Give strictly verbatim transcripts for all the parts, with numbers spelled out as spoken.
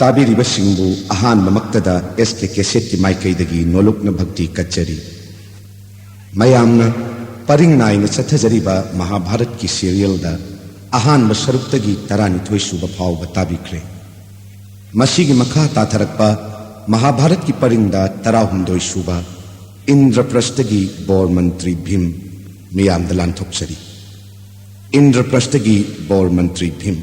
ꯇꯥꯕꯤꯔꯤꯕꯁꯤꯡꯕꯨ ꯑꯍꯥꯟꯕꯃꯛꯇꯗ S K Cassetteꯀꯤ ꯃꯥꯏꯀꯩꯗꯒꯤ ꯅꯣꯂꯨꯛꯅ ꯚꯛꯇꯤ ꯀꯠꯆꯔꯤ꯫ ꯃꯌꯥꯝꯅ ꯄꯔꯤꯡ ꯅꯥꯏꯅ ꯆꯠꯊꯖꯔꯤꯕ ꯃꯍꯥꯚꯥꯔꯠꯀꯤ serialꯗ ꯑꯍꯥꯟꯕ ꯁꯔꯨꯛꯇꯒꯤ ꯇꯔꯥꯅꯤꯊꯣꯏ ꯁꯨꯕ ꯐꯥꯎꯕ ꯇꯥꯕꯤꯈ꯭ꯔꯦ꯫ ꯃꯁꯤꯒꯤ ꯃꯈꯥ ꯇꯥꯊꯔꯛꯄ ꯃꯍꯥꯚꯥꯔꯠꯀꯤ ꯄꯔꯤꯡꯗ ꯇꯔꯥꯍꯨꯝꯗꯣꯏ ꯁꯨꯕ ꯏꯟꯗ꯭ꯔꯄ꯭ꯔꯁꯇꯒꯤ ꯕꯣꯔ ꯃꯟꯇ꯭ꯔꯤ ꯚꯤꯝ ꯃꯤꯌꯥꯝꯗ ꯂꯥꯟꯊꯣꯛꯆꯔꯤ꯫ ꯏꯟꯗ꯭ꯔꯄ꯭ꯔꯁꯇꯒꯤ ꯕꯣꯔ ꯃꯟꯇ꯭ꯔꯤ ꯚꯤꯝ꯫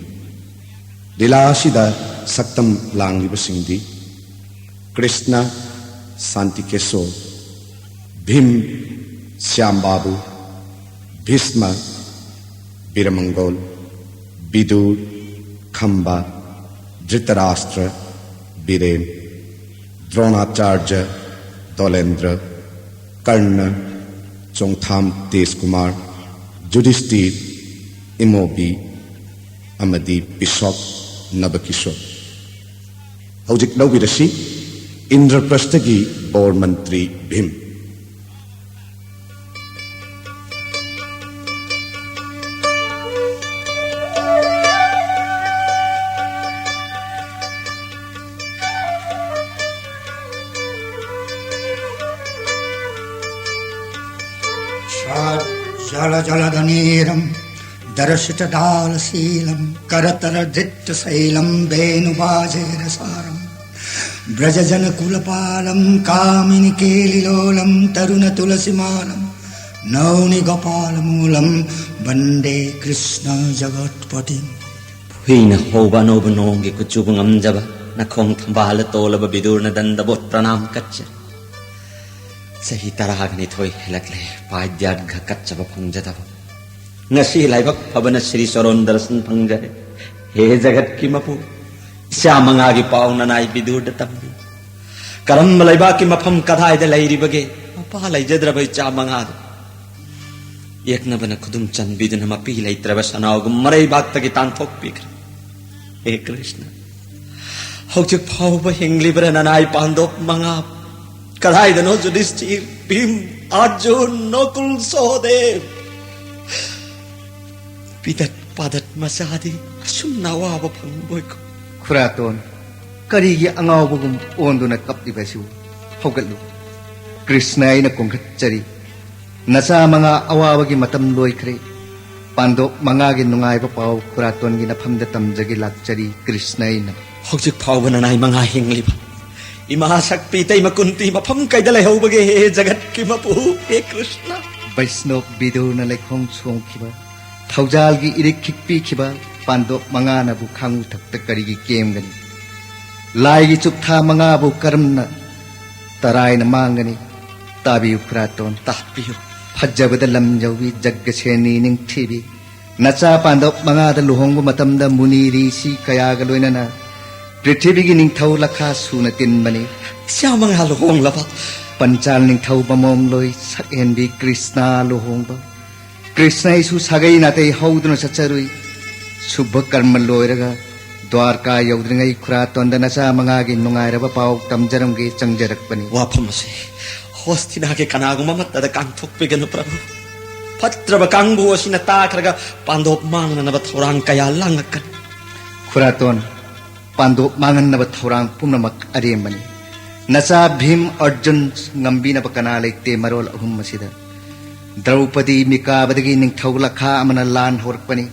ꯂꯤꯂꯥ ꯑꯁꯤꯗ ꯁꯛꯇꯝ ꯂꯥꯡꯂꯤꯕꯁꯤꯡꯗꯤ ꯀ꯭ꯔꯤꯁꯅ, ꯁꯥꯟꯇꯤꯀꯦꯁꯣꯔ, ꯚꯤꯝ, ꯁ꯭ꯌꯥꯝꯕꯥꯕꯨ, ꯚꯤꯁꯃ, ꯕꯤꯔꯃꯪꯒꯣꯜ, ꯕꯤꯗꯨꯔ, ꯈꯝꯕ, ꯙ꯭ꯔꯤꯇꯔꯥꯁꯇ꯭ꯔ, ꯕꯤꯔꯦꯟ, ꯗ꯭ꯔꯣꯅꯥꯆꯥꯔꯖ, ꯗꯣꯂꯦꯟꯗ꯭ꯔ, ꯀꯔꯅ, ꯆꯣꯡꯊꯥꯝ ꯇꯦꯖꯀꯨꯃꯥꯔ, ꯖꯨꯗꯤꯁꯇꯤꯔ, ꯏꯃꯣꯕꯤ ꯑꯃꯗꯤ ꯕꯤꯁꯣꯞ ꯅꯕꯀꯤꯁꯣꯔ꯫ ꯍꯧꯖꯤꯛ ꯂꯧꯕꯤꯔꯁꯤ ꯏꯟꯗ꯭ꯔꯄ꯭ꯔꯁꯇꯒꯤ ꯕꯣꯔ ꯃꯟꯇ꯭ꯔꯤ ꯚꯤꯝ꯫ जलजलदनीरं दरसितदालशीलं करतलदृष्टशैलं वेणुवाजेरसारं व्रजजनकुलपालं कामिनिकेलिलोलं तरुणतुलसीमालं नौनिगोपालमूलं वन्दे कृष्णजगत्पतिम्꯫ ꯍꯨꯏꯅ ꯍꯧꯕ ꯑꯅꯧꯕ ꯅꯣꯡꯒꯤ ꯀꯨꯆꯨꯕꯨ ꯉꯝꯖꯕ ꯅꯈꯣꯡ ꯊꯝꯕꯥꯜꯗ ꯇꯣꯜꯂꯕ ꯕꯤꯗꯨꯔ ꯅꯗꯟꯗꯕꯨ ꯄ꯭ꯔꯅꯥꯝ ꯀꯠꯆꯔꯤ꯫ ꯆꯍꯤ ꯇꯔꯥꯒ ꯅꯤꯊꯣꯏ ꯍꯦꯜꯂꯛꯂꯦ ꯄꯥꯏꯗ꯭ꯌꯥꯔꯒ ꯀꯠꯆꯕ ꯐꯪꯖꯗꯕ꯫ ꯉꯁꯤ ꯂꯥꯏꯕꯛ ꯐꯕꯅ ꯁ꯭ꯔꯤ ꯆꯔꯣꯟ ꯗꯔꯁꯟ ꯐꯪꯖꯔꯦ꯫ ꯍꯦ ꯖꯒꯠꯀꯤ ꯃꯄꯨ, ꯏꯆꯥ ꯃꯉꯥꯒꯤ ꯄꯥꯎ ꯅꯅꯥꯏ ꯕꯤꯗꯨꯔꯗ ꯇꯝꯕꯤ꯫ ꯀꯔꯝꯕ ꯂꯩꯕꯥꯛꯀꯤ ꯃꯐꯝ ꯀꯗꯥꯏꯗ ꯂꯩꯔꯤꯕꯒꯦ ꯃꯄꯥ ꯂꯩꯖꯗ꯭ꯔꯕ ꯏꯆꯥ ꯃꯉꯥꯗꯨ? ꯌꯦꯛꯅꯕꯅ ꯈꯨꯗꯨꯝ ꯆꯟꯕꯤꯗꯨꯅ ꯃꯄꯤ ꯂꯩꯇ꯭ꯔꯕ ꯁꯅꯥꯎꯒꯨꯝ ꯃꯔꯩꯕꯥꯛꯇꯒꯤ ꯇꯥꯟꯊꯣꯛꯄꯤꯈ꯭ꯔꯦ꯫ ꯍꯦ ꯀ꯭ꯔꯤꯁꯅ, ꯍꯧꯖꯤꯛ ꯐꯥꯎꯕ ꯍꯤꯡꯂꯤꯕ꯭ꯔꯥ ꯅꯅꯥꯏ ꯄꯥꯟꯗꯣꯞ ꯃꯉꯥ? ꯀꯗꯥꯏꯗꯅꯣ ꯖꯨꯗꯤꯁꯇꯤꯔ, ꯚꯤꯝ, ꯑꯔꯖꯨꯟ, ꯅꯀꯨꯜ, ꯁꯍꯗꯦꯕ? ꯄꯤꯗꯠ ꯄꯥꯗꯠ ꯃꯆꯥꯗꯤ ꯑꯁꯨꯝꯅ ꯑꯋꯥꯕ ꯐꯪꯕꯣꯏꯀꯣ꯫ ꯈꯨꯔꯥꯇꯣꯟ, ꯀꯔꯤꯒꯤ ꯑꯉꯥꯎꯕꯒꯨꯝ ꯑꯣꯟꯗꯨꯅ ꯀꯞꯂꯤꯕ ꯑꯁꯤꯕꯨ? ꯍꯧꯒꯠꯂꯨ꯫ ꯀ꯭ꯔꯤꯁꯅ, ꯑꯩꯅ ꯀꯣꯟꯈꯠꯆꯔꯤ꯫ ꯅꯆꯥ ꯃꯉꯥ ꯑꯋꯥꯕꯒꯤ ꯃꯇꯝ ꯂꯣꯏꯈ꯭ꯔꯦ꯫ ꯄꯥꯟꯗꯣꯞ ꯃꯉꯥꯒꯤ ꯅꯨꯡꯉꯥꯏꯕ ꯄꯥꯎ ꯈꯨꯔꯥꯇꯣꯟꯒꯤ ꯅꯐꯝꯗ ꯇꯝꯖꯒꯦ ꯂꯥꯛꯆꯔꯤ, ꯀ꯭ꯔꯤꯁꯅ ꯑꯩꯅ꯫ ꯍꯧꯖꯤꯛ ꯐꯥꯎꯕ ꯅꯅꯥꯏ ꯃꯉꯥ ꯍꯤꯡꯂꯤꯕ ꯏꯃꯥ ꯁꯛꯄꯤ ꯏꯇꯩꯃ ꯀꯨꯟꯇꯤ ꯃꯐꯝ ꯀꯩꯗ ꯂꯩꯍꯧꯕꯒꯦ, ꯍꯦ ꯖꯒꯠꯀꯤ ꯃꯄꯨ, ꯍꯦ ꯀ꯭ꯔꯤꯁꯅ? ꯕꯩꯁꯅꯣꯞ ꯕꯤꯗꯨꯔꯅ ꯂꯩꯈꯣꯡ ꯁꯣꯡꯈꯤꯕ, ꯊꯧꯖꯥꯜꯒꯤ ꯏꯔꯤꯛ ꯈꯤꯛꯄꯤꯈꯤꯕ ꯄꯥꯟꯗꯣꯞ ꯃꯉꯥꯅꯕꯨ ꯈꯥꯡꯉꯨ ꯊꯛꯇ ꯀꯔꯤꯒꯤ ꯀꯦꯝꯒꯅꯤ? ꯂꯥꯏꯒꯤ ꯆꯨꯞꯊꯥ ꯃꯉꯥꯕꯨ ꯀꯔꯝꯅ ꯇꯔꯥꯏꯅ ꯃꯥꯡꯒꯅꯤ? ꯇꯥꯕꯤꯌꯨ ꯈꯨꯔꯥꯇꯣꯟ꯫ ꯇꯥꯛꯄꯤꯌꯨ꯫ ꯐꯖꯕꯗ ꯂꯝ ꯌꯧꯕꯤ ꯖꯒꯁꯦꯅꯤ ꯅꯤꯡꯊꯤꯕꯤ, ꯅꯆꯥ ꯄꯥꯟꯗꯣꯞ ꯃꯉꯥꯗ ꯂꯨꯍꯣꯡꯕ ꯃꯇꯝꯗ ꯃꯨꯅꯤ ꯔꯤꯁꯤ ꯀꯌꯥꯒ ꯂꯣꯏꯅꯅ ꯄ꯭ꯔꯤꯊꯤꯕꯤꯒꯤ ꯅꯤꯡꯊꯧ ꯂꯈꯥ ꯁꯨꯅ ꯇꯤꯟꯕꯅꯤ꯫ ꯏꯆꯥ ꯃꯉꯥ ꯂꯨꯍꯣꯡꯂꯕ? ꯄꯟꯆꯥꯜ ꯅꯤꯡꯊꯧ ꯃꯃꯣꯝꯂꯣꯏ ꯁꯛꯍꯦꯟꯕꯤ ꯀ꯭ꯔꯤꯁꯅ ꯂꯨꯍꯣꯡꯕ꯫ ꯀ꯭ꯔꯤꯁꯅ ꯑꯩꯁꯨ ꯁꯥꯒꯩ ꯅꯥꯇꯩ ꯍꯧꯗꯨꯅ ꯆꯠꯆꯔꯨꯏ꯫ ꯁꯨꯚ ꯀꯔꯃ ꯂꯣꯏꯔꯒ ꯗ꯭ꯋꯥꯔꯀꯥ ꯌꯧꯗ꯭ꯔꯤꯉꯩ ꯈꯨꯔꯥꯇꯣꯟꯗ ꯅꯆꯥ ꯃꯉꯥꯒꯤ ꯅꯨꯡꯉꯥꯏꯔꯕ ꯄꯥꯎ ꯇꯝꯖꯔꯝꯒꯦ ꯆꯪꯖꯔꯛꯄꯅꯤ꯫ ꯋꯥꯐꯝ ꯑꯁꯤ ꯍꯣꯁꯇꯤꯅꯥꯒꯤ ꯀꯅꯥꯒꯨꯝꯕ ꯑꯃꯠꯇꯗ ꯀꯥꯡꯊꯣꯛꯄꯤꯒꯅꯨ ꯄ꯭ꯔꯚꯨ꯫ ꯐꯠꯇ꯭ꯔꯕ ꯀꯥꯡꯕꯨ ꯑꯁꯤꯅ ꯇꯥꯈ꯭ꯔꯒ ꯄꯥꯟꯗꯣꯞ ꯃꯥꯡꯅꯅꯕ ꯊꯧꯔꯥꯡ ꯀꯌꯥ ꯂꯥꯡꯉꯛꯀꯅꯤ꯫ ꯈꯨꯔꯥꯇꯣꯟ, ꯄꯥꯟꯗꯣꯞ ꯃꯥꯡꯍꯟꯅꯕ ꯊꯧꯔꯥꯡ ꯄꯨꯝꯅꯃꯛ ꯑꯔꯦꯝꯕꯅꯤ꯫ ꯅꯆꯥ ꯚꯤꯝ ꯑꯔꯖꯨꯟ ꯉꯝꯕꯤꯅꯕ ꯀꯅꯥ ꯂꯩꯇꯦ ꯃꯔꯣꯜ ꯑꯍꯨꯝ ꯑꯁꯤꯗ꯫ ꯗ꯭ꯔꯧꯄꯗꯤ ꯃꯤꯀꯥꯕꯗꯒꯤ ꯅꯤꯡꯊꯧ ꯂꯈꯥ ꯑꯃꯅ ꯂꯥꯟ ꯍꯧꯔꯛꯄꯅꯤ꯫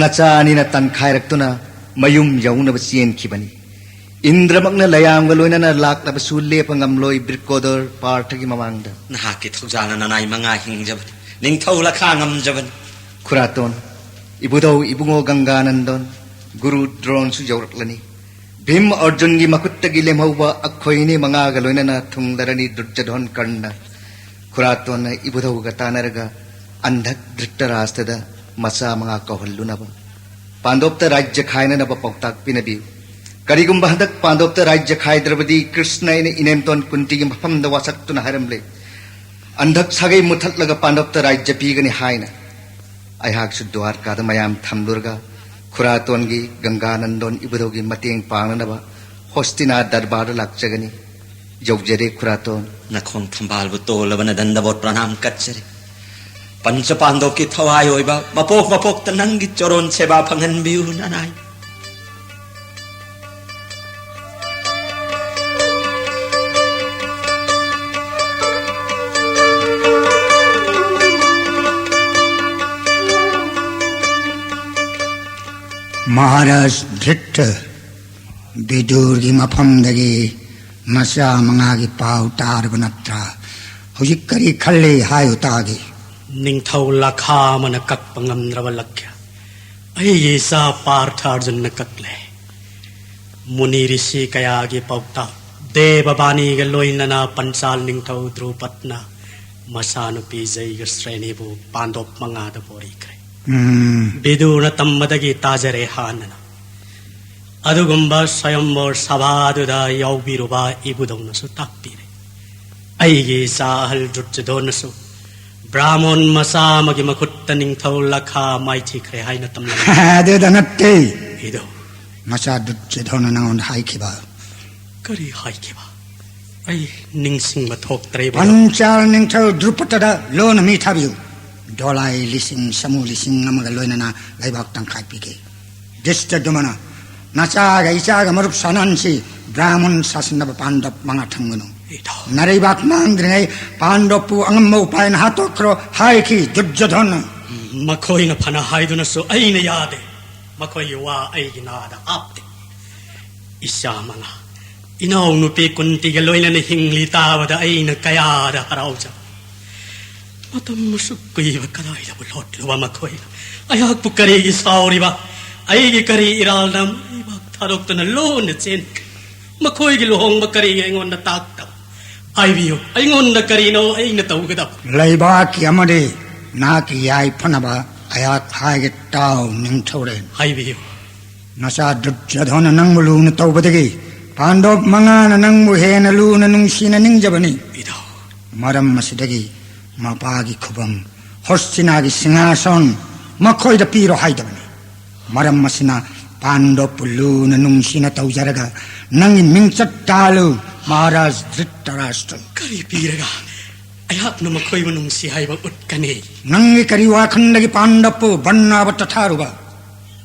ꯅꯆꯥ ꯑꯅꯤꯅ ꯇꯟꯈꯥꯏꯔꯛꯇꯨꯅ ꯃꯌꯨꯝ ꯌꯧꯅꯕ ꯆꯦꯟꯈꯤꯕꯅꯤ꯫ ꯏꯟꯗ꯭ꯔꯃꯛꯅ ꯂꯌꯥꯝꯒ ꯂꯣꯏꯅꯅ ꯂꯥꯛꯂꯕꯁꯨ ꯂꯦꯞꯄ ꯉꯝꯂꯣꯏ ꯕ꯭ꯔꯤꯀꯣꯗꯔ ꯄꯥꯔꯊꯒꯤ ꯃꯃꯥꯡꯗ꯫ ꯅꯍꯥꯛꯀꯤ ꯊꯧꯖꯥꯜꯅ ꯅꯅꯥꯏ ꯃꯉꯥ ꯍꯤꯡꯖꯕꯅꯤ, ꯅꯤꯡꯊꯧ ꯂꯈꯥ ꯉꯝꯖꯕꯅꯤ꯫ ꯈꯨꯔꯥꯇꯣꯟ, ꯏꯕꯨꯙꯧ ꯏꯕꯨꯡꯉꯣ ꯒꯪꯒꯥꯅꯟꯗꯣꯟ, ꯒꯨꯔꯨ ꯗ꯭ꯔꯣꯟꯁꯨ ꯌꯧꯔꯛꯂꯅꯤ꯫ ꯚꯤꯝ ꯑꯔꯖꯨꯟꯒꯤ ꯃꯈꯨꯠꯇꯒꯤ ꯂꯦꯝꯍꯧꯕ ꯑꯩꯈꯣꯏꯅꯤ ꯃꯉꯥꯒ ꯂꯣꯏꯅꯅ ꯊꯨꯡꯂꯔꯅꯤ ꯗꯨꯔꯖꯙꯣꯟ ꯀꯔꯅ꯫ ꯈꯨꯔꯥꯇꯣꯟꯅ ꯏꯕꯨꯙꯧꯒ ꯇꯥꯟꯅꯔꯒ ꯑꯟꯙꯛ ꯙ꯭ꯔꯤꯇꯔꯥꯁꯇꯗ ꯃꯆꯥ ꯃꯉꯥ ꯀꯧꯍꯜꯂꯨꯅꯕ, ꯄꯥꯟꯗꯣꯞꯇ ꯔꯥꯖ꯭ꯌ ꯈꯥꯏꯅꯅꯕ ꯄꯥꯎꯇꯥꯛ ꯄꯤꯅꯕꯤꯌꯨ꯫ ꯀꯔꯤꯒꯨꯝꯕ ꯍꯟꯗꯛ ꯄꯥꯟꯗꯣꯞꯇ ꯔꯥꯖ꯭ꯌ ꯈꯥꯏꯗ꯭ꯔꯕꯗꯤ ꯀ꯭ꯔꯤꯁꯅ ꯑꯩꯅ ꯏꯅꯦꯝꯇꯣꯟ ꯀꯨꯟꯇꯤꯒꯤ ꯃꯐꯝꯗ ꯋꯥꯁꯛꯇꯨꯅ ꯍꯥꯏꯔꯝꯂꯦ, ꯑꯟꯙꯛ ꯁꯥꯒꯩ ꯃꯨꯊꯠꯂꯒ ꯄꯥꯟꯗꯣꯞꯇ ꯔꯥꯖ꯭ꯌ ꯄꯤꯒꯅꯤ ꯍꯥꯏꯅ꯫ ꯑꯩꯍꯥꯛꯁꯨ ꯗ꯭ꯋꯥꯔꯀꯥꯗ ꯃꯌꯥꯝ ꯊꯝꯂꯨꯔꯒ ꯈꯨꯔꯥꯇꯣꯟꯒꯤ ꯒꯪꯒꯥꯅꯟꯗꯣꯟ ꯏꯕꯨꯙꯧꯒꯤ ꯃꯇꯦꯡ ꯄꯥꯡꯅꯅꯕ ꯍꯣꯁꯇꯤꯅꯥ ꯗꯔꯕꯥꯔꯗ ꯂꯥꯛꯆꯒꯅꯤ꯫ ꯌꯧꯖꯔꯦ ꯈꯨꯔꯥꯇꯣꯟ꯫ ꯅꯈꯣꯡ ꯊꯝꯕꯥꯜꯕꯨ ꯇꯣꯜꯂꯕ ꯅꯗꯟꯗꯕꯣꯠ ꯄ꯭ꯔꯅꯥꯝ ꯀꯠꯆꯔꯤ꯫ ꯄꯟꯆ ꯄꯥꯟꯗꯣꯞꯀꯤ ꯊꯋꯥꯏ ꯑꯣꯏꯕ ꯃꯄꯣꯛ ꯃꯄꯣꯛꯇ ꯅꯪꯒꯤ ꯆꯣꯔꯣꯟ ꯁꯦꯕꯥ ꯐꯪꯍꯟꯕꯤꯌꯨ ꯅꯅꯥꯏ꯫ ꯃꯍꯥꯔꯥꯖ ꯙ꯭ꯔꯤꯇ, ꯕꯤꯗꯨꯔꯒꯤ ꯃꯐꯝꯗꯒꯤ ꯃꯆꯥ ꯃꯉꯥꯒꯤ ꯄꯥꯎ ꯇꯥꯔꯕ ꯅꯠꯇ꯭ꯔꯥ? ꯍꯧꯖꯤꯛ ꯀꯔꯤ ꯈꯜꯂꯤ ꯍꯥꯏꯌꯨ ꯇꯥꯒꯦ꯫ ꯅꯤꯡꯊꯧ ꯂꯈꯥ ꯑꯃꯅ ꯀꯛꯄ ꯉꯝꯗ꯭ꯔꯕ ꯂꯛꯈ꯭ꯌ ꯑꯩꯒꯤ ꯏꯆꯥ ꯄꯥꯔꯊ ꯑꯔꯖꯨꯟꯅ ꯀꯛꯂꯦ꯫ ꯃꯨꯅꯤ ꯔꯤꯁꯤ ꯀꯌꯥꯒꯤ ꯄꯥꯎꯇꯥꯛ, ꯗꯦꯕ ꯕꯥꯅꯤꯒ ꯂꯣꯏꯅꯅ ꯄꯟꯆꯥꯜ ꯅꯤꯡꯊꯧ ꯗ꯭ꯔꯨꯄꯗꯅ ꯃꯆꯥꯅꯨꯄꯤ ꯖꯩꯒ ꯁ꯭ꯔꯦꯅꯤꯕꯨ ꯄꯥꯟꯗꯣꯞ ꯃꯉꯥꯗ ꯕꯣꯔꯤꯈ꯭ꯔꯦ꯫ ꯎꯝ꯫ ꯕꯤꯗꯨꯔꯅ ꯇꯝꯕꯗꯒꯤ ꯇꯥꯖꯔꯦ ꯍꯥꯟꯅꯅ꯫ ꯑꯗꯨꯒꯨꯝꯕ ꯁ꯭ꯋꯌꯝꯕꯣꯔ ꯁꯚꯥꯗꯨꯗ ꯌꯥꯎꯕꯤꯔꯨꯕ ꯏꯕꯨꯙꯧꯅꯁꯨ ꯇꯥꯛꯄꯤꯔꯦ꯫ ꯑꯩꯒꯤ ꯏꯆꯥ ꯑꯍꯜ ꯗꯨꯔꯖꯣꯙꯣꯟꯅꯁꯨ ꯕ꯭ꯔꯥꯍꯃꯣꯟ ꯃꯆꯥ ꯑꯃꯒꯤ ꯃꯈꯨꯠꯇ ꯅꯤꯡꯊꯧ ꯂꯈꯥ ꯃꯥꯏꯊꯤꯈ꯭ꯔꯦ ꯍꯥꯏꯅ ꯇꯝꯂꯝꯃꯤ꯫ ꯑꯗꯨꯗ ꯅꯠꯇꯦ꯫ ꯏꯗꯣ꯫ ꯃꯆꯥ ꯗꯨꯔꯖꯣꯙꯣꯟꯅ ꯅꯉꯣꯟꯗ ꯍꯥꯏꯈꯤꯕ꯫ ꯀꯔꯤ ꯍꯥꯏꯈꯤꯕ? ꯑꯩ ꯅꯤꯡꯁꯤꯡꯕ ꯊꯣꯛꯇ꯭ꯔꯦ, ꯏꯕꯨꯙꯧ꯫ ꯄꯟꯆꯥꯜ ꯅꯤꯡꯊꯧ ꯗ꯭ꯔꯨꯄꯗꯗ ꯂꯣꯟꯅ ꯃꯤ ꯊꯥꯕꯤꯌꯨ꯫ ꯗꯣꯂꯥꯏ ꯂꯤꯁꯤꯡ ꯁꯥꯃꯨ ꯂꯤꯁꯤꯡ ꯑꯃꯒ ꯂꯣꯏꯅꯅ ꯂꯩꯕꯥꯛ ꯇꯪꯈꯥꯏ ꯄꯤꯒꯦ꯫ ꯗ꯭ꯔꯤꯁꯇꯗꯨꯃꯅ ꯅꯆꯥꯒ ꯏꯆꯥꯒ ꯃꯔꯨꯞ ꯁꯥꯅꯍꯟꯁꯤ, ꯕ꯭ꯔꯥꯍꯃꯟ ꯁꯥꯁꯤꯟꯅꯕ ꯄꯥꯟꯗꯕ ꯃꯉꯥ ꯊꯝꯒꯅꯨ꯫ ꯏꯇꯥꯎ꯫ ꯅꯔꯩꯕꯥꯛ ꯃꯥꯡꯗ꯭ꯔꯤꯉꯩ ꯄꯥꯟꯗꯕꯄꯨ ꯑꯉꯝꯕ ꯎꯄꯥꯏꯅ ꯍꯥꯠꯇꯣꯛꯈ꯭ꯔꯣ ꯍꯥꯏꯈꯤ ꯗꯨꯔꯖꯣꯙꯣꯟꯅ꯫ ꯃꯈꯣꯏꯅ ꯐꯅ ꯍꯥꯏꯗꯨꯅꯁꯨ ꯑꯩꯅ ꯌꯥꯗꯦ꯫ ꯃꯈꯣꯏꯒꯤ ꯋꯥ ꯑꯩꯒꯤ ꯅꯥꯗ ꯍꯥꯞꯇꯦ꯫ ꯏꯆꯥ ꯃꯉꯥ, ꯏꯅꯥꯎꯅꯨꯄꯤ ꯀꯨꯟꯇꯤꯒ ꯂꯣꯏꯅꯅ ꯍꯤꯡꯂꯤ ꯇꯥꯕꯗ ꯑꯩꯅ ꯀꯌꯥꯗ ꯍꯔꯥꯎꯖ꯫ ꯃꯇꯝ ꯑꯁꯨꯛ ꯀꯨꯏꯕ ꯀꯗꯥꯏꯗꯕꯨ ꯂꯣꯠꯂꯨꯕ ꯃꯈꯣꯏꯅ? ꯑꯩꯍꯥꯛꯄꯨ ꯀꯔꯤꯒꯤ ꯁꯥꯎꯔꯤꯕ? ꯑꯩꯒꯤ ꯀꯔꯤ ꯏꯔꯥꯜꯅ ꯂꯩꯕꯥꯛ ꯊꯥꯗꯣꯛꯇꯨꯅ ꯂꯣꯟꯅ ꯆꯦꯟꯈ꯭ꯔꯦ? ꯃꯈꯣꯏꯒꯤ ꯂꯨꯍꯣꯡꯕ ꯀꯔꯤꯒꯤ ꯑꯩꯉꯣꯟꯗ ꯇꯥꯛꯇꯕ? ꯍꯥꯏꯕꯤꯌꯨ, ꯑꯩꯉꯣꯟꯗ ꯀꯔꯤꯅꯣ ꯑꯩꯅ ꯇꯧꯒꯗꯕ? ꯂꯩꯕꯥꯛꯀꯤ ꯑꯃꯗꯤ ꯅꯍꯥꯛꯀꯤ ꯌꯥꯏꯐꯅꯕ ꯑꯩꯍꯥꯛ ꯍꯥꯏꯒꯦ ꯇꯥꯎ, ꯅꯤꯡꯊꯧꯔꯦꯜ꯫ ꯍꯥꯏꯕꯤꯌꯨ꯫ ꯅꯆꯥ ꯗꯨꯔꯖꯣꯙꯣꯟꯅ ꯅꯪꯕꯨ ꯂꯨꯅ ꯇꯧꯕꯗꯒꯤ ꯄꯥꯟꯗꯣꯞ ꯃꯉꯥꯅ ꯅꯪꯕꯨ ꯍꯦꯟꯅ ꯂꯨꯅ ꯅꯨꯡꯁꯤꯅ ꯅꯤꯡꯖꯕꯅꯤ꯫ ꯏꯙꯧ꯫ ꯃꯔꯝ ꯑꯁꯤꯗꯒꯤ ꯃꯄꯥꯒꯤ ꯈꯨꯕꯝ, ꯍꯣꯁꯇꯤꯅꯥꯒꯤ ꯁꯤꯡꯍꯥꯁꯣꯟ ꯃꯈꯣꯏꯗ ꯄꯤꯔꯣ ꯍꯥꯏꯗꯕꯅꯤ꯫ ꯃꯔꯝ ꯑꯁꯤꯅ ꯄꯥꯟꯗꯣꯞꯄꯨ ꯂꯨꯅ ꯅꯨꯡꯁꯤꯅ ꯇꯧꯖꯔꯒ ꯅꯪꯒꯤ ꯃꯤꯡꯆꯠ ꯇꯥꯍꯜꯂꯨ, ꯃꯍꯥꯔꯥꯖ ꯙ꯭ꯔꯤꯇꯔꯥꯁꯇ꯭ꯔ꯫ ꯀꯔꯤ ꯄꯤꯔꯒ ꯑꯩꯍꯥꯛꯅ ꯃꯈꯣꯏꯕꯨ ꯅꯨꯡꯁꯤ ꯍꯥꯏꯕ ꯎꯠꯀꯅꯤ? ꯅꯪꯒꯤ ꯀꯔꯤ ꯋꯥꯈꯜꯗꯒꯤ ꯄꯥꯟꯗꯣꯞꯄꯨ ꯕꯟꯅꯥꯕ ꯇꯊꯥꯔꯨꯕ?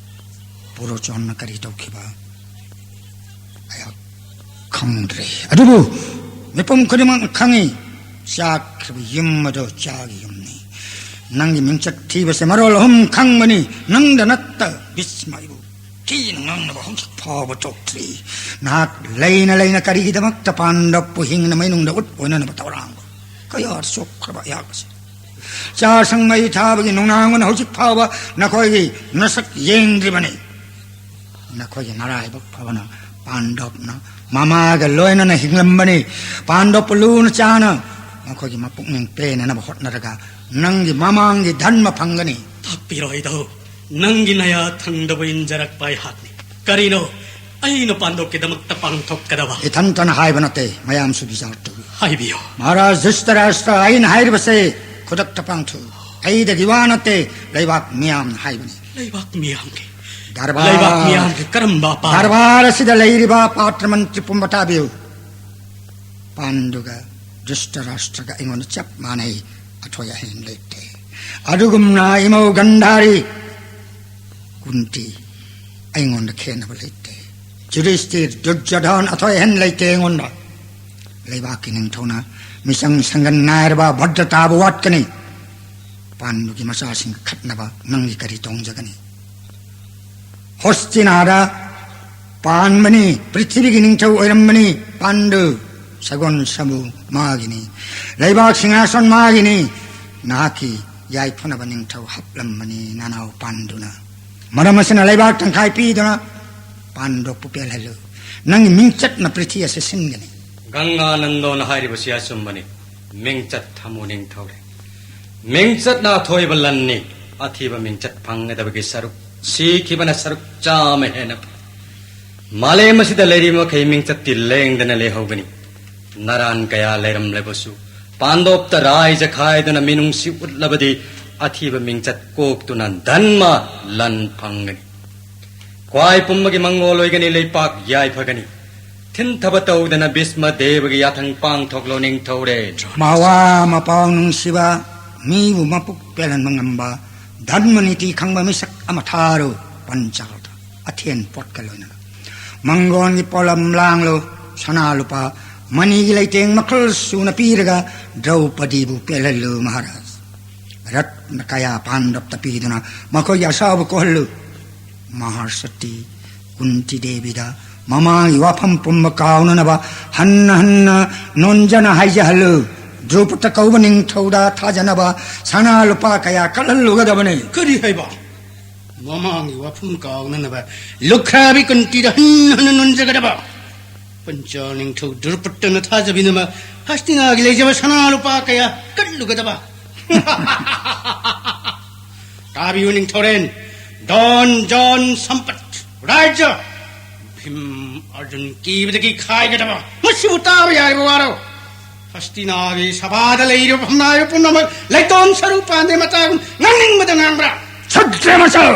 ꯄꯨꯔꯣꯆꯣꯟꯅ ꯀꯔꯤ ꯇꯧꯈꯤꯕ? ꯑꯩꯍꯥꯛ ꯈꯪꯗ꯭ꯔꯦ꯫ ꯑꯗꯨꯕꯨ ꯃꯤꯄꯨꯝ ꯈꯨꯗꯤꯡꯃꯛꯅ ꯈꯪꯉꯤ, ꯆꯥꯛꯈ꯭ꯔꯕ ꯌꯨꯝ ꯑꯗꯨ ꯆꯥꯒꯤ ꯌꯨꯝꯅꯤ꯫ ꯅꯪꯒꯤ ꯃꯤꯡꯆꯠ ꯊꯤꯕꯁꯦ ꯃꯔꯣꯜ ꯑꯍꯨꯝ ꯈꯪꯕꯅꯤ, ꯅꯪꯗ ꯅꯠꯇ ꯚꯤꯁꯃ ꯏꯕꯨ꯫ ꯊꯤꯅ ꯉꯥꯡꯅꯕ ꯍꯧꯖꯤꯛ ꯐꯥꯎꯕ ꯇꯣꯛꯇ꯭ꯔꯤ꯫ ꯅꯍꯥꯛ ꯂꯩꯅ ꯂꯩꯅ ꯀꯔꯤꯒꯤꯗꯃꯛꯇ ꯄꯥꯟꯗꯕꯄꯨ ꯍꯤꯡꯅ ꯃꯩꯅꯨꯡꯗ ꯎꯠ ꯑꯣꯏꯅꯅꯕ ꯊꯧꯔꯥꯡꯕ ꯀꯌꯥ ꯆꯣꯛꯈ꯭ꯔꯕ ꯑꯩꯍꯥꯛ ꯑꯁꯤ꯫ ꯆꯥꯁꯪ ꯃꯩ ꯊꯥꯕꯒꯤ ꯅꯨꯡꯅꯥꯡ ꯑꯣꯏꯅ ꯍꯧꯖꯤꯛ ꯐꯥꯎꯕ ꯅꯈꯣꯏꯒꯤ ꯅꯁꯛ ꯌꯦꯡꯗ꯭ꯔꯤꯕꯅꯤ꯫ ꯅꯈꯣꯏꯒꯤ ꯅꯔꯥꯏꯕꯛ ꯐꯕꯅ ꯄꯥꯟꯗꯕꯅ ꯃꯃꯥꯒ ꯂꯣꯏꯅꯅ ꯍꯤꯡꯂꯝꯕꯅꯤ꯫ ꯄꯥꯟꯗꯕꯄꯨ ꯂꯨꯅ ꯆꯥꯅ ꯃꯈꯣꯏꯒꯤ ꯃꯄꯨꯛꯅꯤꯡ ꯄꯦꯟꯅꯅꯕ ꯍꯣꯠꯅꯔꯒ ꯅꯪꯒꯤ ꯃꯃꯥꯡꯒꯤ ꯙꯟꯃ ꯐꯪꯒꯅꯤ꯫ ꯇꯥꯛꯄꯤꯔꯣꯏꯗꯧ, ꯅꯪꯒꯤ ꯅꯌꯥ ꯊꯪꯗꯕ ꯏꯟꯖꯔꯛꯄ ꯑꯩꯍꯥꯛꯅꯤ꯫ ꯀꯔꯤꯅꯣ ꯑꯩꯅ ꯄꯥꯟꯗꯣꯞꯀꯤꯗꯃꯛꯇ ꯄꯥꯡꯊꯣꯛꯀꯗꯕ? ꯏꯊꯟꯇꯅ ꯍꯥꯏꯕ ꯅꯠꯇꯦ, ꯃꯌꯥꯝꯁꯨ ꯕꯤꯆꯥꯔ ꯇꯧꯏ꯫ ꯍꯥꯏꯕꯤꯌꯨ꯫ ꯃꯍꯥꯔꯥꯖ ꯙ꯭ꯔꯤꯇꯔꯥꯁꯇ꯭ꯔ, ꯑꯩꯅ ꯍꯥꯏꯔꯤꯕꯁꯦ ꯈꯨꯗꯛꯇ ꯄꯥꯡꯊꯣꯛꯎ꯫ ꯑꯩꯗꯒꯤ ꯋꯥ ꯅꯠꯇꯦ, ꯂꯩꯕꯥꯛ ꯃꯤꯌꯥꯝꯅ ꯍꯥꯏꯕꯅꯤ꯫ ꯂꯩꯕꯥꯛ ꯃꯤꯌꯥꯝꯒꯤ? ꯗꯔꯕꯥꯔ, ꯂꯩꯕꯥꯛ ꯃꯤꯌꯥꯝꯒꯤ ꯀꯔꯝꯕ ꯑꯄꯥꯝꯕ? ꯗꯔꯕꯥꯔ ꯑꯁꯤꯗ ꯂꯩꯔꯤꯕ ꯄꯥꯇ꯭ꯔ ꯃꯟꯇ꯭ꯔꯤ ꯄꯨꯝꯕ ꯇꯥꯕꯤꯌꯨ꯫ ꯄꯥꯟꯗꯨꯒ ꯙ꯭ꯔꯤꯇꯔꯥꯁꯇ꯭ꯔꯒ ꯑꯩꯉꯣꯟꯗ ꯆꯞ ꯃꯥꯟꯅꯩ, ꯑꯊꯣꯏ ꯑꯍꯦꯟ ꯂꯩꯇꯦ꯫ ꯑꯗꯨꯒꯨꯝꯅ ꯏꯃꯧ ꯒꯟꯙꯥꯔꯤ ꯀꯨꯟꯇꯤ ꯑꯩꯉꯣꯟꯗ ꯈꯦꯠꯅꯕ ꯂꯩꯇꯦ꯫ ꯌꯨꯙꯤꯁꯇꯤꯔ, ꯗꯨꯔꯖꯣꯙꯟ ꯑꯊꯣꯏ ꯑꯍꯦꯟ ꯂꯩꯇꯦ ꯑꯩꯉꯣꯟꯗ꯫ ꯂꯩꯕꯥꯛꯀꯤ ꯅꯤꯡꯊꯧꯅ ꯃꯤꯆꯪ ꯁꯪꯒꯟ ꯅꯥꯏꯔꯕ ꯚꯗ꯭ꯔꯇꯥꯕꯨ ꯋꯥꯠꯀꯅꯤ꯫ ꯄꯥꯟꯗꯨꯒꯤ ꯃꯆꯥꯁꯤꯡꯒ ꯈꯠꯅꯕ ꯅꯪꯒꯤ ꯀꯔꯤ ꯇꯣꯡꯖꯒꯅꯤ? ꯍꯣꯁꯇꯤꯅꯥꯗ ꯄꯥꯟꯕꯅꯤ, ꯄ꯭ꯔꯤꯊꯤꯕꯤꯒꯤ ꯅꯤꯡꯊꯧ ꯑꯣꯏꯔꯝꯕꯅꯤ ꯄꯥꯟꯗꯨ꯫ ꯁꯒꯣꯜ ꯁꯥꯃꯨ ꯃꯥꯒꯤꯅꯤ, ꯂꯩꯕꯥꯛ ꯁꯤꯡꯍꯥꯁꯟ ꯃꯥꯒꯤꯅꯤ꯫ ꯅꯍꯥꯛꯀꯤ ꯌꯥꯏꯐꯅꯕ ꯅꯤꯡꯊꯧ ꯍꯥꯞꯂꯝꯕꯅꯤ ꯅꯅꯥꯎ ꯄꯥꯟꯗꯨꯅ꯫ ꯃꯔꯝ ꯑꯁꯤꯅ ꯂꯩꯕꯥꯛ ꯇꯪꯈꯥꯏ ꯄꯤꯗꯨꯅ ꯄꯥꯟꯗꯨꯕꯨ ꯄꯦꯜꯍꯜꯂꯨ꯫ ꯅꯪꯒꯤ ꯃꯤꯡꯆꯠꯅ ꯄ꯭ꯔꯤꯊꯤ ꯑꯁꯤ ꯁꯤꯟꯒꯅꯤ꯫ ꯒꯪꯒꯥ ꯅꯟꯗꯣꯅ ꯍꯥꯏꯔꯤꯕꯁꯤ ꯑꯆꯨꯝꯕꯅꯤ꯫ ꯃꯤꯡꯆꯠ ꯊꯝꯃꯨ ꯅꯤꯡꯊꯧꯔꯦꯜ꯫ ꯃꯤꯡꯆꯠꯅ ꯑꯊꯣꯏꯕ ꯂꯟꯅꯤ꯫ ꯑꯊꯤꯕ ꯃꯤꯡꯆꯠ ꯐꯪꯒꯗꯕꯒꯤ ꯁꯔꯨꯛ, ꯁꯤꯈꯤꯕꯅ ꯁꯔꯨꯛ ꯆꯥꯝꯃ ꯍꯦꯟꯅ ꯐꯩ꯫ ꯃꯥꯂꯦꯝ ꯑꯁꯤꯗ ꯂꯩꯔꯤꯕ ꯃꯈꯩ ꯃꯤꯡꯆꯠꯇꯤ ꯂꯦꯡꯗꯅ ꯂꯩꯍꯧꯒꯅꯤ꯫ ꯅꯔꯥꯟ ꯀꯌꯥ ꯂꯩꯔꯝꯂꯕꯁꯨ, ꯄꯥꯟꯗꯣꯞꯇ ꯔꯥꯏꯖ ꯈꯥꯏꯗꯨꯅ ꯃꯤꯅꯨꯡꯁꯤ ꯎꯠꯂꯕꯗꯤ, ꯑꯊꯤꯕ ꯃꯤꯡꯆꯠ ꯀꯣꯛꯇꯨꯅ ꯙꯟꯃ ꯂꯟ ꯐꯪꯒꯅꯤ꯫ ꯈ꯭ꯋꯥꯏ ꯄꯨꯝꯕꯒꯤ ꯃꯪꯒꯣꯜ ꯑꯣꯏꯒꯅꯤ, ꯂꯩꯄꯥꯛ ꯌꯥꯏꯐꯒꯅꯤ꯫ ꯊꯤꯟꯊꯕ ꯇꯧꯗꯅ ꯚꯤꯁꯃ ꯗꯦꯕꯒꯤ ꯌꯥꯊꯪ ꯄꯥꯡꯊꯣꯛꯂꯣ ꯅꯤꯡꯊꯧꯔꯦꯜ꯫ ꯃꯋꯥ ꯃꯄꯥꯎ ꯅꯨꯡꯁꯤꯕ, ꯃꯤꯕꯨ ꯃꯄꯨꯛ ꯄꯦꯜꯍꯟꯕ ꯉꯝꯕ, ꯙꯔꯃ ꯅꯤꯇꯤ ꯈꯪꯕ ꯃꯤꯁꯛ ꯑꯃ ꯊꯥꯔꯨ ꯄꯟꯆꯥꯜꯗ꯫ ꯑꯊꯦꯟ ꯄꯣꯠꯀ ꯂꯣꯏꯅꯅ ꯃꯪꯒꯣꯟꯒꯤ ꯄꯣꯠꯂꯝ ꯂꯥꯡꯂꯨ, ꯁꯅꯥ ꯂꯨꯄꯥ ꯃꯅꯤꯒꯤ ꯂꯩꯇꯦꯡ ꯃꯈꯜ ꯁꯨꯅ ꯄꯤꯔꯒ ꯗ꯭ꯔꯧꯄꯗꯤꯕꯨ ꯄꯦꯜꯍꯜꯂꯨ ꯃꯍꯥꯔꯥꯖ꯫ ꯔꯠꯅ ꯀꯌꯥ ꯄꯥꯟꯗꯞꯇ ꯄꯤꯗꯨꯅ ꯃꯈꯣꯏꯒꯤ ꯑꯁꯥꯎꯕ ꯀꯣꯛꯍꯜꯂꯨ꯫ ꯃꯍꯥꯁꯇꯤ ꯀꯨꯟꯇꯤ ꯗꯦꯕꯤꯗ ꯃꯃꯥꯒꯤ ꯋꯥꯐꯝ ꯄꯨꯝꯕ ꯀꯥꯎꯅꯅꯕ ꯍꯟꯅ ꯍꯟꯅ ꯅꯣꯟꯖꯅ ꯍꯥꯏꯖꯍꯜꯂꯨ꯫ ꯗ꯭ꯔꯨꯄꯗ ꯀꯧꯕ ꯅꯤꯡꯊꯧꯗ ꯊꯥꯖꯅꯕ ꯁꯅꯥ ꯂꯨꯄꯥ ꯀꯌꯥ ꯀꯠꯍꯜꯂꯨꯒꯗꯕꯅꯤ꯫ ꯀꯔꯤ ꯍꯥꯏꯕ? ꯃꯃꯥꯒꯤ ꯋꯥꯐꯝ ꯀꯥꯎꯅꯅꯕ ꯂꯨꯈ꯭ꯔꯥꯕꯤ ꯀꯨꯟꯇꯤꯗ ꯍꯟꯅ ꯍꯟꯅ ꯅꯣꯟꯖꯒꯗꯕ? ꯄꯟꯆꯥ ꯅꯤꯡꯊꯧ ꯗ꯭ꯔꯨꯄꯗꯅ ꯊꯥꯖꯕꯤꯅꯕ ꯍꯁꯇꯤꯅꯥꯒꯤ ꯂꯩꯖꯕ ꯁꯅꯥ ꯂꯨꯄꯥ ꯀꯌꯥ ꯀꯠꯂꯨꯒꯗꯕ? ꯇꯥꯕꯤꯌꯨ ꯅꯤꯡꯊꯧꯔꯦꯟ, ꯗꯣꯟ ꯖꯣꯟ ꯁꯝꯄꯠ, ꯔꯥꯖ꯭ꯌ ꯚꯤꯝ ꯑꯔꯖꯨꯟ ꯀꯤꯕꯗꯒꯤ ꯈꯥꯏꯒꯗꯕ, ꯃꯁꯤꯕꯨ ꯇꯥꯕ ꯌꯥꯔꯤꯕ ꯋꯥꯔꯣ? ꯍꯁꯇꯤꯅꯥꯒꯤ ꯁꯚꯥꯗ ꯂꯩꯔꯤꯕ ꯐꯝꯅꯥꯏꯕ ꯄꯨꯝꯅꯃꯛ ꯂꯩꯇꯣꯟ ꯁꯔꯨ ꯄꯥꯟꯗꯦ ꯃꯆꯥꯒꯨꯝ ꯉꯥꯡꯅꯤꯡꯕꯗ ꯉꯥꯡꯕ꯭ꯔꯥ? ꯁꯨꯗ꯭ꯔ ꯃꯆꯜ!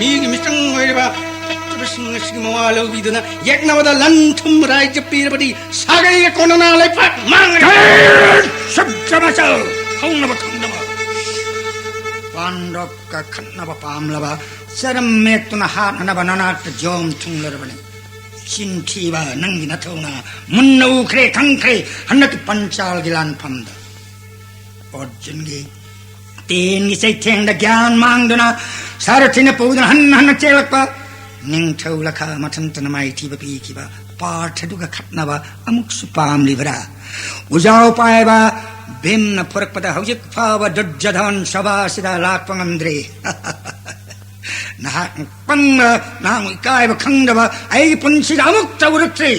ꯃꯤꯒꯤ ꯃꯤꯆꯪ ꯑꯣꯏꯔꯤꯕ ꯐꯠꯇꯕꯁꯤꯡ ꯑꯁꯤꯒꯤ ꯃꯋꯥ ꯂꯧꯕꯤꯗꯨꯅ ꯌꯦꯛꯅꯕꯗ ꯂꯟ ꯊꯨꯝ ꯔꯥꯏꯖ ꯄꯤꯔꯕꯗꯤ ꯁꯥꯒꯩꯒ ꯀꯣꯟꯅꯅ ꯂꯩꯄꯥꯛ ꯃꯥꯡꯒꯅꯤ꯫ ꯀꯔꯤ? ꯁꯨꯗ꯭ꯔ ꯃꯆꯜ! ꯍꯧꯅꯕ ꯈꯪꯗꯕ! ꯄꯥꯟꯗꯣꯞꯀ ꯈꯠꯅꯕ ꯄꯥꯝꯂꯕ ꯆꯔꯝ ꯃꯦꯠꯇꯨꯅ ꯍꯥꯠꯅꯅꯕ ꯅꯅꯥꯛꯇ ꯖꯣꯝ ꯊꯨꯡꯂꯔꯕꯅꯤ꯫ ꯆꯤꯟꯊꯤꯕ ꯅꯪꯒꯤ ꯅꯊꯧꯅ ꯃꯨꯟꯅ ꯎꯈ꯭ꯔꯦ ꯈꯪꯈ꯭ꯔꯦ ꯍꯟꯗꯛꯀꯤ ꯄꯟꯆꯥꯜꯒꯤ ꯂꯥꯟꯐꯝꯗ꯫ ꯑꯔꯖꯨꯟꯒꯤ ꯇꯦꯟꯒꯤ ꯆꯩꯊꯦꯡꯗ ꯒ꯭ꯌꯥꯟ ꯃꯥꯡꯗꯨꯅ ꯁꯥꯔꯊꯤꯅ ꯄꯨꯗꯨꯅ ꯍꯟꯅ ꯍꯟꯅ ꯆꯦꯜꯂꯛꯄ ꯅꯤꯡꯊꯧ ꯂꯈꯥ ꯃꯊꯟꯇꯅ ꯃꯥꯏꯊꯤꯕ ꯄꯤꯈꯤꯕ ꯄꯥꯔꯊꯗꯨꯒ ꯈꯠꯅꯕ ꯑꯃꯨꯛꯁꯨ ꯄꯥꯝꯂꯤꯕ꯭ꯔꯥ? ꯎꯖꯥꯎ ꯄꯥꯏꯕ ꯚꯤꯝꯅ ꯐꯨꯔꯛꯄꯗ ꯍꯧꯖꯤꯛ ꯐꯥꯎꯕ ꯗꯨꯔꯖꯣꯙꯟ ꯁꯚꯥꯁꯤꯗ ꯂꯥꯛꯄ ꯉꯝꯗ꯭ꯔꯤ꯫ ꯅꯍꯥꯛ ꯄꯪꯕ, ꯅꯍꯥꯛ ꯏꯀꯥꯏꯕ ꯈꯪꯗꯕ ꯑꯩꯒꯤ ꯄꯨꯟꯁꯤꯗ ꯑꯃꯨꯛꯇ ꯎꯔꯛꯇ꯭ꯔꯤ꯫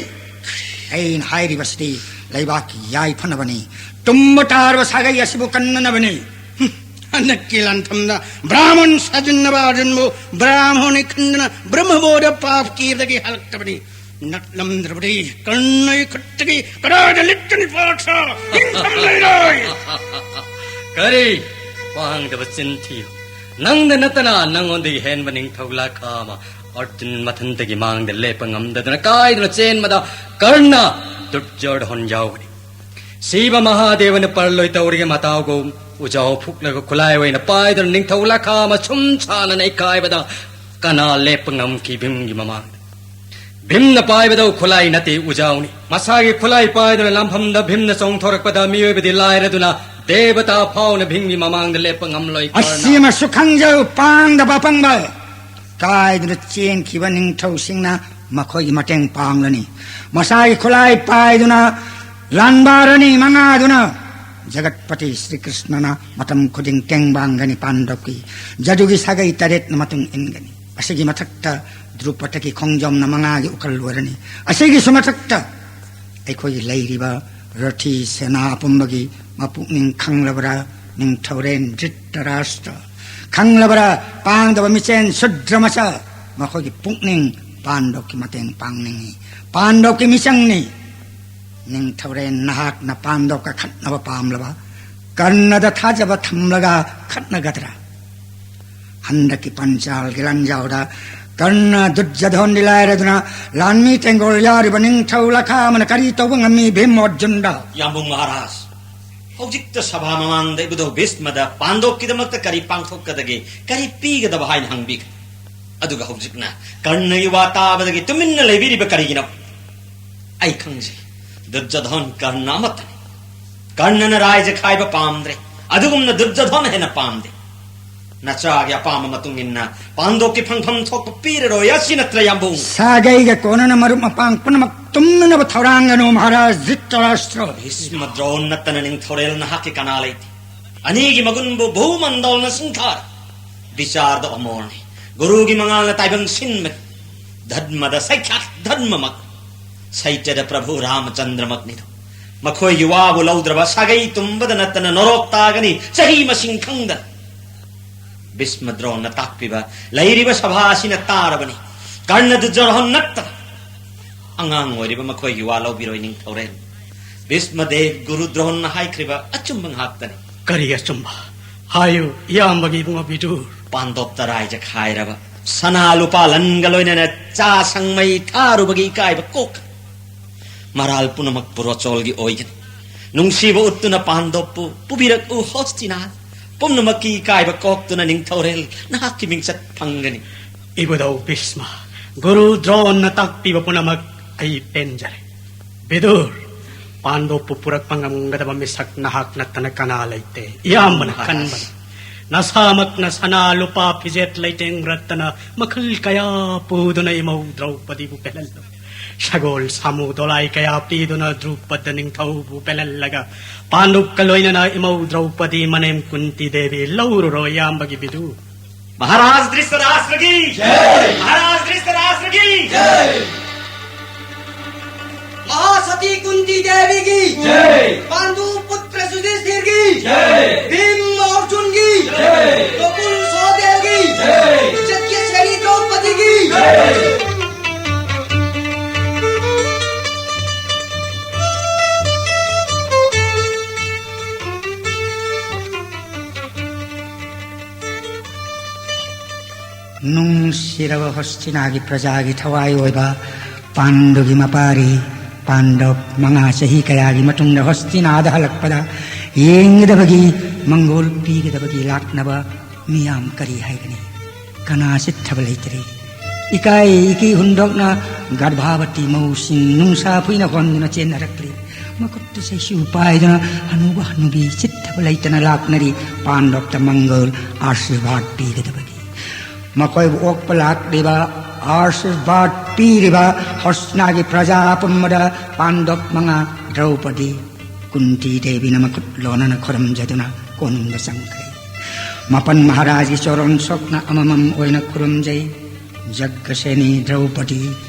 ꯑꯩꯅ ꯍꯥꯏꯔꯤꯕꯁꯤꯗꯤ ꯂꯩꯕꯥꯛꯀꯤ ꯌꯥꯏꯐꯅꯕꯅꯤ, ꯇꯨꯝꯕ ꯇꯥꯔꯕ ꯁꯥꯒꯩ ꯑꯁꯤꯕꯨ ꯀꯟꯅꯅꯕꯅꯤ꯫ ꯍꯨꯝ, ꯍꯟꯗꯛꯀꯤ ꯂꯥꯟꯐꯝꯗ ꯕ꯭ꯔꯥꯍꯃꯟ ꯁꯥꯖꯤꯟꯅꯕ ꯑꯔꯖꯨꯟꯕꯨ ꯕ꯭ꯔꯥꯍꯃꯣꯅꯤ ꯈꯟꯗꯨꯅ ꯕ꯭ꯔꯍꯃꯕꯣꯙ ꯄꯥꯞ ꯀꯤꯕꯗꯒꯤ ꯍꯜꯂꯛꯇꯕꯅꯤ꯫ ꯅꯠꯂꯝꯗ꯭ꯔꯕꯗꯤ ꯀꯔꯅꯒꯤ ꯈꯨꯠꯇꯒꯤ ꯀꯗꯥꯏꯗ ꯂꯤꯠꯀꯅꯤ ꯄꯥꯔꯊ? ꯍꯤꯡꯐꯝ ꯂꯩꯔꯣꯏ꯫ ꯀꯔꯤ? ꯄꯥꯡꯗꯕ ꯆꯤꯟ ꯊꯤꯌꯨ꯫ ꯅꯪꯗ ꯅꯠꯇꯅ ꯅꯪꯉꯣꯟꯗꯒꯤ ꯍꯦꯟꯕ ꯅꯤꯡꯊꯧ ꯂꯥꯈꯥ ꯑꯃ ꯑꯔꯖꯨꯟ ꯃꯊꯟꯇꯒꯤ ꯃꯥꯡꯗ ꯂꯦꯞꯄ ꯉꯝꯗꯗꯨꯅ ꯀꯥꯏꯗꯨꯅ ꯆꯦꯟꯕꯗ ꯀꯔꯅ ꯗꯨꯔꯖꯣꯙꯟ ꯌꯥꯎꯕꯅꯤ꯫ ꯁꯤꯕ ꯃꯍꯥꯗꯦꯕꯅ ꯄꯔꯂꯣꯏ ꯇꯧꯔꯤꯒ ꯃꯇꯥꯎꯒꯨꯝ ꯎꯖꯥꯎ ꯐꯨꯛꯂꯒ ꯈꯨꯠꯂꯥꯏ ꯑꯣꯏꯅ ꯄꯥꯏꯗꯨꯅ ꯅꯤꯡꯊꯧ ꯂꯥꯈꯥ ꯑꯃ ꯁꯨꯝ ꯁꯥꯅ ꯅꯩꯈꯥꯏꯕꯗ ꯀꯅꯥ ꯂꯦꯞꯄ ꯉꯝꯈꯤ ꯚꯤꯝꯒꯤ ꯃꯃꯥꯡꯗ? ꯚꯤꯝꯅ ꯄꯥꯏꯕꯗꯧ ꯈꯨꯠꯂꯥꯏ ꯅꯠꯇꯦ, ꯎꯖꯥꯎꯅꯤ꯫ ꯃꯁꯥꯒꯤ ꯈꯨꯠꯂꯥꯏ ꯄꯥꯏꯗꯨꯅ ꯂꯥꯟꯐꯝꯗ ꯚꯤꯝꯅ ꯆꯣꯡꯊꯣꯔꯛꯄꯗ ꯃꯤꯑꯣꯏꯕꯗꯤ ꯂꯥꯏꯔꯗꯨꯅ ꯗꯦꯕꯇꯥ ꯐꯥꯎꯅ ꯚꯤꯝꯒꯤ ꯃꯃꯥꯡꯗ ꯂꯦꯞꯄ ꯉꯝꯂꯣꯏ꯫ ꯑꯁꯤ ꯑꯃꯁꯨ ꯈꯪꯖꯧ, ꯄꯥꯡꯗꯕ ꯑꯄꯪꯕ ꯀꯥꯏꯗꯨꯅ ꯆꯦꯟꯈꯤꯕ ꯅꯤꯡꯊꯧꯁꯤꯡꯅ ꯃꯈꯣꯏꯒꯤ ꯃꯇꯦꯡ ꯄꯥꯡꯂꯅꯤ꯫ ꯃꯁꯥꯒꯤ ꯈꯨꯠꯂꯥꯏ ꯄꯥꯏꯗꯨꯅ ꯂꯥꯟꯕꯥꯔꯅꯤ ꯃꯉꯥꯗꯨꯅ ꯖꯒꯠꯄꯇꯤ ꯁ꯭ꯔꯤ ꯀ꯭ꯔꯤꯁꯅꯅ ꯃꯇꯝ ꯈꯨꯗꯤꯡ ꯇꯦꯡꯕꯥꯡꯒꯅꯤ꯫ ꯄꯥꯟꯗꯕꯀꯤ ꯖꯗꯨꯒꯤ ꯁꯥꯒꯩ ꯇꯔꯦꯠꯅ ꯃꯇꯨꯡ ꯏꯟꯒꯅꯤ꯫ ꯑꯁꯤꯒꯤ ꯃꯊꯛꯇ ꯗ꯭ꯔꯨꯄꯗꯒꯤ ꯈꯣꯡꯖꯣꯝꯅ ꯃꯉꯥꯒꯤ ꯎꯀꯜ ꯑꯣꯏꯔꯅꯤ꯫ ꯑꯁꯤꯒꯤꯁꯨ ꯃꯊꯛꯇ ꯑꯩꯈꯣꯏꯒꯤ ꯂꯩꯔꯤꯕ ꯔꯊꯤ ꯁꯦꯅꯥ ꯑꯄꯨꯝꯕꯒꯤ ꯃꯄꯨꯛꯅꯤꯡ ꯈꯪꯂꯕ꯭ꯔꯥ? ꯅꯤꯡꯊꯧꯔꯦꯟ ꯙ꯭ꯔꯤꯇꯔꯥꯁꯇ꯭ꯔ ꯈꯪꯂꯕ꯭ꯔꯥ? ꯄꯥꯡꯗꯕ ꯃꯤꯆꯦꯟ ꯁꯨꯗ꯭ꯔ ꯃꯆꯥ, ꯃꯈꯣꯏꯒꯤ ꯄꯨꯛꯅꯤꯡ ꯄꯥꯟꯗꯕꯀꯤ ꯃꯇꯦꯡ ꯄꯥꯡꯅꯤꯡꯏ꯫ ꯄꯥꯟꯗꯕꯀꯤ ꯃꯤꯆꯪꯅꯤ꯫ ꯅꯤꯡꯊꯧꯔꯦꯟ, ꯅꯍꯥꯛꯅ ꯄꯥꯟꯗꯕꯀ ꯈꯠꯅꯕ ꯄꯥꯝꯂꯕ? ꯀꯔꯅꯗ ꯊꯥꯖꯕ ꯊꯝꯂꯒ ꯈꯠꯅꯒꯗ꯭ꯔꯥ? ꯍꯟꯗꯛꯀꯤ ꯄꯟꯆꯥꯜꯒꯤ ꯂꯥꯟꯖꯥꯎꯗ ꯀꯔꯅ ꯗꯨꯔꯖꯣꯙꯟꯗꯤ ꯂꯥꯏꯔꯗꯨꯅ ꯂꯥꯟꯃꯤ ꯇꯦꯡꯒꯣꯜ ꯌꯥꯎꯔꯤꯕ ꯅꯤꯡꯊꯧ ꯂꯈꯥ ꯑꯃꯅ ꯀꯔꯤ ꯇꯧꯕ ꯉꯝꯃꯤ ꯚꯤꯝ ꯑꯔꯖꯨꯟꯗ? ꯌꯥꯝꯕꯨꯡ ꯃꯍꯥꯔꯥꯖ, ꯍꯧꯖꯤꯛꯇ ꯁꯚꯥ ꯃꯃꯥꯡꯗ ꯏꯕꯨꯙꯧ ꯚꯤꯁꯃꯗ ꯄꯥꯟꯗꯣꯞꯀꯤꯗꯃꯛꯇ ꯀꯔꯤ ꯄꯥꯡꯊꯣꯛꯀꯗꯒꯦ, ꯀꯔꯤ ꯄꯤꯒꯗꯕ ꯍꯥꯏꯅ ꯍꯪꯕꯤꯈ꯭ꯔꯦ꯫ ꯑꯗꯨꯒ ꯍꯧꯖꯤꯛꯅ ꯀꯔꯅꯒꯤ ꯋꯥ ꯇꯥꯕꯗꯒꯤ ꯇꯨꯃꯤꯟꯅ ꯂꯩꯕꯤꯔꯤꯕ ꯀꯔꯤꯒꯤꯅꯣ? ꯑꯩ ꯈꯪꯖꯩ, ꯗꯨꯔꯖꯣꯙꯟ ꯀꯔꯅ ꯑꯃꯠꯇꯅꯤ꯫ ꯀꯔꯅꯅ ꯔꯥꯏꯖ ꯈꯥꯏꯕ ꯄꯥꯝꯗ꯭ꯔꯦ, ꯑꯗꯨꯒꯨꯝꯅ ꯗꯨꯔꯖꯣꯙꯟ ꯍꯦꯟꯅ ꯄꯥꯝꯗꯦ꯫ ꯅꯆꯥꯒꯤ ꯑꯄꯥꯝꯕ ꯃꯇꯨꯡ ꯏꯟꯅ ꯄꯥꯟꯗꯣꯞꯀꯤ ꯐꯪꯐꯝ ꯊꯣꯛꯄ ꯄꯤꯔꯔꯣꯏ꯫ ꯑꯁꯤ ꯅꯠꯇ꯭ꯔ, ꯌꯥꯝꯕꯨꯡ? ꯁꯥꯒꯩꯒ ꯀꯣꯟꯅꯅ ꯃꯔꯨꯞ ꯃꯄꯥꯡ ꯄꯨꯝꯅꯃꯛ ꯇꯨꯝꯅꯅꯕ ꯊꯧꯔꯥꯡꯒꯅꯨ, ꯃꯍꯥꯔꯥꯖ ꯙ꯭ꯔꯤꯇꯔꯥꯁꯇ꯭ꯔ꯫ ꯚꯤꯁꯃ ꯗ꯭ꯔꯣꯟ ꯅꯠꯇꯅ ꯅꯤꯡꯊꯧꯔꯦꯜ ꯅꯍꯥꯛꯀꯤ ꯀꯅꯥ ꯂꯩꯇꯦ꯫ ꯑꯅꯤꯒꯤ ꯃꯒꯨꯟꯕꯨ ꯚꯨꯃꯟꯗꯣꯜꯅ ꯁꯤꯡꯊꯥꯔꯦ꯫ ꯕꯤꯆꯥꯔꯗ ꯑꯃꯣꯔꯅꯤ꯫ ꯒꯨꯔꯨꯒꯤ ꯃꯉꯥꯜꯅ ꯇꯥꯏꯕꯪ ꯁꯤꯟꯕꯅꯤ꯫ ꯙꯔꯃꯗ ꯁꯥꯛꯈ꯭ꯌꯥꯠ ꯙꯔꯃꯃꯛ꯫ ꯁꯩꯇ꯭ꯌꯗ ꯄ꯭ꯔꯚꯨ ꯔꯥꯃꯆꯟꯗ꯭ꯔꯃꯛꯅꯤꯗꯣ꯫ ꯃꯈꯣꯏꯒꯤ ꯋꯥꯕꯨ ꯂꯧꯗ꯭ꯔꯕ ꯁꯥꯒꯩ ꯇꯨꯝꯕꯗ ꯅꯠꯇꯅ ꯅꯣꯔꯣꯛ ꯇꯥꯒꯅꯤ, ꯆꯍꯤ ꯃꯁꯤꯡ ꯈꯪꯗꯅ꯫ ꯚꯤꯁꯃ ꯗ꯭ꯔꯣꯟꯅ ꯇꯥꯛꯄꯤꯕ ꯂꯩꯔꯤꯕ ꯁꯚꯥ ꯑꯁꯤꯅ ꯇꯥꯔꯕꯅꯤ꯫ ꯀꯔꯅ ꯗꯨꯔꯖꯣꯙꯟ ꯅꯠꯇꯅ ꯑꯉꯥꯡ ꯑꯣꯏꯔꯤꯕ ꯃꯈꯣꯏꯒꯤ ꯋꯥ ꯂꯧꯕꯤꯔꯣꯏ, ꯅꯤꯡꯊꯧꯔꯦꯜ꯫ ꯚꯤꯁꯃ ꯗꯦꯕ ꯒꯨꯔꯨ ꯗ꯭ꯔꯣꯟꯅ ꯍꯥꯏꯈ꯭ꯔꯤꯕ ꯑꯆꯨꯝꯕ ꯉꯥꯛꯇꯅꯤ꯫ ꯀꯔꯤ ꯑꯆꯨꯝꯕ? ꯍꯥꯏꯌꯨ, ꯏꯌꯥꯝꯕꯒꯤ ꯏꯕꯨꯡ ꯕꯤꯗꯨꯔ꯫ ꯄꯥꯟꯗꯣꯞꯇ ꯔꯥꯏꯖ ꯈꯥꯏꯔꯕ, ꯁꯅꯥ ꯂꯨꯄꯥ ꯂꯟꯒ ꯂꯣꯏꯅꯅ ꯆꯥ ꯁꯪꯃꯩ ꯊꯥꯔꯨꯕꯒꯤ ꯏꯀꯥꯏꯕ ꯀꯣꯛ꯫ ꯃꯔꯥꯜ ꯄꯨꯝꯅꯃꯛꯄꯨ ꯔꯣꯆꯣꯜꯒꯤ ꯑꯣꯏꯒꯅꯤ꯫ ꯅꯨꯡꯁꯤꯕ ꯎꯠꯇꯨꯅ ꯄꯥꯟꯗꯣꯞꯄꯨ ꯄꯨꯕꯤꯔꯛꯎ, ꯍꯣꯁꯇꯤꯅꯥ꯫ ꯄꯨꯝꯅꯃꯛꯀꯤ ꯏꯀꯥꯏꯕ ꯀꯣꯛꯇꯨꯅ ꯅꯤꯡꯊꯧꯔꯦꯜ ꯅꯍꯥꯛꯀꯤ ꯃꯤꯡꯆꯠ ꯐꯪꯒꯅꯤ꯫ ꯏꯕꯨꯙꯧ ꯚꯤꯁꯃ, ꯒꯨꯔꯨ ꯗ꯭ꯔꯣꯟꯅ ꯇꯥꯛꯄꯤꯕ ꯄꯨꯝꯅꯃꯛ ꯑꯩ ꯄꯦꯟꯖꯔꯦ꯫ ꯕꯤꯗꯨꯔ, ꯄꯥꯟꯗꯨꯞꯄꯨ ꯄꯨꯔꯛꯄ ꯉꯝꯒꯗꯕ ꯃꯤꯁꯛ ꯅꯍꯥꯛ ꯅꯠꯇꯅ ꯀꯅꯥ ꯂꯩꯇꯦ꯫ ꯏꯌꯥꯝꯕꯅ ꯃꯍꯥꯔꯥꯖ꯫ ꯈꯟꯕꯅ ꯅꯁꯥꯃꯛꯅ ꯁꯅꯥ ꯂꯨꯄꯥ ꯐꯤꯖꯦꯠ ꯂꯩꯇꯦꯡ ꯔꯠꯇꯅ ꯃꯈꯜ ꯀꯌꯥ ꯄꯨꯗꯨꯅ ꯏꯃꯧ ꯗ꯭ꯔꯧꯄꯗꯤꯕꯨ ꯄꯦꯜꯍꯜꯂꯨ꯫ ꯁꯒꯣꯜ ꯁꯥꯃꯨ ꯗꯣꯂꯥꯏ ꯀꯌꯥ ꯄꯤꯗꯨꯅ ꯗ꯭ꯔꯨꯄꯗ ꯅꯤꯡꯊꯧꯕꯨ ꯄꯦꯜꯍꯜꯂꯒ ꯄꯥꯟꯗꯨꯞꯀ ꯂꯣꯏꯅꯅ ꯏꯃꯧ ꯗ꯭ꯔꯧꯄꯗꯤ ꯃꯅꯦꯝ ꯀꯨꯟꯇꯤ ꯗꯦꯕꯤ ꯂꯧꯔꯨꯔꯣ ꯏꯌꯥꯝꯕꯒꯤ ꯕꯤꯗꯨ꯫ ꯃꯍꯥꯔꯥꯖ ꯙ꯭ꯔꯤꯁꯇꯔꯥꯁ꯭ꯇ꯭ꯔꯒꯤ ꯖꯩ! ꯃꯍꯥꯔꯥꯖ ꯙ꯭ꯔꯤꯁꯇꯔꯥꯁ꯭ꯇ꯭ꯔꯒꯤ ꯖꯩ! ꯃꯍꯥꯁꯇꯤ ꯀꯨꯟꯇꯤ ꯗꯦꯕꯤꯒꯤ ꯖꯩ! ꯄꯥꯟꯗꯨ ꯄꯨꯇ꯭ꯔ ꯌꯨꯙꯤꯁꯊꯤꯔꯒꯤ ꯖꯩ! ꯚꯤꯝ ꯑꯔꯖꯨꯟꯒꯤ ꯖꯩ! ꯅꯀꯨꯜ ꯁꯍꯗꯦꯕꯒꯤ ꯖꯩ! ꯆꯩꯇ꯭ꯌꯁꯦꯅꯤ ꯗ꯭ꯔꯧꯄꯗꯤꯒꯤ ꯖꯩ! ꯅꯨꯡꯁꯤꯔꯕ ꯍꯣꯁꯇꯤꯅꯥꯒꯤ ꯄ꯭ꯔꯖꯥꯒꯤ ꯊꯋꯥꯏ ꯑꯣꯏꯕ ꯄꯥꯟꯗꯨꯒꯤ ꯃꯄꯥꯔꯤ ꯄꯥꯟꯗꯕ ꯃꯉꯥ ꯆꯍꯤ ꯀꯌꯥꯒꯤ ꯃꯇꯨꯡꯗ ꯍꯣꯁꯇꯤꯅꯥꯗ ꯍꯜꯂꯛꯄꯗ ꯌꯦꯡꯒꯗꯕꯒꯤ ꯃꯪꯒꯣꯜ ꯄꯤꯒꯗꯕꯒꯤ ꯂꯥꯛꯅꯕ ꯃꯤꯌꯥꯝ ꯀꯔꯤ ꯍꯥꯏꯒꯅꯤ? ꯀꯅꯥ ꯆꯤꯠꯊꯕ ꯂꯩꯇ꯭ꯔꯤ? ꯏꯀꯥꯏ ꯏꯀꯤ ꯍꯨꯟꯗꯣꯛꯅ ꯒꯔꯚꯥꯕꯇꯤ ꯃꯧꯁꯤꯡ ꯅꯨꯡꯁꯥ ꯐꯨꯏꯅ ꯍꯣꯟꯗꯨꯅ ꯆꯦꯟꯅꯔꯛꯂꯤ꯫ ꯃꯈꯨꯠꯇ ꯆꯩꯁꯨ ꯄꯥꯏꯗꯨꯅ ꯍꯅꯨꯕ ꯍꯅꯨꯕꯤ ꯆꯤꯠꯊꯕ ꯂꯩꯇꯅ ꯂꯥꯛꯅꯔꯤ꯫ ꯄꯥꯟꯗꯣꯞꯇ ꯃꯪꯒꯜ ꯑꯥꯁꯤꯔꯕꯥꯗ ꯄꯤꯒꯗꯕꯒꯤ꯫ ꯃꯈꯣꯏꯕꯨ ꯑꯣꯛꯄ ꯂꯥꯛꯂꯤꯕ, ꯑꯥꯁꯤꯔꯕꯥꯗ ꯄꯤꯔꯤꯕ ꯍꯣꯁꯅꯥꯒꯤ ꯄ꯭ꯔꯖꯥ ꯄꯨꯝꯕꯗ ꯄꯥꯟꯗꯣꯞ ꯃꯉꯥ ꯗ꯭ꯔꯧꯄꯗꯤ ꯀꯨꯟꯇꯤ ꯗꯦꯕꯤꯅ ꯃꯈꯨꯠ ꯂꯣꯟꯅꯅ ꯈꯨꯔꯨꯝꯖꯗꯨꯅ ꯀꯣꯅꯨꯡꯗ ꯆꯪꯈ꯭ꯔꯦ꯫ ꯃꯥꯄꯟ ꯃꯍꯥꯔꯥꯖꯒꯤ ꯆꯣꯔꯣꯟ ꯁꯣꯛꯅ ꯑꯃꯃꯝ ꯑꯣꯏꯅ ꯈꯨꯔꯨꯝꯖꯩ꯫ ꯖꯒ꯭ꯒꯁꯦꯅꯤ ꯗ꯭ꯔꯧꯄꯗꯤ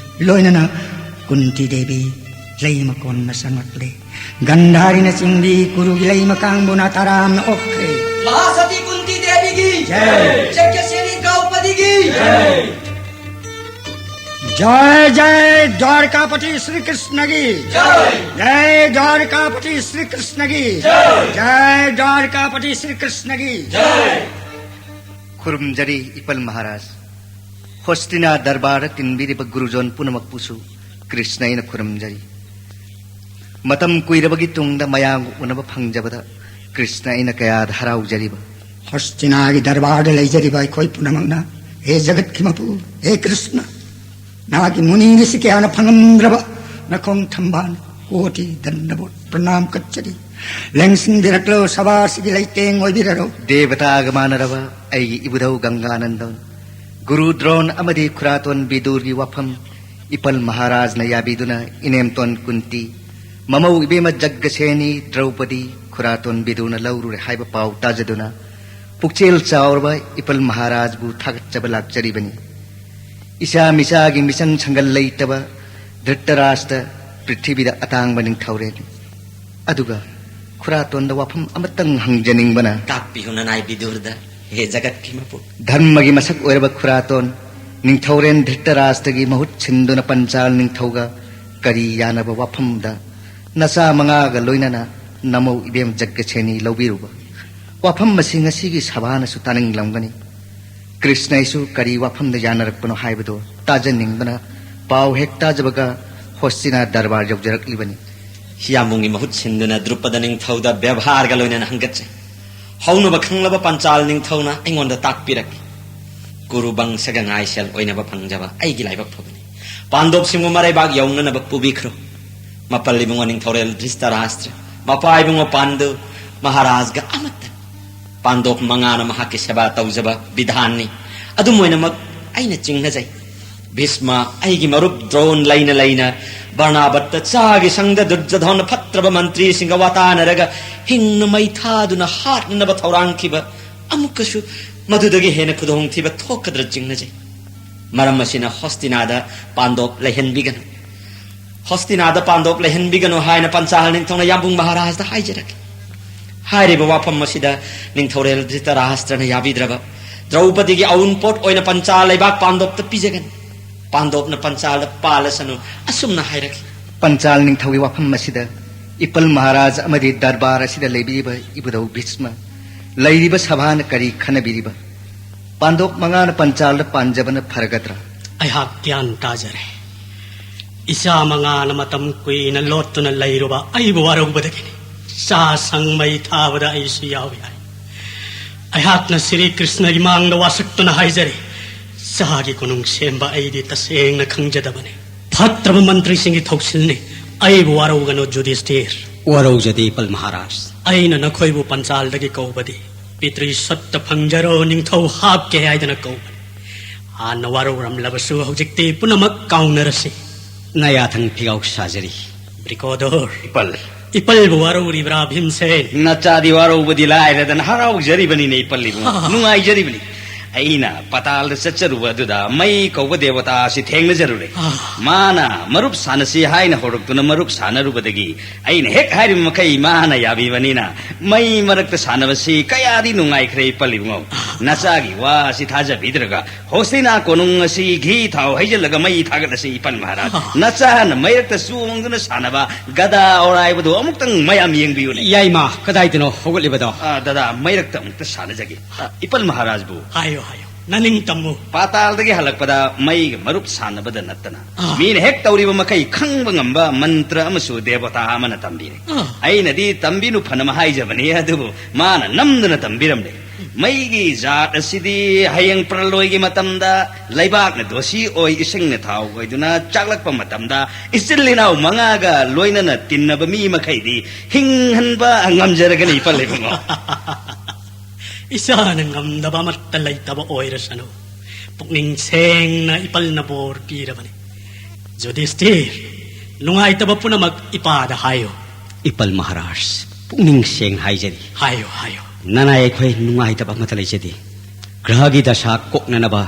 ꯂꯣꯏꯅꯅ ꯀꯨꯟꯇꯤ ꯗꯦꯕꯤ ꯂꯩꯃ ꯀꯣꯟꯅ ꯆꯪꯂꯛꯂꯦ꯫ ꯒꯟꯙꯥꯔꯤꯅ ꯆꯤꯡꯕꯤ ꯀꯨꯔꯨꯒꯤ ꯂꯩꯃ ꯀꯥꯡꯕꯨꯅ ꯇꯔꯥꯝꯅ ꯑꯣꯛꯈ꯭ꯔꯦ꯫ ꯃꯍꯥꯁꯇꯤ ꯀꯨꯟꯇꯤ ꯗꯦꯕꯤꯒꯤ ꯖꯩ! ꯖꯒ꯭ꯒꯁꯦꯅꯤ ꯗ꯭ꯔꯧꯄꯗꯤꯒꯤ ꯖꯩ! ꯖꯩ ꯖꯩ ꯗ꯭ꯋꯥꯔꯀꯥꯄꯇꯤ ꯁ꯭ꯔꯤ ꯀ꯭ꯔꯤꯁꯅꯒꯤ ꯖꯩ! ꯖꯩ ꯗ꯭ꯋꯥꯔꯀꯥꯄꯇꯤ ꯁ꯭ꯔꯤ ꯀ꯭ꯔꯤꯁꯅꯒꯤ ꯖꯩ! ꯖꯩ ꯗ꯭ꯋꯥꯔꯀꯥꯄꯇꯤ ꯁ꯭ꯔꯤ ꯀ꯭ꯔꯤꯁꯅꯒꯤ ꯖꯩ! ꯈꯨꯔꯨꯝꯖꯔꯤ ꯏꯄꯜ ꯃꯍꯥꯔꯥꯖ꯫ ꯍꯣꯁꯇꯤꯅꯥ ꯗꯔꯕꯥꯔꯗ ꯇꯤꯟꯕꯤꯔꯤꯕ ꯒꯨꯔꯨꯖꯣꯟ ꯄꯨꯝꯅꯃꯛꯄꯨꯁꯨ ꯀ꯭ꯔꯤꯁꯅ ꯑꯩꯅ ꯈꯨꯔꯨꯝꯖꯔꯤ꯫ ꯃꯇꯝ ꯀꯨꯏꯔꯕꯒꯤ ꯇꯨꯡꯗ ꯃꯌꯥꯝꯒ ꯎꯅꯕ ꯐꯪꯖꯕꯗ ꯀ꯭ꯔꯤꯁꯅ ꯑꯩꯅ ꯀꯌꯥꯗ ꯍꯔꯥꯎꯖꯔꯤꯕ꯫ ꯍꯣꯁꯇꯤꯅꯥꯒꯤ ꯗꯔꯕꯥꯔꯗ ꯂꯩꯖꯔꯤꯕ ꯑꯩꯈꯣꯏ ꯄꯨꯝꯅꯃꯛꯅ, ꯍꯦ ꯖꯒꯠꯀꯤ ꯃꯄꯨ, ꯍꯦ ꯀ꯭ꯔꯤꯁꯅ, ꯅꯍꯥꯛꯀꯤ ꯃꯨꯅꯤ ꯔꯤꯁꯤ ꯀꯌꯥꯅ ꯐꯪꯉꯝꯗ꯭ꯔꯕ ꯅꯈꯣꯡ ꯊꯝꯕꯥꯜ ꯀꯣꯇꯤ ꯗꯟꯗꯕꯣꯠ ꯄ꯭ꯔꯅꯥꯝ ꯀꯠꯆꯔꯤ꯫ ꯂꯦꯡꯁꯤꯟꯕꯤꯔꯛꯂꯣ, ꯁꯚꯥ ꯑꯁꯤꯒꯤ ꯂꯩꯇꯦꯡ ꯑꯣꯏꯕꯤꯔꯔꯣ꯫ ꯗꯦꯕꯇꯥꯒ ꯃꯥꯟꯅꯔꯕ ꯑꯩꯒꯤ ꯏꯕꯨꯙꯧ ꯒꯪꯒꯥꯅꯟꯗꯟ, ꯒꯨꯔꯨ ꯗ꯭ꯔꯣꯟ ꯑꯃꯗꯤ ꯈꯨꯔꯥꯇꯣꯟ ꯕꯤꯗꯨꯔꯒꯤ ꯋꯥꯐꯝ ꯏꯄꯜ ꯃꯍꯥꯔꯥꯖꯅ ꯌꯥꯕꯤꯗꯨꯅ ꯏꯅꯦꯝꯇꯣꯟ ꯀꯨꯟꯇꯤ, ꯃꯃꯧ ꯏꯕꯦꯝꯃ ꯖꯒ꯭ꯒꯁꯦꯅꯤ ꯗ꯭ꯔꯧꯄꯗꯤ ꯈꯨꯔꯥꯇꯣꯟ ꯕꯤꯗꯨꯔꯅ ꯂꯧꯔꯨꯔꯦ ꯍꯥꯏꯕ ꯄꯥꯎ ꯇꯥꯖꯗꯨꯅ ꯄꯨꯛꯆꯦꯜ ꯆꯥꯎꯔꯕ ꯏꯄꯜ ꯃꯍꯥꯔꯥꯖꯕꯨ ꯊꯥꯒꯠꯆꯕ ꯂꯥꯛꯆꯔꯤꯕꯅꯤ꯫ ꯏꯆꯥ ꯃꯤꯆꯥꯒꯤ ꯃꯤꯆꯪ ꯁꯪꯒꯜ ꯂꯩꯇꯕ ꯙ꯭ꯔꯤꯇꯔꯥꯁꯇ꯭ꯔ ꯄ꯭ꯔꯤꯊꯤꯕꯤꯗ ꯑꯇꯥꯡꯕ ꯅꯤꯡꯊꯧꯔꯦꯜꯅꯤ꯫ ꯑꯗꯨꯒ ꯈꯨꯔꯥꯇꯣꯟꯗ ꯋꯥꯐꯝ ꯑꯃꯇꯪ ꯍꯪꯖꯅꯤꯡꯕꯅ, ꯇꯥꯛꯄꯤꯌꯨ ꯅꯅꯥꯏ ꯕꯤꯗꯨꯔꯗ, ꯍꯦ ꯖꯒꯠꯀꯤ ꯃꯄꯨ꯫ ꯙꯔꯃꯒꯤ ꯃꯁꯛ ꯑꯣꯏꯔꯕ ꯈꯨꯔꯥꯇꯣꯟ, ꯅꯤꯡꯊꯧꯔꯦꯜ ꯙ꯭ꯔꯤꯇꯔꯥꯁꯇ꯭ꯔꯒꯤ ꯃꯍꯨꯠ ꯁꯤꯟꯗꯨꯅ ꯄꯟꯆꯥꯜ ꯅꯤꯡꯊꯧꯒ ꯀꯔꯤ ꯌꯥꯅꯕ ꯋꯥꯐꯝꯗ ꯅꯆꯥ ꯃꯉꯥꯒ ꯂꯣꯏꯅꯅ ꯅꯃꯧ ꯏꯕꯦꯝ ꯖꯒ꯭ꯒꯁꯦꯅꯤ ꯂꯧꯕꯤꯔꯨꯕ? ꯋꯥꯐꯝ ꯑꯁꯤ ꯉꯁꯤꯒꯤ ꯁꯚꯥꯅꯁꯨ ꯇꯥꯅꯤꯡꯂꯝꯒꯅꯤ꯫ ꯀ꯭ꯔꯤꯁꯅ ꯑꯩꯁꯨ ꯀꯔꯤ ꯋꯥꯐꯝꯗ ꯌꯥꯅꯔꯛꯄꯅꯣ ꯍꯥꯏꯕꯗꯨ ꯇꯥꯖꯅꯤꯡꯕꯅ ꯄꯥꯎ ꯍꯦꯛ ꯇꯥꯖꯕꯒ ꯍꯣꯁꯇꯤꯅꯥ ꯗꯔꯕꯥꯔ ꯌꯧꯖꯔꯛꯂꯤꯕꯅꯤ꯫ ꯍꯤꯌꯥꯃꯨꯡꯒꯤ ꯃꯍꯨꯠ ꯁꯤꯟꯗꯨꯅ ꯗ꯭ꯔꯨꯄꯗ ꯅꯤꯡꯊꯧꯗ ꯕꯦꯕꯥꯔꯒ ꯂꯣꯏꯅꯅ ꯍꯪꯒꯠꯆꯩ꯫ ꯍꯧꯅꯕ ꯈꯪꯂꯕ ꯄꯟꯆꯥꯜ ꯅꯤꯡꯊꯧꯅ ꯑꯩꯉꯣꯟꯗ ꯇꯥꯛꯄꯤꯔꯛꯈꯤ꯫ ꯀꯨꯔꯨ ꯕꯪꯁꯒ ꯉꯥꯏꯁꯦꯜ ꯑꯣꯏꯅꯕ ꯐꯪꯖꯕ ꯑꯩꯒꯤ ꯂꯥꯏꯕꯛ ꯐꯕꯅꯤ꯫ ꯄꯥꯟꯗꯣꯞꯁꯤꯡꯕꯨ ꯃꯔꯩꯕꯥꯛ ꯌꯧꯅꯅꯕ ꯄꯨꯕꯤꯈ꯭ꯔꯣ꯫ ꯃꯄꯜ ꯏꯕꯨꯡꯉꯣ ꯅꯤꯡꯊꯧꯔꯦꯜ ꯙ꯭ꯔꯤꯁꯇꯔꯥꯁꯇ꯭ꯔ, ꯃꯄꯥ ꯏꯕꯨꯡꯉꯣ ꯄꯥꯟꯗꯨ, ꯃꯍꯥꯔꯥꯖꯒ ꯑꯃꯠꯇ꯫ ꯄꯥꯟꯗꯣꯞ ꯃꯉꯥꯅ ꯃꯍꯥꯛꯀꯤ ꯁꯦꯕꯥ ꯇꯧꯖꯕ ꯕꯤꯙꯥꯟꯅꯤ꯫ ꯑꯗꯨꯝ ꯑꯣꯏꯅꯃꯛ ꯑꯩꯅ ꯆꯤꯡꯅꯖꯩ꯫ ꯚꯤꯁꯃ, ꯑꯩꯒꯤ ꯃꯔꯨꯞ ꯗ꯭ꯔꯣꯟ ꯂꯩꯅ ꯂꯩꯅ ꯕꯔꯅꯥꯕꯠꯇ ꯆꯥꯒꯤ ꯁꯪꯗ ꯗꯨꯔꯖꯙꯣꯟ ꯐꯠꯇ꯭ꯔꯕ ꯃꯟꯇ꯭ꯔꯤꯁꯤꯡꯒ ꯋꯥꯇꯥꯅꯔꯒ ꯍꯤꯡꯅ ꯃꯩ ꯊꯥꯗꯨꯅ ꯍꯥꯠꯅꯅꯕ ꯊꯧꯔꯥꯡꯈꯤꯕ ꯑꯃꯨꯛꯀꯁꯨ ꯃꯗꯨꯗꯒꯤ ꯍꯦꯟꯅ ꯈꯨꯗꯣꯡꯊꯤꯕ ꯊꯣꯛꯀꯗ꯭ꯔꯥ ꯆꯤꯡꯅꯖꯩ꯫ ꯃꯔꯝ ꯑꯁꯤꯅ ꯍꯣꯁꯇꯤꯅꯥꯗ ꯄꯥꯟꯗꯣꯞ ꯂꯩꯍꯟꯕꯤꯒꯅꯨ꯫ ꯍꯣꯁꯇꯤꯅꯥꯗ ꯄꯥꯟꯗꯣꯞ ꯂꯩꯍꯟꯕꯤꯒꯅꯨ ꯍꯥꯏꯅ ꯄꯟꯆꯥꯜ ꯅꯤꯡꯊꯧꯅ ꯌꯥꯝꯕꯨꯡ ꯃꯍꯥꯔꯥꯖꯗ ꯍꯥꯏꯖꯔꯛꯂꯤ꯫ ꯍꯥꯏꯔꯤꯕ ꯋꯥꯐꯝ ꯑꯁꯤꯗ ꯅꯤꯡꯊꯧꯔꯦꯜ ꯙ꯭ꯔꯤꯇꯔꯥꯁꯇ꯭ꯔꯅ ꯌꯥꯕꯤꯗ꯭ꯔꯕ ꯗ꯭ꯔꯧꯄꯗꯤꯒꯤ ꯑꯎꯟꯄꯣꯠ ꯑꯣꯏꯅ ꯄꯟꯆꯥꯜ ꯂꯩꯕꯥꯛ ꯄꯥꯟꯗꯣꯞꯇ ꯄꯤꯖꯒꯅꯤ꯫ ꯄꯥꯟꯗꯣꯞꯅ ꯄꯟꯆꯥꯜꯗ ꯄꯥꯜꯂꯁꯅꯨ ꯑꯁꯨꯝꯅ ꯍꯥꯏꯔꯛꯂꯤ꯫ ꯄꯟꯆꯥꯜ ꯅꯤꯡꯊꯧꯒꯤ ꯋꯥꯐꯝ ꯑꯁꯤꯗ ꯏꯄꯜ ꯃꯍꯥꯔꯥꯖ ꯑꯃꯗꯤ ꯗꯔꯕꯥꯔ ꯑꯁꯤꯗ ꯂꯩꯕꯤꯔꯤꯕ ꯏꯕꯨꯙꯧ ꯚꯤꯁꯃ, ꯂꯩꯔꯤꯕ ꯁꯚꯥꯅ ꯀꯔꯤ ꯈꯟꯅꯕꯤꯔꯤꯕ? ꯄꯥꯟꯗꯣꯞ ꯃꯉꯥꯅ ꯄꯟꯆꯥꯜꯗ ꯄꯥꯟꯖꯕꯅ ꯐꯔꯒꯗ꯭ꯔꯥ? ꯑꯩꯍꯥꯛ ꯒ꯭ꯌꯥꯟ ꯇꯥꯖꯔꯦ꯫ ꯏꯆꯥ ꯃꯉꯥꯅ ꯃꯇꯝ ꯀꯨꯏꯅ ꯂꯣꯠꯇꯨꯅ ꯂꯩꯔꯨꯕ ꯑꯩꯕꯨ ꯋꯥꯔꯧꯕꯗꯒꯤꯅꯤ꯫ ꯆꯥ ꯁꯪ ꯃꯩ ꯊꯥꯕꯗ ꯑꯩꯁꯨ ꯌꯥꯎꯏ ꯍꯥꯏ꯫ ꯑꯩꯍꯥꯛꯅ ꯁ꯭ꯔꯤ ꯀ꯭ꯔꯤꯁꯅꯒꯤ ꯃꯥꯡꯗ ꯋꯥꯁꯛꯇꯨꯅ ꯍꯥꯏꯖꯔꯤ, ꯆꯥꯒꯤ ꯀꯣꯅꯨꯡ ꯁꯦꯝꯕ ꯑꯩꯗꯤ ꯇꯁꯦꯡꯅ ꯈꯪꯖꯗꯕꯅꯤ꯫ ꯐꯠꯇ꯭ꯔꯕ ꯃꯟꯇ꯭ꯔꯤꯁꯤꯡꯒꯤ ꯊꯧꯁꯤꯜꯅꯤ꯫ ꯑꯩꯕꯨ ꯋꯥꯔꯧꯒꯅꯨ, ꯖꯨꯗꯤꯁꯇꯤꯔ꯫ ꯋꯥꯔꯧꯖꯗꯦ, ꯏꯄꯜ ꯃꯍꯥꯔꯥꯖ꯫ ꯑꯩꯅ ꯅꯈꯣꯏꯕꯨ ꯄꯟꯆꯥꯜꯗꯒꯤ ꯀꯧꯕꯗꯤ ꯄꯤꯇ꯭ꯔꯤ ꯁꯠꯇ ꯐꯪꯖꯔꯣ, ꯅꯤꯡꯊꯧ ꯍꯥꯞꯀꯦ ꯍꯥꯏꯗꯅ ꯀꯧꯕꯅꯤ꯫ ꯍꯥꯟꯅ ꯋꯥꯔꯧꯔꯝꯂꯕꯁꯨ ꯍꯧꯖꯤꯛꯇꯤ ꯄꯨꯝꯅꯃꯛ ꯀꯥꯎꯅꯔꯁꯤ꯫ ꯅꯌꯥꯊꯪ ꯐꯤꯒꯥꯎ ꯁꯥꯖꯔꯤ꯫ ꯕ꯭ꯔꯤꯀꯣꯗꯣꯔ꯫ ꯏꯄꯜ꯫ ꯏꯄꯜꯕꯨ ꯋꯥꯔꯧꯔꯤꯕ꯭ꯔꯥ, ꯚꯤꯝꯁꯦꯟ? ꯅꯆꯥꯗꯤ ꯋꯥꯔꯧꯕꯗꯤ ꯂꯥꯏꯔꯗꯅ ꯍꯔꯥꯎꯖꯔꯤꯕꯅꯤꯅꯦ, ꯏꯄꯜ ꯏꯕꯨꯡꯉꯣ꯫ ꯑꯥ꯫ ꯅꯨꯡꯉꯥꯏꯖꯔꯤꯕꯅꯤ꯫ ꯑꯩꯅ ꯄꯇꯥꯜꯗ ꯆꯠꯆꯔꯨꯕ ꯑꯗꯨꯗ ꯃꯩ ꯀꯧꯕ ꯗꯦꯕꯇꯥ ꯑꯁꯤ ꯊꯦꯡꯅꯖꯔꯨꯔꯦ꯫ ꯑꯥ꯫ ꯃꯥꯅ ꯃꯔꯨꯞ ꯁꯥꯟꯅꯁꯤ ꯍꯥꯏꯅ ꯍꯧꯔꯛꯇꯨꯅ ꯃꯔꯨꯞ ꯁꯥꯟꯅꯔꯨꯕꯗꯒꯤ ꯑꯩꯅ ꯍꯦꯛ ꯍꯥꯏꯔꯤꯕ ꯃꯈꯩ ꯃꯥꯅ ꯌꯥꯕꯤꯕꯅꯤꯅ ꯃꯩ ꯃꯔꯛꯇ ꯁꯥꯟꯅꯕꯁꯤ ꯀꯌꯥꯗꯤ ꯅꯨꯡꯉꯥꯏꯈ꯭ꯔꯦ, ꯏꯄꯜ ꯏꯕꯨꯡꯉꯣ꯫ ꯑꯥ꯫ ꯅꯆꯥꯒꯤ ꯋꯥ ꯑꯁꯤ ꯊꯥꯖꯕꯤꯗ꯭ꯔꯒ ꯍꯣꯁꯇꯤꯅꯥ ꯀꯣꯅꯨꯡ ꯑꯁꯤ ꯘꯤ ꯊꯥꯎ ꯍꯩꯖꯤꯜꯂꯒ ꯃꯩ ꯊꯥꯒꯠꯂꯁꯤ, ꯏꯄꯜ ꯃꯍꯥꯔꯥꯖ꯫ ꯑꯥ꯫ ꯅꯆꯥꯅ ꯃꯩꯔꯛꯇ ꯆꯣꯡꯗꯨꯅ ꯁꯥꯟꯅꯕ ꯒꯗꯥ ꯑꯣꯔꯥꯏꯕꯗꯨ ꯑꯃꯨꯛꯇꯪ ꯃꯌꯥꯝ ꯌꯦꯡꯕꯤꯌꯨꯅꯦ꯫ ꯌꯥꯏꯃ, ꯀꯗꯥꯏꯗꯅꯣ ꯍꯧꯒꯠꯂꯤꯕꯗꯣ? ꯑꯥ, ꯗꯗꯥ, ꯃꯩꯔꯛꯇ ꯑꯃꯨꯛꯇ ꯁꯥꯟꯅꯖꯒꯦ꯫ ꯑꯥ, ꯏꯄꯜ ꯃꯍꯥꯔꯥꯖꯕꯨ꯫ ꯍꯥꯏꯌꯣ, ꯍꯥꯏꯌꯣ, ꯅꯅꯤꯡ ꯇꯝꯃꯨ꯫ ꯄꯥꯇꯥꯜꯗꯒꯤ ꯍꯜꯂꯛꯄꯗ ꯃꯩꯒ ꯃꯔꯨꯞ ꯁꯥꯟꯅꯕꯗ ꯅꯠꯇꯅ ꯑꯥ꯫ ꯃꯤꯅ ꯍꯦꯛ ꯇꯧꯔꯤꯕ ꯃꯈꯩ ꯈꯪꯕ ꯉꯝꯕ ꯃꯟꯇ꯭ꯔ ꯑꯃꯁꯨ ꯗꯦꯕꯇꯥ ꯑꯃꯅ ꯇꯝꯕꯤꯔꯦ꯫ ꯑꯥ꯫ ꯑꯩꯅꯗꯤ ꯇꯝꯕꯤꯅꯨ ꯐꯅꯕ ꯍꯥꯏꯖꯕꯅꯤ, ꯑꯗꯨꯕꯨ ꯃꯥꯅ ꯅꯝꯗꯨꯅ ꯇꯝꯕꯤꯔꯝꯂꯦ꯫ ꯃꯩꯒꯤ ꯖꯥꯠ ꯑꯁꯤꯗꯤ ꯍꯌꯦꯡ ꯄ꯭ꯔꯂꯣꯏꯒꯤ ꯃꯇꯝꯗ ꯂꯩꯕꯥꯛꯅ ꯗꯣꯁꯤ ꯑꯣꯏ, ꯏꯁꯤꯡꯅ ꯊꯥꯎ ꯑꯣꯏꯗꯨꯅ ꯆꯥꯛꯂꯛꯄ ꯃꯇꯝꯗ ꯏꯆꯤꯜ ꯏꯅꯥꯎ ꯃꯉꯥꯒ ꯂꯣꯏꯅꯅ ꯇꯤꯟꯅꯕ ꯃꯤ ꯃꯈꯩꯗꯤ ꯍꯤꯡꯍꯟꯕ ꯉꯝꯖꯔꯒꯅꯤ, ꯏꯄꯜ ꯏꯕꯨꯡꯉꯣ꯫ ꯏꯁꯥꯅ ꯉꯝꯗꯕ ꯑꯃꯠꯇ ꯂꯩꯇꯕ ꯑꯣꯏꯔꯁꯅꯨ꯫ ꯄꯨꯛꯅꯤꯡ ꯁꯦꯡꯅ ꯏꯄꯜꯅ ꯕꯣꯔ ꯄꯤꯔꯕꯅꯤ꯫ ꯖꯨꯗꯤꯁꯇꯤꯔ, ꯅꯨꯡꯉꯥꯏꯇꯕ ꯄꯨꯝꯅꯃꯛ ꯏꯄꯥꯗ ꯍꯥꯏꯌꯨ꯫ ꯏꯄꯜ ꯃꯍꯥꯔꯥꯖ, ꯄꯨꯛꯅꯤꯡ ꯁꯦꯡꯅ ꯍꯥꯏꯖꯔꯤ꯫ ꯍꯥꯏꯌꯨ, ꯍꯥꯏꯌꯨ꯫ ꯅꯅꯥꯏ ꯑꯩꯈꯣꯏ ꯅꯨꯡꯉꯥꯏꯇꯕ ꯑꯃꯠꯇ ꯂꯩꯖꯗꯦ꯫ ꯒ꯭ꯔꯍꯒꯤ ꯗꯁꯥ ꯀꯣꯛꯅꯅꯕ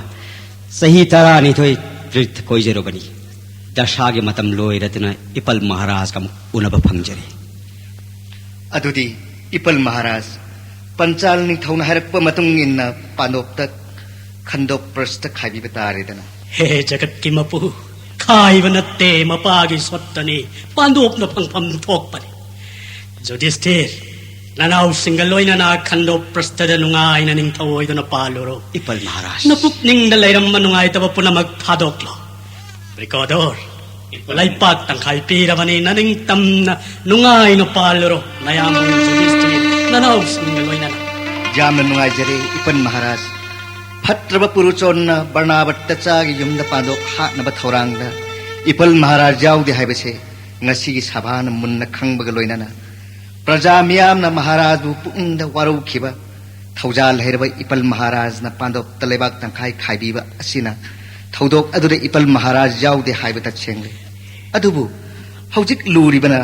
ꯆꯍꯤ ꯇꯔꯥꯅꯤꯊꯣꯏ ꯇ꯭ꯔꯤꯠ ꯀꯣꯏꯖꯔꯨꯕꯅꯤ꯫ ꯗꯁꯥꯒꯤ ꯃꯇꯝ ꯂꯣꯏꯔꯗꯨꯅ ꯏꯄꯜ ꯃꯍꯥꯔꯥꯖꯒ ꯑꯃꯨꯛ ꯎꯅꯕ ꯐꯪꯖꯔꯦ꯫ ꯑꯗꯨꯗꯤ ꯏꯄꯜ ꯃꯍꯥꯔꯥꯖ, ꯄꯟꯆꯥꯜ ꯅꯤꯡꯊꯧꯅ ꯍꯥꯏꯔꯛꯄ ꯃꯇꯨꯡ ꯏꯟꯅ ꯄꯥꯟꯗꯣꯞꯇ ꯈꯟꯗꯣꯞ ꯄ꯭ꯔꯁꯇ ꯈꯥꯏꯕꯤꯕ ꯇꯥꯔꯦꯗꯅ꯫ ꯍꯦ ꯖꯒꯠꯀꯤ ꯃꯄꯨ, ꯈꯥꯏꯕ ꯅꯠꯇꯦ, ꯃꯄꯥꯒꯤ ꯁꯣꯠꯇꯅꯤ, ꯄꯥꯟꯗꯣꯞꯅ ꯐꯪꯐꯝ ꯊꯣꯛꯄꯅꯤ꯫ ꯖꯨꯗꯤꯁꯇꯤꯔ, ꯅꯅꯥꯎꯁꯤꯡꯒ ꯂꯣꯏꯅꯅ ꯈꯟꯗꯣꯞ ꯄ꯭ꯔꯁꯇꯗ ꯅꯨꯡꯉꯥꯏꯅ ꯅꯤꯡꯊꯧ ꯑꯣꯏꯗꯨꯅ ꯄꯥꯜꯂꯨꯔꯣ꯫ ꯏꯄꯜ ꯃꯍꯥꯔꯥꯖ꯫ ꯅꯄꯨꯛꯅꯤꯡꯗ ꯂꯩꯔꯝꯕ ꯅꯨꯡꯉꯥꯏꯇꯕ ꯄꯨꯝꯅꯃꯛ ꯊꯥꯗꯣꯛꯂꯣ꯫ ꯕ꯭ꯔꯤꯀꯣꯗꯣꯔ, ꯂꯩꯄꯥꯛ ꯇꯪꯈꯥꯏ ꯄꯤꯔꯕꯅꯤ, ꯅꯅꯤꯡꯇꯝꯅ ꯅꯨꯡꯉꯥꯏꯅ ꯄꯥꯜꯂꯨꯔꯣ, ꯅꯌꯥꯝꯕ ꯖꯨꯗꯤꯁꯇꯤꯔ ꯅꯅꯥꯎꯁꯤꯡꯒ ꯂꯣꯏꯅꯅ꯫ ꯌꯥꯝꯅ ꯅꯨꯡꯉꯥꯏꯖꯔꯦ, ꯏꯄꯜ ꯃꯍꯥꯔꯥꯖ꯫ ꯐꯠꯇ꯭ꯔꯕ ꯄꯨꯔꯨꯆꯣꯟꯅ ꯕꯔꯅꯥꯕꯠꯇꯆꯥꯒꯤ ꯌꯨꯝꯗ ꯄꯥꯟꯗꯣꯞ ꯍꯥꯠꯅꯕ ꯊꯧꯔꯥꯡꯗ ꯏꯄꯜ ꯃꯍꯥꯔꯥꯖ ꯌꯥꯎꯗꯦ ꯍꯥꯏꯕꯁꯦ ꯉꯁꯤꯒꯤ ꯁꯚꯥꯅ ꯃꯨꯟꯅ ꯈꯪꯕꯒ ꯂꯣꯏꯅꯅ ꯄ꯭ꯔꯖꯥ ꯃꯤꯌꯥꯝꯅ ꯃꯍꯥꯔꯥꯖꯕꯨ ꯄꯨꯛꯅꯤꯡꯗ ꯋꯥꯔꯧꯈꯤꯕ, ꯊꯧꯖꯥꯜ ꯍꯩꯔꯕ ꯏꯄꯜ ꯃꯍꯥꯔꯥꯖꯅ ꯄꯥꯟꯗꯣꯞꯇ ꯂꯩꯕꯥꯛ ꯇꯪꯈꯥꯏ ꯈꯥꯏꯕꯤꯕ ꯑꯁꯤꯅ ꯊꯧꯗꯣꯛ ꯑꯗꯨꯗ ꯏꯄꯜ ꯃꯍꯥꯔꯥꯖ ꯌꯥꯎꯗꯦ ꯍꯥꯏꯕ ꯇꯁꯦꯡꯂꯦ꯫ ꯑꯗꯨꯕꯨ ꯍꯧꯖꯤꯛ ꯂꯨꯔꯤꯕꯅ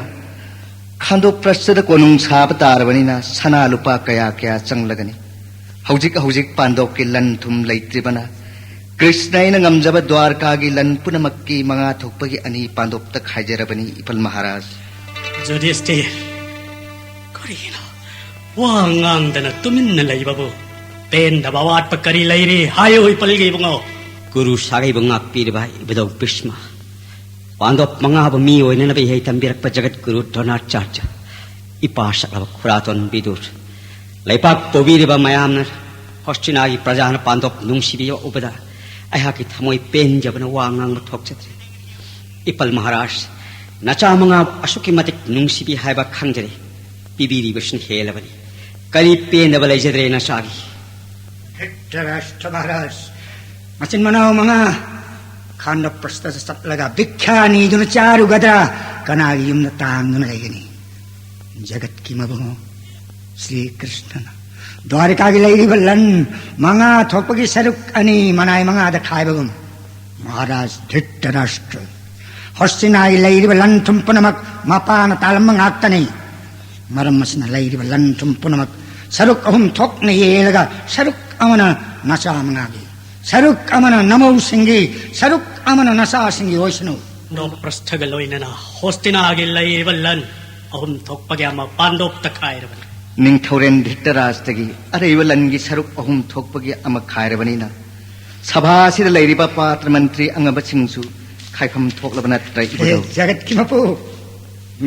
ꯈꯥꯟꯗꯣꯛ ꯄ꯭ꯔꯁꯇꯗ ꯀꯣꯅꯨꯡ ꯁꯥꯕ ꯇꯥꯔꯕꯅꯤꯅ ꯁꯅꯥ ꯂꯨꯄꯥ ꯀꯌꯥ ꯀꯌꯥ ꯆꯪꯂꯒꯅꯤ꯫ ꯍꯧꯖꯤꯛ ꯍꯧꯖꯤꯛ ꯄꯥꯟꯗꯣꯞꯀꯤ ꯂꯟ ꯊꯨꯝ ꯂꯩꯇ꯭ꯔꯤꯕꯅ ꯀ꯭ꯔꯤꯁꯅ ꯑꯩꯅ ꯉꯝꯖꯕ ꯗ꯭ꯋꯥꯔꯀꯥꯒꯤ ꯂꯟ ꯄꯨꯝꯅꯃꯛꯀꯤ ꯃꯉꯥ ꯊꯣꯛꯄꯒꯤ ꯑꯅꯤ ꯄꯥꯟꯗꯣꯞꯇ ꯈꯥꯏꯖꯔꯕꯅꯤ ꯏꯄꯜ ꯃꯍꯥꯔꯥꯖ꯫ ꯌꯨꯙꯤꯁꯇꯤꯔ, ꯀꯔꯤꯅꯣ ꯋꯥ ꯉꯥꯡꯗꯅ ꯇꯨꯃꯤꯟꯅ ꯂꯩꯕꯕꯨ? ꯄꯦꯟꯗꯕ ꯑꯋꯥꯠꯄ ꯀꯔꯤ ꯂꯩꯔꯤ? ꯍꯥꯏꯌꯨ ꯏꯄꯜꯒꯤ ꯏꯕꯨꯡꯉꯣ꯫ ꯀꯨꯔꯨ ꯁꯥꯒꯩꯕꯨ ꯉꯥꯛꯄꯤꯔꯤꯕ ꯏꯕꯨꯙꯧ ꯚꯤꯁꯃ, ꯄꯥꯟꯗꯣꯞ ꯃꯉꯥꯕꯨ ꯃꯤ ꯑꯣꯏꯅꯅꯕ ꯏꯍꯩ ꯇꯝꯕꯤꯔꯛꯄ ꯖꯒꯠ ꯒꯨꯔꯨ ꯗ꯭ꯔꯣꯅꯥꯆꯥꯔꯌ, ꯏꯄꯥ ꯁꯛꯂꯕ ꯈꯨꯔꯥꯇꯣꯟ ꯕꯤꯗꯨꯔ, ꯂꯩꯄꯥꯛ ꯄꯨꯕꯤꯔꯤꯕ ꯃꯌꯥꯝꯅ, ꯍꯣꯁꯇꯤꯅꯥꯒꯤ ꯄ꯭ꯔꯖꯥꯅ ꯄꯥꯟꯗꯣꯞ ꯅꯨꯡꯁꯤꯕꯤꯕ ꯎꯕꯗ ꯑꯩꯍꯥꯛꯀꯤ ꯊꯃꯣꯏ ꯄꯦꯟꯖꯕꯅ ꯋꯥ ꯉꯥꯡꯕ ꯊꯣꯛꯆꯗ꯭ꯔꯦ꯫ ꯏꯄꯜ ꯃꯍꯥꯔꯥꯖ, ꯅꯆꯥ ꯃꯉꯥꯕꯨ ꯑꯁꯨꯛꯀꯤ ꯃꯇꯤꯛ ꯅꯨꯡꯁꯤꯕꯤ ꯍꯥꯏꯕ ꯈꯪꯖꯔꯦ꯫ ꯄꯤꯕꯤꯔꯤꯕꯁꯤꯅ ꯍꯦꯜꯂꯕꯅꯤ꯫ ꯀꯔꯤ ꯄꯦꯟꯗꯕ ꯂꯩꯖꯗ꯭ꯔꯦ ꯅꯆꯥꯒꯤ? ꯙ꯭ꯔꯤꯇꯔꯥꯁꯇ꯭ꯔ ꯃꯍꯥꯔꯥꯖ, ꯃꯆꯤꯟ ꯃꯅꯥꯎ ꯃꯉꯥ ꯈꯥꯟꯗꯣꯛ ꯄ꯭ꯔꯁꯇꯗ ꯆꯠꯂꯒ ꯚꯤꯛꯈ꯭ꯌꯥ ꯅꯤꯗꯨꯅ ꯆꯥꯔꯨꯒꯗ꯭ꯔꯥ? ꯀꯅꯥꯒꯤ ꯌꯨꯝꯗ ꯇꯥꯡꯗꯨꯅ ꯂꯩꯒꯅꯤ? ꯖꯒꯠꯀꯤ ꯃꯕꯨꯡꯉꯣ ꯁ꯭ꯔꯤ ꯀ꯭ꯔꯤꯁꯅꯅ ꯗ꯭ꯋꯥꯔꯤꯀꯥꯒꯤ ꯂꯩꯔꯤꯕ ꯂꯟ ꯃꯉꯥ ꯊꯣꯛꯄꯒꯤ ꯁꯔꯨꯛ ꯑꯅꯤ ꯃꯅꯥꯏ ꯃꯉꯥꯗ ꯈꯥꯏꯕꯒꯨꯝ, ꯃꯍꯥꯔꯥꯖ ꯙ꯭ꯔꯤꯇꯔꯥꯁꯇ꯭ꯔ, ꯍꯣꯁꯇꯤꯅꯥꯒꯤ ꯂꯩꯔꯤꯕ ꯂꯟ ꯊꯨꯝ ꯄꯨꯝꯅꯃꯛ ꯃꯄꯥꯅ ꯇꯥꯜꯂꯝꯕ ꯉꯥꯛꯇꯅꯤ꯫ ꯃꯔꯝ ꯑꯁꯤꯅ ꯂꯩꯔꯤꯕ ꯂꯟ ꯊꯨꯝ ꯄꯨꯝꯅꯃꯛ ꯁꯔꯨꯛ ꯑꯍꯨꯝ ꯊꯣꯛꯅ ꯌꯦꯜꯂꯒ, ꯁꯔꯨꯛ ꯑꯃꯅ ꯅꯆꯥ ꯃꯉꯥꯒꯤ, ꯁꯔꯨꯛ ꯑꯃꯅ ꯅꯃꯧꯁꯤꯡꯒꯤ, ꯁꯔꯨꯛ ꯑꯃꯅ ꯅꯆꯥꯁꯤꯡꯒꯤ ꯑꯣꯏꯁꯅꯨ꯫ ꯄꯥꯟꯗꯣꯞ ꯄ꯭ꯔꯁꯊꯒ ꯂꯣꯏꯅꯅ ꯍꯣꯁꯇꯤꯅꯥꯒꯤ ꯂꯩꯔꯤꯕ ꯂꯟ ꯑꯍꯨꯝ ꯊꯣꯛꯄꯒꯤ ꯑꯃ ꯄꯥꯟꯗꯣꯞꯇ ꯈꯥꯏꯔꯕꯅꯤ꯫ ꯅꯤꯡꯊꯧꯔꯦꯟ ꯙ꯭ꯔꯤꯇꯔꯥꯁꯇꯒꯤ ꯑꯔꯩꯕ ꯂꯟꯒꯤ ꯁꯔꯨꯛ ꯑꯍꯨꯝ ꯊꯣꯛꯄꯒꯤ ꯑꯃ ꯈꯥꯏꯔꯕꯅꯤꯅ, ꯁꯚꯥ ꯑꯁꯤꯗ ꯂꯩꯔꯤꯕ ꯄꯥꯇ꯭ꯔ ꯃꯟꯇ꯭ꯔꯤ ꯑꯉꯝꯕꯁꯤꯡꯁꯨ ꯈꯥꯏꯐꯝ ꯊꯣꯛꯂꯕ ꯅꯠꯇ꯭ꯔ ꯍꯦ ꯏꯕꯨꯙꯧ? ꯖꯒꯠꯀꯤ ꯃꯄꯨ,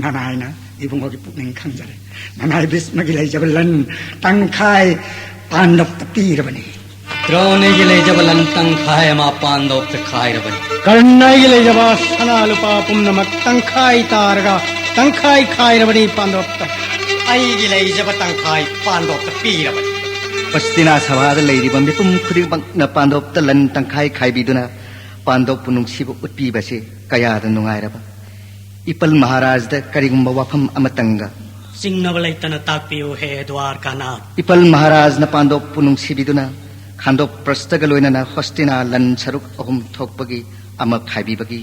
ꯅꯅꯥꯏꯅ ꯏꯕꯨꯡꯉꯣꯒꯤ ꯄꯨꯛꯅꯤꯡ ꯈꯪꯖꯔꯦ꯫ ꯅꯅꯥꯏ ꯚꯤꯁꯃꯒꯤ ꯂꯩꯖꯕ ꯂꯟ ꯇꯪꯈꯥꯏ ꯄꯥꯟꯗꯣꯞꯇ ꯄꯤꯔꯕꯅꯤ꯫ ꯗ꯭ꯔꯣꯅꯤꯒꯤ ꯂꯩꯖꯕ ꯂꯟ ꯇꯪꯈꯥꯏ ꯑꯃ ꯄꯥꯟꯗꯣꯞꯇ ꯈꯥꯏꯔꯕꯅꯤ꯫ ꯀꯔꯅꯒꯤ ꯂꯩꯖꯕ ꯁꯅꯥ ꯂꯨꯄꯥ ꯄꯨꯝꯅꯃꯛ ꯇꯪꯈꯥꯏ ꯇꯥꯔꯒ ꯇꯪꯈꯥꯏ ꯈꯥꯏꯔꯕꯅꯤ ꯄꯥꯟꯗꯣꯞꯇ꯫ ꯑꯩꯒꯤ ꯂꯩꯖꯕ ꯇꯪꯈꯥꯏ ꯄꯥꯟꯗꯣꯞꯇ ꯄꯤꯔꯕꯅꯤ꯫ ꯍꯣꯁꯇꯤꯅꯥ ꯁꯚꯥꯗ ꯂꯩꯔꯤꯕ ꯃꯤꯄꯨꯝ ꯈꯨꯗꯤꯡꯃꯛꯅ ꯄꯥꯟꯗꯣꯞꯇ ꯂꯟ ꯇꯪꯈꯥꯏ ꯈꯥꯏꯕꯤꯗꯨꯅ ꯄꯥꯟꯗꯣꯞꯄꯨ ꯅꯨꯡꯁꯤꯕ ꯎꯠꯄꯤꯕꯁꯤ ꯀꯌꯥꯗ ꯅꯨꯡꯉꯥꯏꯔꯕ꯫ ꯏꯄꯜ ꯃꯍꯥꯔꯥꯖꯗ ꯀꯔꯤꯒꯨꯝꯕ ꯋꯥꯐꯝ ꯑꯃꯇꯪꯒ꯫ ꯆꯤꯡꯅꯕ ꯂꯩꯇꯅ ꯇꯥꯛꯄꯤꯌꯨ, ꯍꯦ ꯗ꯭ꯋꯥꯔꯀꯥꯅꯥꯊ꯫ ꯏꯄꯜ ꯃꯍꯥꯔꯥꯖꯅ ꯄꯥꯟꯗꯣꯞꯄꯨ ꯅꯨꯡꯁꯤꯕꯤꯗꯨꯅ ꯈꯥꯟꯗꯣꯞ ꯄ꯭ꯔꯁꯇꯒ ꯂꯣꯏꯅꯅ ꯍꯣꯁꯇꯤꯅꯥ ꯂꯟ ꯁꯔꯨꯛ ꯑꯍꯨꯝ ꯊꯣꯛꯄꯒꯤ ꯑꯃ ꯈꯥꯏꯕꯤꯕꯒꯤ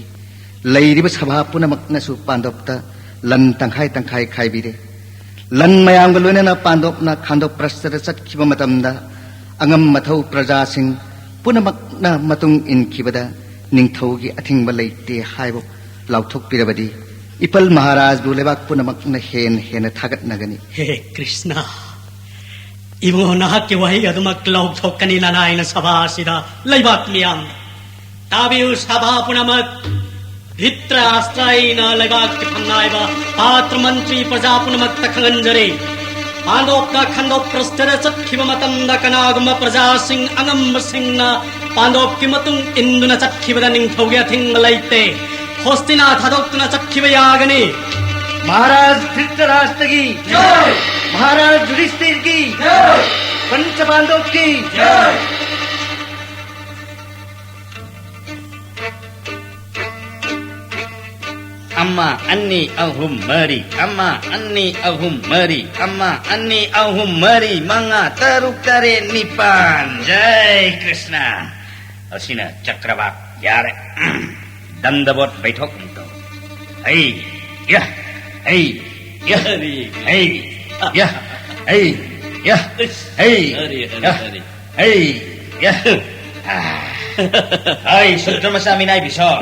ꯂꯩꯔꯤꯕ ꯁꯚꯥ ꯄꯨꯝꯅꯃꯛꯅꯁꯨ ꯄꯥꯟꯗꯣꯞꯇ ꯂꯟ ꯇꯪꯈꯥꯏ ꯇꯪꯈꯥꯏ ꯈꯥꯏꯕꯤꯔꯦ꯫ ꯂꯟ ꯃꯌꯥꯝꯒ ꯂꯣꯏꯅꯅ ꯄꯥꯟꯗꯣꯞꯅ ꯈꯥꯟꯗꯣꯞ ꯄ꯭ꯔꯁꯇꯗ ꯆꯠꯈꯤꯕ ꯃꯇꯝꯗ ꯑꯉꯝ ꯑꯊꯧ ꯄ꯭ꯔꯖꯥꯁꯤꯡ ꯄꯨꯝꯅꯃꯛꯅ ꯃꯇꯨꯡ ꯏꯟꯈꯤꯕꯗ ꯅꯤꯡꯊꯧꯒꯤ ꯑꯊꯤꯡꯕ ꯂꯩꯇꯦ ꯍꯥꯏꯕ ꯂꯥꯎꯊꯣꯛꯄꯤꯔꯕꯗꯤ ꯏꯄꯜ ꯃꯍꯥꯔꯥꯖꯕꯨ ꯂꯩꯕꯥꯛ ꯄꯨꯝꯅꯃꯛꯅ ꯍꯦꯟꯅ ꯍꯦꯟꯅ ꯊꯥꯒꯠꯅꯒꯅꯤ꯫ ꯍꯦ ꯀ꯭ꯔꯤꯁꯅ, ꯏꯕꯨꯡꯉꯣ, ꯅꯍꯥꯛꯀꯤ ꯋꯥꯍꯩ ꯑꯗꯨꯃꯛ ꯂꯥꯎꯊꯣꯛꯀꯅꯤꯅ ꯑꯩꯅ ꯁꯚꯥ ꯑꯁꯤꯗ ꯂꯩꯕꯥꯛ ꯃꯤꯌꯥꯝ ꯇꯥꯕꯤꯌꯨ, ꯁꯚꯥ ꯄꯨꯝꯅꯃꯛ꯫ ꯙ꯭ꯔꯤꯇꯔꯥꯁꯇ꯭ꯔ ꯑꯩꯅ ꯂꯩꯕꯥꯛꯀꯤ ꯐꯝꯅꯥꯏꯕ ꯄꯥꯇ꯭ꯔ ꯃꯟꯇ꯭ꯔꯤ ꯄ꯭ꯔꯖꯥ ꯄꯨꯝꯅꯃꯛꯇ ꯈꯪꯍꯟꯖꯔꯤ꯫ ꯄꯥꯟꯗꯣꯞꯇ ꯈꯟꯗꯣꯛ ꯄ꯭ꯔꯁꯇꯗ ꯆꯠꯈꯤꯕ ꯃꯇꯝꯗ ꯀꯅꯥꯒꯨꯝꯕ ꯄ꯭ꯔꯖꯥꯁꯤꯡ ꯑꯉꯝꯕꯁꯤꯡꯅ ꯄꯥꯟꯗꯣꯞꯀꯤ ꯃꯇꯨꯡ ꯏꯟꯗꯨꯅ ꯆꯠꯈꯤꯕꯗ ꯅꯤꯡꯊꯧꯒꯤ ꯑꯊꯤꯡꯕ ꯂꯩꯇꯦ꯫ ꯍꯣꯁꯇꯤꯅꯥ ꯊꯥꯗꯣꯛꯇꯨꯅ ꯆꯠꯈꯤꯕ ꯌꯥꯒꯅꯤ꯫ ꯃꯍꯥꯔꯥꯖ ꯙ꯭ꯔꯤꯇꯔꯥꯁꯇ꯭ꯔꯒꯤ ꯖꯥꯏ! ꯃꯍꯥꯔꯥꯖ ꯌꯨꯙꯤꯁꯇꯤꯔꯒꯤ ꯖꯥꯏ! ꯄꯟꯆ ꯄꯥꯟꯗꯣꯞꯀꯤ ꯖꯥꯏ! ꯑꯃ, ꯑꯅꯤ, ꯑꯍꯨꯝ, ꯃꯔꯤ꯫ ꯑꯃ, ꯑꯅꯤ, ꯑꯍꯨꯝ, ꯃꯔꯤ꯫ ꯑꯃ, ꯑꯅꯤ, ꯑꯍꯨꯝ, ꯃꯔꯤ, ꯃꯉꯥ, ꯇꯔꯨꯛ, ꯇꯔꯦꯠ, ꯅꯤꯄꯥꯟ꯫ ꯖꯥꯏ ꯀ꯭ꯔꯤꯁꯅ꯫ ꯑꯁꯤꯅ ꯆꯀ꯭ꯔꯕꯥꯛ ꯌꯥꯔꯦ꯫ ꯗꯟꯗꯕꯣꯠ ꯕꯩꯊꯣꯛ ꯑꯃꯨꯛ ꯇꯧ꯫ ꯍꯩ, ꯌꯥ, ꯍꯩ, ꯌꯥ, ꯍꯔꯤ꯫ ꯍꯩ, ꯌꯥ, ꯍꯩ, ꯌꯥ, ꯏꯁ, ꯍꯩ, ꯍꯔꯤ, ꯍꯔꯤ, ꯌꯥ, ꯍꯔꯤ꯫ ꯍꯩ, ꯌꯥ꯫ ꯑꯥ꯫ ꯍꯩ, ꯁꯨꯗ꯭ꯔ ꯃꯆꯥ ꯃꯤꯅꯥꯏ ꯕꯤꯁꯣꯛ꯫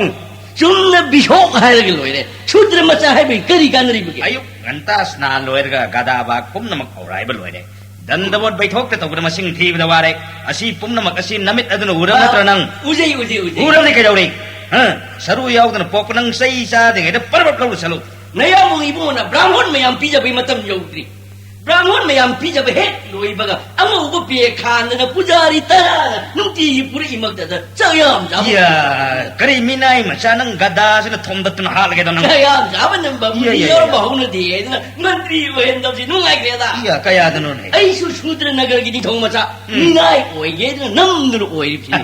ꯆꯨꯝꯅ ꯕꯤꯁꯣꯛ ꯍꯥꯏꯔꯒ ꯂꯣꯏꯔꯦ꯫ ꯁꯨꯗ꯭ꯔ ꯃꯆꯥ ꯍꯥꯏꯕꯒꯤ ꯀꯔꯤ ꯀꯥꯟꯅꯔꯤꯕꯒꯦ? ꯑꯌꯨꯛ ꯉꯟꯇꯥ ꯁ꯭ꯅꯥꯟ ꯂꯣꯏꯔꯒ ꯒꯗꯥ ꯕꯥꯛ ꯄꯨꯝꯅꯃꯛ ꯍꯧꯔꯥꯏꯕ ꯂꯣꯏꯔꯦ꯫ ꯗꯟꯗꯕꯣꯠ ꯕꯩꯊꯣꯛꯇ ꯇꯧꯕꯗ ꯃꯁꯤꯡ ꯊꯤꯕꯗ ꯋꯥꯔꯦ꯫ ꯑꯁꯤ ꯄꯨꯝꯅꯃꯛ ꯑꯁꯤ ꯅꯃꯤꯠ ꯑꯗꯨꯅ ꯎꯔꯕ ꯅꯠꯇ꯭ꯔ ꯅꯪ? ꯎꯖꯩ, ꯎꯖꯩ, ꯎꯖꯩ꯫ ꯎꯔꯕꯗꯤ ꯀꯩꯗꯧꯔꯤ? ꯍꯥ? ꯁꯔꯨ ꯌꯥꯎꯗꯅ ꯄꯣꯛꯄ ꯅꯪ ꯆꯩ ꯆꯥꯗ꯭ꯔꯤꯉꯩꯗ ꯄꯔꯕꯠ ꯂꯧꯔꯨ ꯆꯠꯂꯨ꯫ ꯅꯌꯥꯝꯕ ꯏꯕꯨꯡꯉꯣꯅ ꯕ꯭ꯔꯥꯍꯃꯣꯟ ꯃꯌꯥꯝ ꯄꯤꯖꯕꯩ ꯃꯇꯝ ꯌꯧꯗ꯭ꯔꯤ꯫ ꯕ꯭ꯔꯥꯍꯃꯣꯟ ꯃꯌꯥꯝ ꯄꯤꯖꯕ ꯍꯦꯛ ꯂꯣꯏꯕꯒ ꯑꯉꯧꯕ ꯄꯦꯛ ꯈꯥꯟꯗꯅ ꯄꯨꯖꯥꯔꯤ ꯇꯔꯥꯅ ꯅꯨꯡꯇꯤꯒꯤ ꯄꯨꯔꯛꯏꯃꯛꯇꯗ ꯆꯥꯛ ꯌꯥꯝ ꯆꯥꯕ ꯏꯌꯥ, ꯀꯔꯤ ꯃꯤꯅꯥꯏ ꯃꯆꯥ ꯅꯪ ꯒꯗꯥꯁꯤꯅ ꯊꯣꯝꯗꯠꯇꯨꯅ ꯍꯥꯠꯂꯒꯦꯗ ꯅꯪ? ꯆꯥꯛ ꯌꯥꯝ ꯆꯥꯕ ꯅꯝꯕ ꯏꯌꯥ, ꯏꯌꯥ, ꯃꯤꯑꯣꯏꯕ ꯏꯌꯥ꯫ ꯍꯧꯅꯗꯦ ꯍꯥꯏꯗꯅ ꯃꯟꯇ꯭ꯔꯤ ꯑꯣꯏꯍꯟꯗꯕꯁꯤ ꯅꯨꯡꯉꯥꯏꯈ꯭ꯔꯦꯗ꯫ ꯏꯌꯥ, ꯀꯌꯥꯗꯅꯣꯅꯦ? ꯑꯩꯁꯨ ꯁꯨꯗ꯭ꯔ ꯅꯒꯔꯒꯤ ꯅꯤꯡꯊꯧ ꯃꯆꯥ ꯎꯝ꯫ ꯃꯤꯅꯥꯏ ꯑꯣꯏꯒꯦꯗꯅ ꯅꯝꯗꯨꯅ ꯑꯣꯏꯔꯤꯕꯁꯤꯅꯤ꯫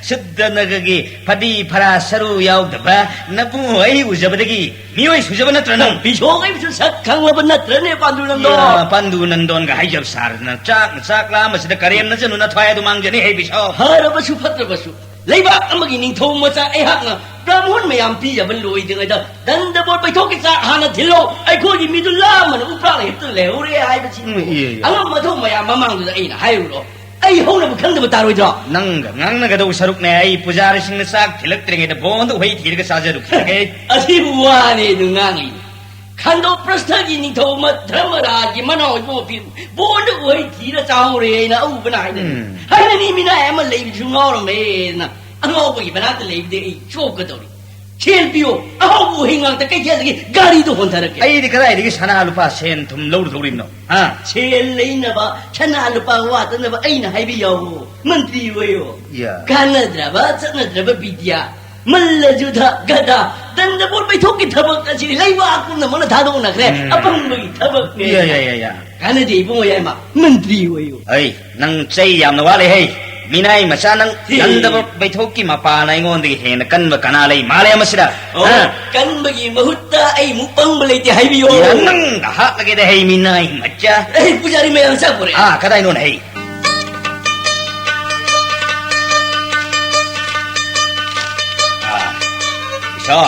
ꯁꯨꯗ꯭ꯔ ꯅꯒꯔꯒꯤ ꯐꯗꯤ ꯐꯔꯥ ꯁꯔꯨ ꯌꯥꯎꯗꯕ ꯅꯕꯨꯡ ꯑꯩ ꯎꯖꯕꯗꯒꯤ ꯃꯤꯑꯣꯏ ꯁꯨꯖꯕ ꯅꯠꯇ꯭ꯔ ꯅꯪ? ꯕꯤꯁꯣꯛ ꯑꯩꯕꯨꯁꯨ ꯁꯛ ꯈꯪꯂꯕ ꯅꯠꯇ꯭ꯔꯅꯦ, ꯄꯥꯟꯗꯨ ꯅꯟꯗꯣ? ꯏꯌꯥ, ꯄꯥꯟꯗꯨ ꯅꯟꯗꯣꯟꯒ ꯍꯥꯏꯖꯕ ꯁꯥꯔꯗꯅ ꯆꯥꯛꯅ ꯆꯥꯛ ꯂꯥꯝꯕꯁꯤꯗ ꯀꯔꯦꯝꯅꯖꯅꯨ, ꯅꯊ꯭ꯋꯥꯏ ꯑꯗꯨ ꯃꯥꯡꯖꯅꯤ ꯍꯩ ꯕꯤꯁꯣꯛ꯫ ꯐꯔꯕꯁꯨ ꯐꯠꯇ꯭ꯔꯕꯁꯨ, ꯂꯩꯕꯥꯛ ꯑꯃꯒꯤ ꯅꯤꯡꯊꯧ ꯃꯆꯥ ꯑꯩꯍꯥꯛꯅ ꯕ꯭ꯔꯥꯍꯃꯣꯟ ꯃꯌꯥꯝ ꯄꯤꯖꯕ ꯂꯣꯏꯗ꯭ꯔꯤꯉꯩꯗ ꯗꯟꯗꯕꯣꯠ ꯄꯩꯊꯣꯛꯀꯤ ꯆꯥꯛ ꯍꯥꯟꯅ ꯊꯤꯜꯂꯣ, ꯑꯩꯈꯣꯏꯒꯤ ꯃꯤꯗꯨ ꯂꯥꯝꯃꯅ ꯎꯄ꯭ꯔꯥꯛꯅ ꯍꯤꯞꯇꯨꯅ ꯂꯩꯍꯧꯔꯦ ꯍꯥꯏꯕꯁꯤ ꯎꯝ, ꯏꯌꯦ, ꯏꯌꯦ꯫ ꯑꯉꯝ ꯑꯊꯧ ꯃꯌꯥꯝ ꯃꯃꯥꯡꯗꯨꯗ ꯑꯩꯅ ꯍꯥꯏꯔꯨꯔꯣ? ꯑꯩ ꯍꯧꯅꯕ ꯈꯪꯗꯕ ꯇꯥꯔꯣꯏꯗ꯭ꯔꯣ? ꯅꯪꯒ ꯉꯥꯡꯅꯒꯗꯧꯕ ꯁꯔꯨꯛꯅꯦ ꯑꯩ ꯄꯨꯖꯥꯔꯤꯁꯤꯡꯅ ꯆꯥꯛ ꯊꯤꯜꯂꯛꯇ꯭ꯔꯤꯉꯩꯗ ꯕꯣꯟꯗ ꯎꯍꯩ ꯊꯤꯔꯒ ꯆꯥꯖꯔꯨꯈꯤꯒꯦ꯫ ꯑꯁꯤꯕꯨ ꯋꯥꯅꯦ ꯑꯗꯨ ꯉꯥꯡꯉꯤ꯫ ꯈꯥꯟꯗꯣ ꯄ꯭ꯔꯁꯊꯒꯤ ꯅꯤꯡꯊꯧ ꯃ-, ꯙꯔꯃꯔꯥꯖꯒꯤ ꯃꯅꯥꯎ ꯏꯕꯨꯡ ꯑꯄꯤꯕꯨ ꯕꯣꯟꯗ ꯎꯍꯩ ꯊꯤꯔ ꯆꯥꯍꯧꯔꯦ ꯍꯥꯏꯅ ꯑꯎꯕꯅ ꯍꯥꯏꯅꯔꯤ꯫ ꯎꯝ꯫ ꯍꯥꯏꯅꯅꯤ ꯃꯤꯅꯥꯏ ꯑꯃ ꯂꯩꯕꯁꯨ ꯉꯥꯎꯔꯝꯃꯦꯅ ꯑꯉꯥꯎꯕꯒꯤ ꯃꯅꯥꯛꯇ ꯂꯩꯕꯗꯤ ꯑꯩ ꯆꯣꯞꯀꯗꯧꯔꯤ꯫ ꯁꯦꯜ ꯄꯤꯌꯣ, ꯑꯍꯥꯎꯕ ꯎꯍꯩ ꯉꯥꯛꯇ ꯀꯩꯊꯦꯜꯗꯒꯤ ꯒꯥꯔꯤꯗ ꯍꯣꯟꯊꯔꯛꯀꯦ꯫ ꯑꯩꯗꯤ ꯀꯗꯥꯏꯗꯒꯤ ꯁꯅꯥ ꯂꯨꯄꯥ ꯁꯦꯟ ꯊꯨꯝ ꯂꯧꯔꯨꯗꯧꯔꯤꯕꯅꯣ? ꯍꯥ? ꯁꯦꯜ ꯂꯩꯅꯕ ꯁꯅꯥ ꯂꯨꯄꯥ ꯋꯥꯠꯇꯅꯕ ꯑꯩꯅ ꯍꯥꯏꯕ ꯌꯥꯎꯋꯣ, ꯃꯟꯇ꯭ꯔꯤ ꯑꯣꯏꯌꯣ꯫ ꯌꯥ꯫ ꯀꯥꯟꯅꯗ꯭ꯔꯕ, ꯆꯠꯅꯗ꯭ꯔꯕ ꯕꯤꯗ꯭ꯌꯥ, ꯃꯜꯂ ꯖꯨꯙ, ꯒꯗꯥ, ꯗꯟꯗꯕꯣꯠ ꯄꯩꯊꯣꯛꯀꯤ ꯊꯕꯛ ꯑꯁꯤ ꯂꯩꯕꯥꯛ ꯄꯨꯝꯅꯃꯛꯅ ꯊꯥꯗꯣꯛꯅꯈ꯭ꯔꯦ꯫ ꯎꯝ꯫ ꯑꯄꯪꯕꯒꯤ ꯊꯕꯛꯅꯦ꯫ ꯌꯥ, ꯌꯥ, ꯌꯥ, ꯌꯥ꯫ ꯀꯥꯟꯅꯗꯦ ꯏꯕꯨꯡꯉꯣ ꯌꯥꯏꯃ, ꯃꯟꯇ꯭ꯔꯤ ꯑꯣꯏꯌꯣ꯫ ꯑꯩ ꯅꯪ ꯆꯩ ꯌꯥꯝꯅ ꯋꯥꯠꯂꯦ ꯍꯩ꯫ ꯃꯤꯅꯥꯏ ꯃꯆꯥ ꯅꯪ ꯍꯦ꯫ ꯗꯟꯗꯕꯣꯠ ꯄꯩꯊꯣꯛꯀꯤ ꯃꯄꯥꯅ ꯑꯩꯉꯣꯟꯗꯒꯤ ꯍꯦꯟꯅ ꯀꯟꯕ ꯀꯅꯥ ꯂꯩ ꯃꯥꯂꯦꯝ ꯑꯁꯤꯗ? ꯑꯣ, ꯍꯥ? ꯀꯟꯕꯒꯤ ꯃꯍꯨꯠꯇ ꯑꯩꯃꯨꯛ ꯄꯪꯕ ꯂꯩꯇꯦ ꯍꯥꯏꯕꯤꯌꯣ꯫ ꯌꯥ, ꯅꯪꯒ ꯍꯥꯠꯂꯒꯦꯗ ꯍꯩ ꯃꯤꯅꯥꯏ ꯃꯆꯥ꯫ ꯑꯩ ꯄꯨꯖꯥꯔꯤ ꯃꯌꯥꯝ ꯆꯥꯛ ꯄꯨꯔꯦ꯫ ꯑꯥ, ꯀꯗꯥꯏꯅꯣꯅꯦ ꯍꯩ? ꯑꯥ, ꯏꯁꯣ,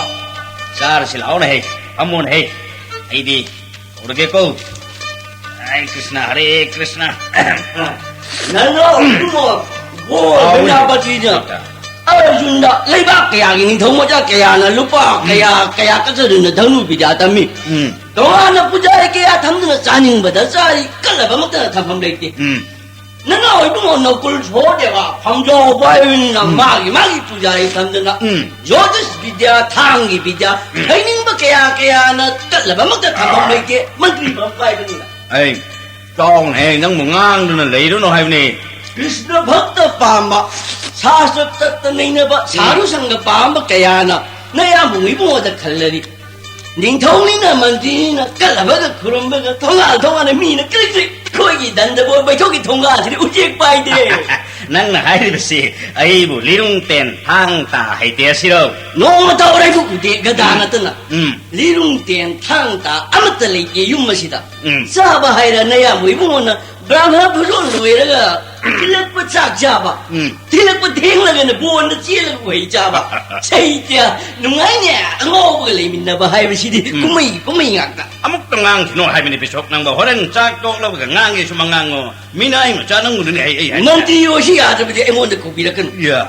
ꯆꯥꯔꯁꯤ ꯂꯥꯛꯑꯣꯅꯦ ꯍꯩ, ꯐꯝꯃꯣꯅꯦ ꯍꯩ꯫ ꯑꯩꯗꯤ ꯍꯧꯔꯒꯦꯀꯣ꯫ ꯍꯔꯦ ꯀ꯭ꯔꯤꯁꯅ, ꯍꯔꯦ ꯀ꯭ꯔꯤꯁꯅ꯫ ꯅꯪꯅ ꯏꯕꯨꯡꯉꯣ, ꯕꯣꯔ ꯑꯥꯎ꯫ ꯁꯦꯅꯥꯄꯇꯤꯅ ꯑꯔꯖꯨꯟꯗ ꯂꯩꯕꯥꯛ ꯀꯌꯥꯒꯤ ꯅꯤꯡꯊꯧ ꯃꯆꯥ ꯀꯌꯥꯅ ꯂꯨꯄꯥ ꯀꯌꯥ, ꯀꯌꯥ ꯀꯠꯆꯗꯨꯅ ꯙꯅꯨ ꯕꯤꯗ꯭ꯌꯥ ꯇꯝꯃꯤ꯫ ꯎꯝ꯫ ꯇꯣꯉꯥꯟꯅ ꯄꯨꯖꯥꯔꯤ ꯀꯌꯥ ꯊꯝꯗꯨꯅ ꯆꯥꯅꯤꯡꯕꯗ ꯆꯥꯔꯤ, ꯀꯜꯂꯕ ꯑꯃꯠꯇꯅ ꯊꯝꯐꯝ ꯂꯩꯇꯦ꯫ ꯎꯝ꯫ ꯅꯅꯥꯎ ꯏꯕꯨꯡꯉꯣ ꯅꯀꯨꯜ ꯁꯣꯍꯗꯦꯕ, ꯐꯝꯖꯥꯎ ꯕꯥꯏꯔꯨꯅ ꯎꯝ꯫ ꯃꯥꯒꯤ ꯃꯥꯒꯤ ꯄꯨꯖꯥꯔꯤ ꯊꯝꯗꯅ ꯎꯝ꯫ ꯖꯣꯇꯤꯁ ꯕꯤꯗ꯭ꯌꯥ, ꯊꯥꯡꯒꯤ ꯕꯤꯗ꯭ꯌꯥ, ꯎꯝ꯫ ꯍꯩꯅꯤꯡꯕ ꯀꯌꯥ ꯀꯌꯥꯅ ꯀꯠꯂꯕ ꯑꯃꯠꯇ ꯊꯝꯐꯝ ꯂꯩꯇꯦ꯫ ꯃꯟꯇ꯭ꯔꯤ ꯐꯝ ꯀꯥꯏꯕꯅꯤꯅ꯫ ꯑꯩ ꯆꯥꯎꯅꯦꯍꯦ, ꯅꯪꯕꯨ ꯉꯥꯡꯗꯨꯅ ꯂꯩꯔꯨꯅꯨ ꯍꯥꯏꯕꯅꯤ꯫ ꯀ꯭ꯔꯤꯁꯅ ꯚꯛꯇ ꯄꯥꯝꯕ, ꯁꯥꯁꯇ꯭ꯔ ꯇꯠꯇ ꯅꯩꯅꯕ, ꯁꯥꯙꯨ ꯁꯪꯒ ꯄꯥꯝꯕ ꯀꯌꯥꯅ ꯅꯌꯥꯝꯕ ꯏꯕꯨꯡꯉꯣꯗ ꯈꯜꯂꯗꯤ, ꯅꯤꯡꯊꯧꯅꯤꯅ ꯃꯟꯇ꯭ꯔꯤꯅꯤꯅ ꯀꯜꯂꯕꯒ ꯈꯨꯔꯨꯝꯕꯒ ꯊꯣꯡꯒꯥꯜ ꯊꯣꯡꯒꯥꯜꯗ ꯃꯤꯅ ꯀ꯭ꯔꯤꯛ ꯀ꯭ꯔꯤꯛ, ꯑꯩꯈꯣꯏꯒꯤ ꯗꯟꯗꯕꯣꯏ ꯕꯩꯊꯣꯛꯀꯤ ꯊꯣꯡꯒꯥꯜꯁꯤꯗꯤ ꯎꯆꯦꯛ ꯄꯥꯏꯗꯦ꯫ ꯅꯪꯅ ꯍꯥꯏꯔꯤꯕꯁꯤ ꯑꯩꯕꯨ ꯂꯤꯔꯨꯡ ꯇꯦꯟ ꯊꯥꯡ ꯇꯥ ꯍꯩꯇꯦ ꯁꯤꯔꯣ? ꯅꯣꯡꯃꯇ ꯑꯣꯔꯥꯏꯕꯨ ꯎꯗꯦ ꯒꯗꯥ ꯅꯠꯇꯅ꯫ ꯎꯝ꯫ ꯂꯤꯔꯨꯡ ꯇꯦꯟ ꯊꯥꯡ ꯇꯥ ꯑꯃꯠꯇ ꯂꯩꯇꯦ ꯌꯨꯝ ꯑꯁꯤꯗ꯫ ꯎꯝ꯫ ꯆꯥꯕ ꯍꯥꯏꯔ ꯅꯌꯥꯝꯕ ꯏꯕꯨꯡꯉꯣꯅ ꯕ꯭ꯔꯥꯍꯃ ꯐꯨꯔꯣꯟ ꯂꯣꯏꯔꯒ ꯊꯤꯜꯂꯛꯄ ꯆꯥꯛ ꯆꯥꯕ꯫ ꯎꯝ꯫ ꯊꯤꯜꯂꯛꯄ ꯊꯦꯡꯂꯒꯅ ꯕꯣꯟꯗ ꯆꯦꯜꯂꯒ ꯎꯍꯩ ꯆꯥꯕ꯫ ꯁꯩꯇ꯭ꯌ ꯅꯨꯡꯉꯥꯏꯅꯦ ꯑꯉꯥꯎꯕꯒ ꯂꯩꯃꯤꯟꯅꯕ ꯍꯥꯏꯕꯁꯤꯗꯤ꯫ ꯎꯝ꯫ ꯀꯨꯝꯍꯩ ꯀꯨꯝꯍꯩ ꯉꯥꯛꯇ꯫ ꯑꯃꯨꯛꯇ ꯉꯥꯡꯈꯤꯅꯣ ꯍꯥꯏꯕꯅꯤ ꯕꯤꯁꯣꯞ ꯅꯪꯕ꯫ ꯍꯣꯔꯦꯟ ꯆꯥꯛ ꯇꯣꯛꯂꯕꯒ ꯉꯥꯡꯒꯦꯁꯨ ꯃꯉꯥꯡꯉꯣ꯫ ꯃꯤꯅ ꯑꯩ ꯃꯆꯥ ꯅꯪꯕꯨꯗꯨꯅꯦ ꯑꯩ, ꯑꯩ ꯍꯥꯏ꯫ ꯃꯟꯇ꯭ꯔꯤ ꯑꯣꯏꯁꯤ ꯌꯥꯗꯕꯗꯤ ꯑꯩꯉꯣꯟꯗ ꯀꯧꯕꯤꯔꯛꯀꯅꯨ꯫ ꯌꯥ꯫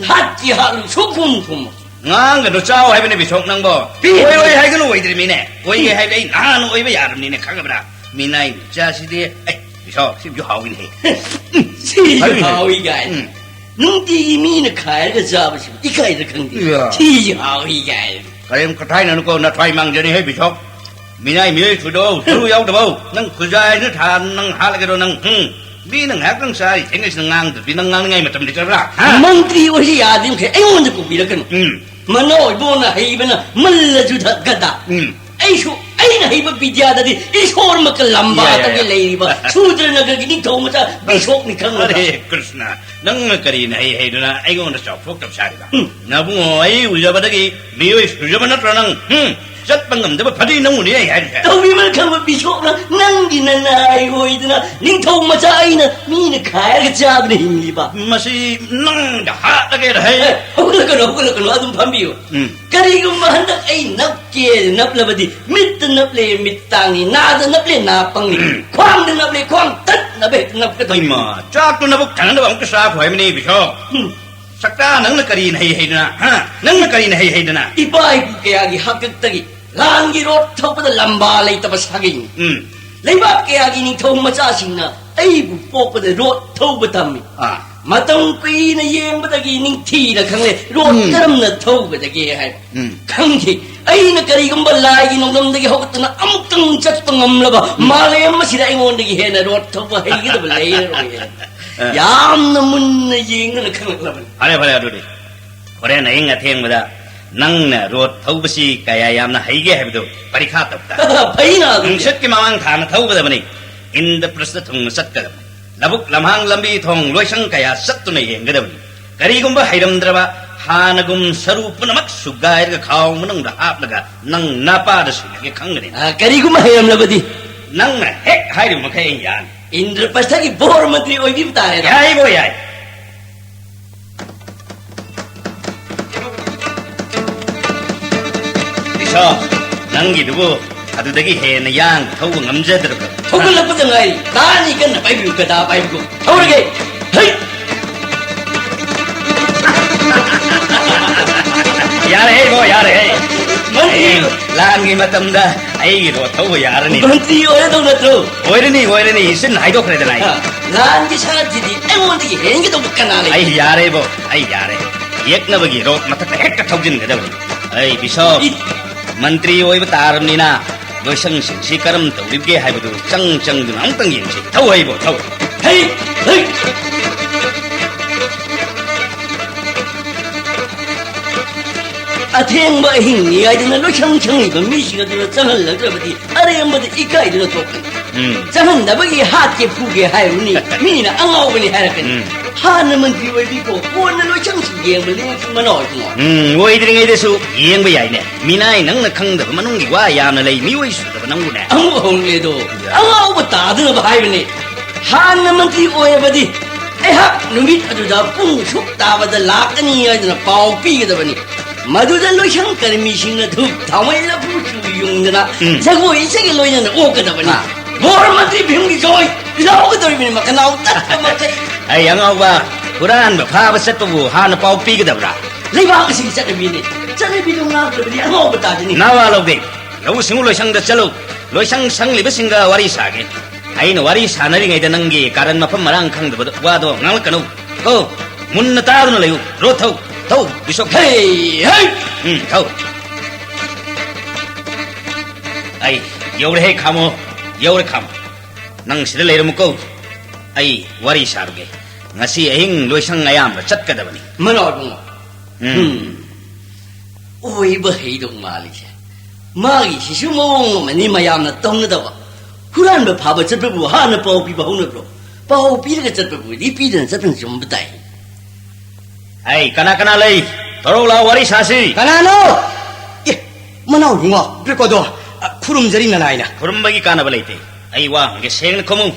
ꯍꯥꯠꯀꯤ ꯍꯥꯠꯂꯨ ꯁꯨꯛꯐꯨꯝ ꯐꯨꯝꯃꯣ꯫ ꯉꯥꯡꯒꯅꯨ ꯆꯥꯎ ꯍꯥꯏꯕꯅꯦ ꯕꯤꯁꯣꯞ ꯅꯪꯕꯣ꯫ ꯄꯤ꯫ ꯑꯣꯏ ꯑꯣꯏ ꯍꯥꯏꯒꯅꯨ ꯑꯣꯏꯗ꯭ꯔꯤꯃꯤꯅꯦ꯫ ꯑꯣꯏꯒꯦ ꯎꯝ꯫ ꯍꯥꯏꯕꯗꯤ ꯑꯩ ꯅꯍꯥꯟ ꯑꯣꯏꯕ ꯌꯥꯔꯕꯅꯤꯅꯦ ꯈꯪꯉꯕ꯭ꯔꯥ? ꯃꯤꯅꯥꯏ ꯃꯆꯥꯁꯤꯗꯤ꯫ ꯑꯦ ꯕꯤꯁꯣꯞ ꯁꯤꯁꯨ ꯍꯥꯎꯏꯅꯦ꯫ ꯁꯤꯁꯨ ꯍꯥꯎꯏꯅꯦ꯫ ꯍꯥꯎꯏ ꯀꯥꯏꯅ꯫ ꯎꯝ꯫ ꯅꯨꯡꯇꯤꯒꯤ ꯃꯤꯅ ꯈꯥꯏꯔꯒ ꯆꯥꯕꯁꯤꯕꯨ ꯏꯀꯥꯏꯗ ꯈꯪꯗꯦ꯫ ꯌꯥ꯫ ꯁꯤꯁꯨ ꯍꯥꯎꯏ ꯀꯥꯏꯅ꯫ ꯀꯔꯤꯝ ꯀꯊꯥꯏꯅꯅꯨꯀꯣ ꯅꯊ꯭ꯋꯥꯏ ꯃꯥꯡꯖꯅꯤ ꯍꯦ ꯕꯤꯁꯣꯞ꯫ ꯃꯤꯅꯥꯏ ꯃꯤꯑꯣꯏ ꯁꯨꯗꯧ ꯁꯔꯨ ꯌꯥꯎꯗꯕꯧ ꯅꯪ ꯈꯨꯖꯥꯏꯗꯨ ꯊꯥ ꯅꯪ ꯍꯥꯠꯂꯒꯦꯔꯣ ꯅꯪ? ꯍꯨꯝ꯫ ꯃꯤꯅ ꯉꯥꯏꯍꯥꯛꯇꯪ ꯆꯥꯔꯤ ꯊꯦꯡꯉꯩꯁꯤꯗ ꯉꯥꯡꯗ꯭ꯔꯗꯤ ꯅꯪ ꯉꯥꯡꯅꯤꯡꯉꯥꯏ ꯃꯇꯝ ꯂꯩꯇ꯭ꯔꯕ꯭ꯔꯥ? ꯍꯥ? ꯃꯟꯇ꯭ꯔꯤ ꯑꯣꯏꯁꯤ ꯌꯥꯗ꯭ꯔꯤ ꯃꯈꯩ ꯑꯩꯉꯣꯟꯗ ꯀꯧꯕꯤꯔꯛꯀꯅꯨ꯫ ꯎꯝ꯫ ꯃꯅꯥꯎ ꯏꯕꯣꯅ ꯍꯩꯕꯅ ꯃꯜꯂꯁꯨ ꯒꯗꯥ꯫ ꯎꯝ꯫ ꯑꯩꯁꯨ ꯑꯩꯅ ꯍꯩꯕ ꯕꯤꯗ꯭ꯌꯥꯗꯗꯤ ꯏꯁꯣꯔꯃꯛꯀ ꯂꯝꯕꯥ ꯌꯥ, ꯌꯥ, ꯇꯧꯒꯦ ꯌꯥ꯫ ꯂꯩꯔꯤꯕ ꯁꯨꯗ꯭ꯔꯅꯒꯔꯒꯤ ꯅꯤꯡꯊꯧ ꯃꯆꯥ ꯕꯤꯁꯣꯞꯅꯤ ꯈꯪꯕ꯭ꯔꯥ? ꯑꯔꯦ ꯀ꯭ꯔꯤꯁꯅ, ꯅꯪꯅ ꯀꯔꯤꯅ ꯍꯩ ꯍꯩꯗꯨꯅ ꯑꯩꯉꯣꯟꯗ ꯆꯥꯎꯊꯣꯛꯇꯕ ꯁꯥꯔꯤꯕ? ꯎꯝ꯫ ꯅꯕꯨꯡꯉꯣ ꯑꯩ ꯎꯖꯕꯗꯒꯤ ꯃꯤꯑꯣꯏ ꯁꯨꯖꯕ ꯅꯠꯇ꯭ꯔꯣ ꯅꯪ? ꯎꯝ꯫ ꯆꯠꯄ ꯉꯝꯗꯕ ꯐꯗꯤ ꯅꯪꯕꯨꯅꯤ ꯑꯩ ꯍꯥꯏꯔꯤꯁꯦ꯫ ꯇꯧꯕꯤꯃꯜ ꯈꯪꯕ ꯕꯤꯁꯣꯞꯅ ꯅꯪꯒꯤ ꯅꯅꯥꯏ ꯑꯣꯏꯗꯅ ꯅꯤꯡꯊꯧ ꯃꯆꯥ ꯑꯩꯅ ꯃꯤꯅ ꯈꯥꯏꯔꯒ ꯆꯥꯗꯨꯅ ꯍꯤꯡꯂꯤꯕ꯫ ꯃꯁꯤ ꯅꯪꯗ ꯍꯥꯠꯂꯒꯦ ꯍꯩ꯫ ꯑꯦ, ꯍꯧꯒꯠꯂꯛꯀꯅꯨ, ꯍꯧꯒꯠꯂꯛꯀꯅꯨ, ꯑꯗꯨꯝ ꯐꯝꯕꯤꯌꯨ꯫ ꯎꯝ꯫ ꯀꯔꯤꯒꯨꯝꯕ ꯍꯟꯗꯛ ꯑꯩ ꯅꯞꯀꯦ ꯅꯞꯂꯕꯗꯤ ꯃꯤꯠꯇ ꯅꯞꯂꯦ ꯃꯤꯠ ꯇꯥꯡꯅꯤ, ꯅꯥꯗ ꯅꯞꯂꯦ ꯅꯥ ꯄꯪꯅꯤ, ꯎꯝ꯫ ꯈ꯭ꯋꯥꯡꯗ ꯅꯞꯂꯦ ꯈ꯭ꯋꯥꯡ ꯇꯠꯅꯕ ꯍꯦꯛꯇ ꯅꯞꯀꯗꯧꯔꯤ꯫ ꯏꯃꯥ, ꯆꯥꯛꯇꯨ ꯅꯕꯨꯛ ꯊꯟꯅꯕ ꯑꯃꯨꯛꯇ ꯆꯥꯈꯣ ꯍꯥꯏꯕꯅꯤ ꯕꯤꯁꯣꯞ꯫ ꯎꯝ꯫ ꯁꯛꯇꯥ, ꯅꯪꯅ ꯀꯔꯤꯅ ꯍꯩ ꯍꯩꯗꯅ? ꯍꯥ? ꯅꯪꯅ ꯀꯔꯤꯅ ꯍꯩ ꯍꯩꯗꯅ? ꯏꯄꯥ ꯏꯄꯨ ꯀꯌꯥꯒꯤ ꯍꯥꯛꯇꯛꯇꯒꯤ ꯂꯥꯟꯒꯤ ꯔꯣꯠ ꯊꯧꯕꯗ ꯂꯝꯕꯥ ꯂꯩꯇꯕ ꯁꯥꯒꯩꯅꯤ꯫ ꯎꯝ꯫ ꯂꯩꯕꯥꯛ ꯀꯌꯥꯒꯤ ꯅꯤꯡꯊꯧ ꯃꯆꯥꯁꯤꯡꯅ ꯑꯩꯕꯨ ꯄꯣꯛꯄꯗ ꯔꯣꯠ ꯊꯧꯕ ꯇꯝꯃꯤ꯫ ꯑꯥ꯫ ꯃꯇꯝ ꯀꯨꯏꯅ ꯌꯦꯡꯕꯗꯒꯤ ꯅꯤꯡꯊꯤꯅ ꯈꯪꯂꯦ, ꯔꯣꯗ ꯎꯝ꯫ ꯀꯔꯝꯅ ꯊꯧꯒꯗꯒꯦ ꯍꯥꯏꯕ꯫ ꯎꯝ꯫ ꯈꯪꯈꯤ꯫ ꯑꯩꯅ ꯀꯔꯤꯒꯨꯝꯕ ꯂꯥꯏꯒꯤ ꯅꯣꯡꯗꯝꯗꯒꯤ ꯍꯧꯒꯠꯇꯨꯅ ꯑꯃꯨꯛꯇꯪ ꯆꯠꯄ ꯉꯝꯂꯕ, ꯎꯝ꯫ ꯃꯥꯂꯦꯝ ꯑꯁꯤꯗ ꯑꯩꯉꯣꯟꯗꯒꯤ ꯍꯦꯟꯅ ꯔꯣꯗ ꯊꯧꯕ ꯍꯩꯒꯗꯕ ꯂꯩꯔꯔꯣꯏ ꯍꯥꯏꯅ ꯑ꯫ ꯌꯥꯝꯅ ꯃꯨꯟꯅ ꯌꯦꯡꯗꯨꯅ ꯈꯪꯂꯛꯂꯕꯅꯤ꯫ ꯐꯔꯦ, ꯐꯔꯦ, ꯑꯗꯨꯗꯤ ꯍꯣꯔꯦꯟ ꯑꯍꯤꯡ ꯑꯊꯦꯡꯕꯗ ꯅꯪꯅ ꯔꯣꯗ ꯊꯧꯕꯁꯤ ꯀꯌꯥ ꯌꯥꯝꯅ ꯍꯩꯒꯦ ꯍꯥꯏꯕꯗꯨ ꯄꯔꯤꯈꯥ ꯇꯧ ꯇꯥꯔꯦ꯫ ꯐꯩꯅ ꯑꯗꯨꯗꯤ꯫ ꯅꯨꯡꯁꯤꯠꯀꯤ ꯃꯃꯥꯡ ꯊꯥꯅ ꯊꯧꯒꯗꯕꯅꯤ꯫ ꯏꯟꯗ꯭ꯔꯄ꯭ꯔꯁꯇ ꯊꯨꯡꯅ ꯆꯠꯀꯗꯕꯅꯤ꯫ ꯂꯧꯕꯨꯛ ꯂꯝꯍꯥꯡ ꯂꯝꯕꯤ ꯊꯣꯡ ꯂꯣꯏꯁꯪ ꯀꯌꯥ ꯆꯠꯇꯨꯅ ꯌꯦꯡꯒꯗꯕꯅꯤ꯫ ꯀꯔꯤꯒꯨꯝꯕ ꯍꯩꯔꯝꯗ꯭ꯔꯕ, ꯍꯥꯟꯅꯒꯨꯝ ꯁꯔꯨ ꯄꯨꯝꯅꯃꯛ ꯁꯨꯒꯥꯏꯔꯒ ꯈꯥꯎ ꯃꯅꯨꯡꯗ ꯍꯥꯞꯂꯒ ꯅꯪ ꯅꯥꯄꯥꯗ ꯁꯤꯜꯂꯒꯦ ꯈꯪꯒꯅꯤ꯫ ꯑ, ꯀꯔꯤꯒꯨꯝꯕ ꯍꯩꯔꯝꯂꯕꯗꯤ? ꯅꯪꯅ ꯍꯦꯛ ꯍꯥꯏꯔꯤꯕ ꯃꯈꯩ ꯑꯩ ꯌꯥꯅꯤ꯫ ꯏꯟꯗ꯭ꯔꯄ꯭ꯔꯁꯊꯒꯤ ꯕꯣꯔ ꯃꯟꯇ꯭ꯔꯤ ꯑꯣꯏꯕꯤꯕ ꯇꯥꯔꯦꯗꯣ꯫ ꯌꯥꯏꯕꯣ, ꯌꯥꯏ꯫ ꯏꯁꯣ, ꯅꯪꯒꯤꯗꯨꯕꯨ ꯑꯗꯨꯗꯒꯤ ꯍꯦꯟꯅ ꯌꯥꯡ ꯊꯧꯕ ꯉꯝꯖꯗ꯭ꯔꯕ? ꯊꯧꯒꯠꯂꯛꯄꯗ ꯉꯥꯏꯔꯤ꯫ ꯇꯥꯅꯤ ꯀꯟꯅ ꯄꯥꯏꯕꯤꯌꯨ, ꯒꯗꯥ ꯄꯥꯏꯕꯤꯌꯨ꯫ ꯊꯧꯔꯒꯦ꯫ ꯍꯩ! ꯌꯥꯔꯦꯍꯦ ꯏꯕꯣ, ꯌꯥꯔꯦꯍꯦ꯫ ꯃꯟꯇ꯭ꯔꯤ ꯍꯌꯦꯡ ꯂꯥꯟꯒꯤ ꯃꯇꯝꯗ ꯑꯩꯒꯤ ꯔꯣꯠ ꯊꯧꯕ ꯌꯥꯔꯅꯤ꯫ ꯃꯟꯇ꯭ꯔꯤ ꯑꯣꯏꯔꯗꯧ ꯅꯠꯇ꯭ꯔꯣ? ꯑꯣꯏꯔꯅꯤ, ꯑꯣꯏꯔꯅꯤ꯫ ꯏꯆꯤꯟ ꯍꯥꯏꯗꯣꯛꯈ꯭ꯔꯦꯗꯅ ꯑꯩ꯫ ꯍꯥ, ꯂꯥꯟꯒꯤ ꯁꯥꯔꯊꯤꯗꯤ ꯑꯩꯉꯣꯟꯗꯒꯤ ꯍꯦꯟꯒꯗꯧꯕ ꯀꯅꯥ ꯂꯩ? ꯑꯩ ꯌꯥꯔꯦꯕꯣ, ꯑꯩ ꯌꯥꯔꯦ꯫ ꯌꯦꯛꯅꯕꯒꯤ ꯔꯣꯠ ꯃꯊꯛꯇ ꯍꯦꯛꯇ ꯊꯧꯖꯤꯟꯒꯗꯕꯅꯤ꯫ ꯑꯩ ꯕꯤꯁꯣꯞ, ꯏ- ꯃꯟꯇ꯭ꯔꯤ ꯑꯣꯏꯕ ꯇꯥꯔꯕꯅꯤꯅ ꯂꯣꯏꯁꯪꯁꯤꯡꯁꯤ ꯀꯔꯝ ꯇꯧꯔꯤꯕꯒꯦ ꯍꯥꯏꯕꯗꯨ ꯆꯪ ꯆꯪꯗꯨꯅ ꯑꯃꯨꯛꯇꯪ ꯌꯦꯡꯁꯤ꯫ ꯊꯧ ꯑꯩꯕꯣ, ꯊꯧ꯫ ꯍꯩ! ꯍꯩ! ꯑꯊꯦꯡꯕ ꯑꯍꯤꯡꯅꯤ ꯍꯥꯏꯗꯅ ꯂꯣꯏꯁꯪ ꯁꯪꯂꯤꯕ ꯃꯤꯁꯤꯡ ꯑꯗꯨꯅ ꯆꯪꯍꯜꯂꯛꯇ꯭ꯔꯕꯗꯤ ꯑꯔꯦꯝꯕꯗ ꯏꯀꯥꯏꯗꯨꯅ ꯇꯣꯛꯀꯅꯤ꯫ ꯎꯝ꯫ ꯆꯪꯍꯟꯗꯕꯒꯤ ꯍꯥꯠꯀꯦ ꯐꯨꯒꯦ ꯍꯥꯏꯔꯨꯅꯤ, ꯃꯤꯅ ꯑꯉꯥꯎꯕꯅꯤ ꯍꯥꯏꯔꯛꯀꯅꯤ꯫ ꯎꯝ꯫ ꯍꯥꯟꯅ ꯃꯟꯇ꯭ꯔꯤ ꯑꯣꯏꯕꯤꯀꯣ, ꯀꯣꯟꯅ ꯂꯣꯏꯁꯪꯁꯤ ꯌꯦꯡꯕ ꯂꯦꯡꯁꯤ ꯃꯅꯥꯎ ꯏꯕꯨꯡꯉꯣ꯫ ꯎꯝ, ꯑꯣꯏꯗ꯭ꯔꯤꯉꯩꯗꯁꯨ ꯌꯦꯡꯕ ꯌꯥꯏꯅꯦ꯫ ꯃꯤꯅꯥꯏ ꯅꯪꯅ ꯈꯪꯗꯕ ꯃꯅꯨꯡꯒꯤ ꯋꯥ ꯌꯥꯝꯅ ꯂꯩ, ꯃꯤꯑꯣꯏ ꯁꯨꯗꯕ ꯅꯪꯕꯨꯅꯦ꯫ ꯑꯃꯨꯛ ꯍꯧꯔꯛꯂꯦꯗꯣ꯫ ꯌꯥ꯫ ꯑꯉꯥꯎꯕ ꯇꯥꯗꯅꯕ ꯍꯥꯏꯕꯅꯤ꯫ ꯍꯥꯟꯅ ꯃꯟꯇ꯭ꯔꯤ ꯑꯣꯏꯔꯕꯗꯤ ꯑꯩꯍꯥꯛ ꯅꯨꯃꯤꯠ ꯑꯗꯨꯗ ꯄꯨꯡ ꯁꯨꯛ ꯇꯥꯕꯗ ꯂꯥꯛꯀꯅꯤ ꯍꯥꯏꯗꯨꯅ ꯄꯥꯎ ꯄꯤꯒꯗꯕꯅꯤ꯫ ꯃꯗꯨꯗ ꯂꯣꯏꯁꯪ ꯀꯔꯃꯤꯁꯤꯡꯅ ꯙꯨꯞ ꯊꯥꯎꯃꯩ ꯂꯐꯨ ꯆꯨ ꯌꯨꯡꯗꯅ ꯎꯝ꯫ ꯖꯒꯣꯏ ꯏꯁꯩꯒ ꯂꯣꯏꯅꯅ ꯑꯣꯛꯀꯗꯕꯅꯤ꯫ ꯍꯥ꯫ ꯕꯣꯔ ꯃꯟꯇ꯭ꯔꯤ ꯚꯤꯝꯒꯤ ꯖꯣꯏ ꯂꯥꯎꯒꯗꯧꯔꯤꯕꯅꯤ, ꯃꯈꯅꯥꯎ ꯇꯠꯄ ꯃꯈꯩ꯫ ꯑꯩ ꯑꯉꯥꯎꯕ, ꯍꯨꯔꯥꯟꯕ ꯐꯥꯕ ꯆꯠꯄꯕꯨ ꯍꯥꯟꯅ ꯄꯥꯎ ꯄꯤꯒꯗꯕ꯭ꯔꯥ? ꯂꯩꯕꯥꯛ ꯑꯁꯤꯒꯤ ꯆꯠꯅꯕꯤꯅꯤ꯫ ꯆꯠꯅꯕꯤꯗꯨ ꯉꯥꯛꯇ꯭ꯔꯕꯗꯤ ꯑꯉꯥꯎꯕ ꯇꯥꯗꯅꯤ꯫ ꯅꯋꯥ ꯂꯧꯗꯦ꯫ ꯂꯧꯎ ꯁꯤꯡꯎ ꯂꯣꯏꯁꯪꯗ ꯆꯠꯂꯨ꯫ ꯂꯣꯏꯁꯪ ꯁꯪꯂꯤꯕꯁꯤꯡꯒ ꯋꯥꯔꯤ ꯁꯥꯒꯦ꯫ ꯑꯩꯅ ꯋꯥꯔꯤ ꯁꯥꯟꯅꯔꯤꯉꯩꯗ ꯅꯪꯒꯤ ꯀꯥꯔꯟ ꯃꯐꯝ ꯃꯔꯥꯡ ꯈꯪꯗꯕ ꯋꯥꯗꯣ ꯉꯥꯡꯂꯛꯀꯅꯨ꯫ ꯀꯣ, ꯃꯨꯟꯅ ꯇꯥꯗꯨꯅ ꯂꯩꯌꯨ꯫ ꯔꯣ, ꯊꯧ, ꯊꯧ, ꯕꯤꯁꯣꯛ꯫ ꯍꯦ, ꯍꯦ! ꯎꯝ, ꯊꯧ꯫ ꯑꯩ ꯌꯧꯔꯦꯍꯦ, ꯈꯥꯃꯣ, ꯌꯧꯔꯦ, ꯈꯥꯃꯣ꯫ ꯅꯪ ꯁꯤꯗ ꯂꯩꯔꯝꯃꯨꯀꯣ꯫ ꯑꯩ ꯋꯥꯔꯤ ꯁꯥꯔꯨꯒꯦ꯫ ꯉꯁꯤ ꯑꯍꯤꯡ ꯂꯣꯏꯁꯪ ꯑꯌꯥꯝꯕ ꯆꯠꯀꯗꯕꯅꯤ꯫ ꯃꯅꯥꯎ ꯏꯕꯨꯡꯉꯣ꯫ ꯎꯝ꯫ ꯎꯝ꯫ ꯑꯣꯏꯕ ꯍꯩꯗꯧ ꯃꯥꯜꯂꯤꯁꯦ꯫ ꯃꯥꯒꯤꯁꯤꯁꯨ ꯃꯑꯣꯡ ꯑꯃꯅꯤ ꯃꯌꯥꯝꯅ ꯇꯧꯅꯗꯕ꯫ ꯍꯨꯔꯥꯟꯕ ꯐꯥꯕ ꯆꯠꯄꯕꯨ ꯍꯥꯟꯅ ꯄꯥꯎ ꯄꯤꯕ ꯍꯧꯅꯕ꯭ꯔꯣ? ꯄꯥꯎ ꯄꯤꯔꯒ ꯆꯠꯄꯕꯨꯗꯤ ꯄꯤꯗꯅ ꯆꯠꯄꯅ ꯆꯨꯝꯕ ꯇꯥꯏ꯫ ꯍꯩ, ꯀꯅꯥ ꯀꯅꯥ ꯂꯩ? ꯊꯣꯔꯛꯎ ꯂꯥꯎ, ꯋꯥꯔꯤ ꯁꯥꯁꯤ꯫ ꯀꯅꯥꯅꯣ? ꯑꯦ, ꯃꯅꯥꯎ ꯏꯕꯨꯡꯉꯣ, ꯕ꯭ꯔꯤꯀꯣꯗꯣ, ꯑ, ꯈꯨꯔꯨꯝꯖꯔꯤ ꯅꯅꯥꯏꯅ꯫ ꯈꯨꯔꯨꯝꯕꯒꯤ ꯀꯥꯟꯅꯕ ꯂꯩꯇꯦ꯫ ꯑꯩ ꯋꯥ ꯍꯪꯒꯦ, ꯁꯦꯡꯅ ꯈꯨꯝꯃꯨ꯫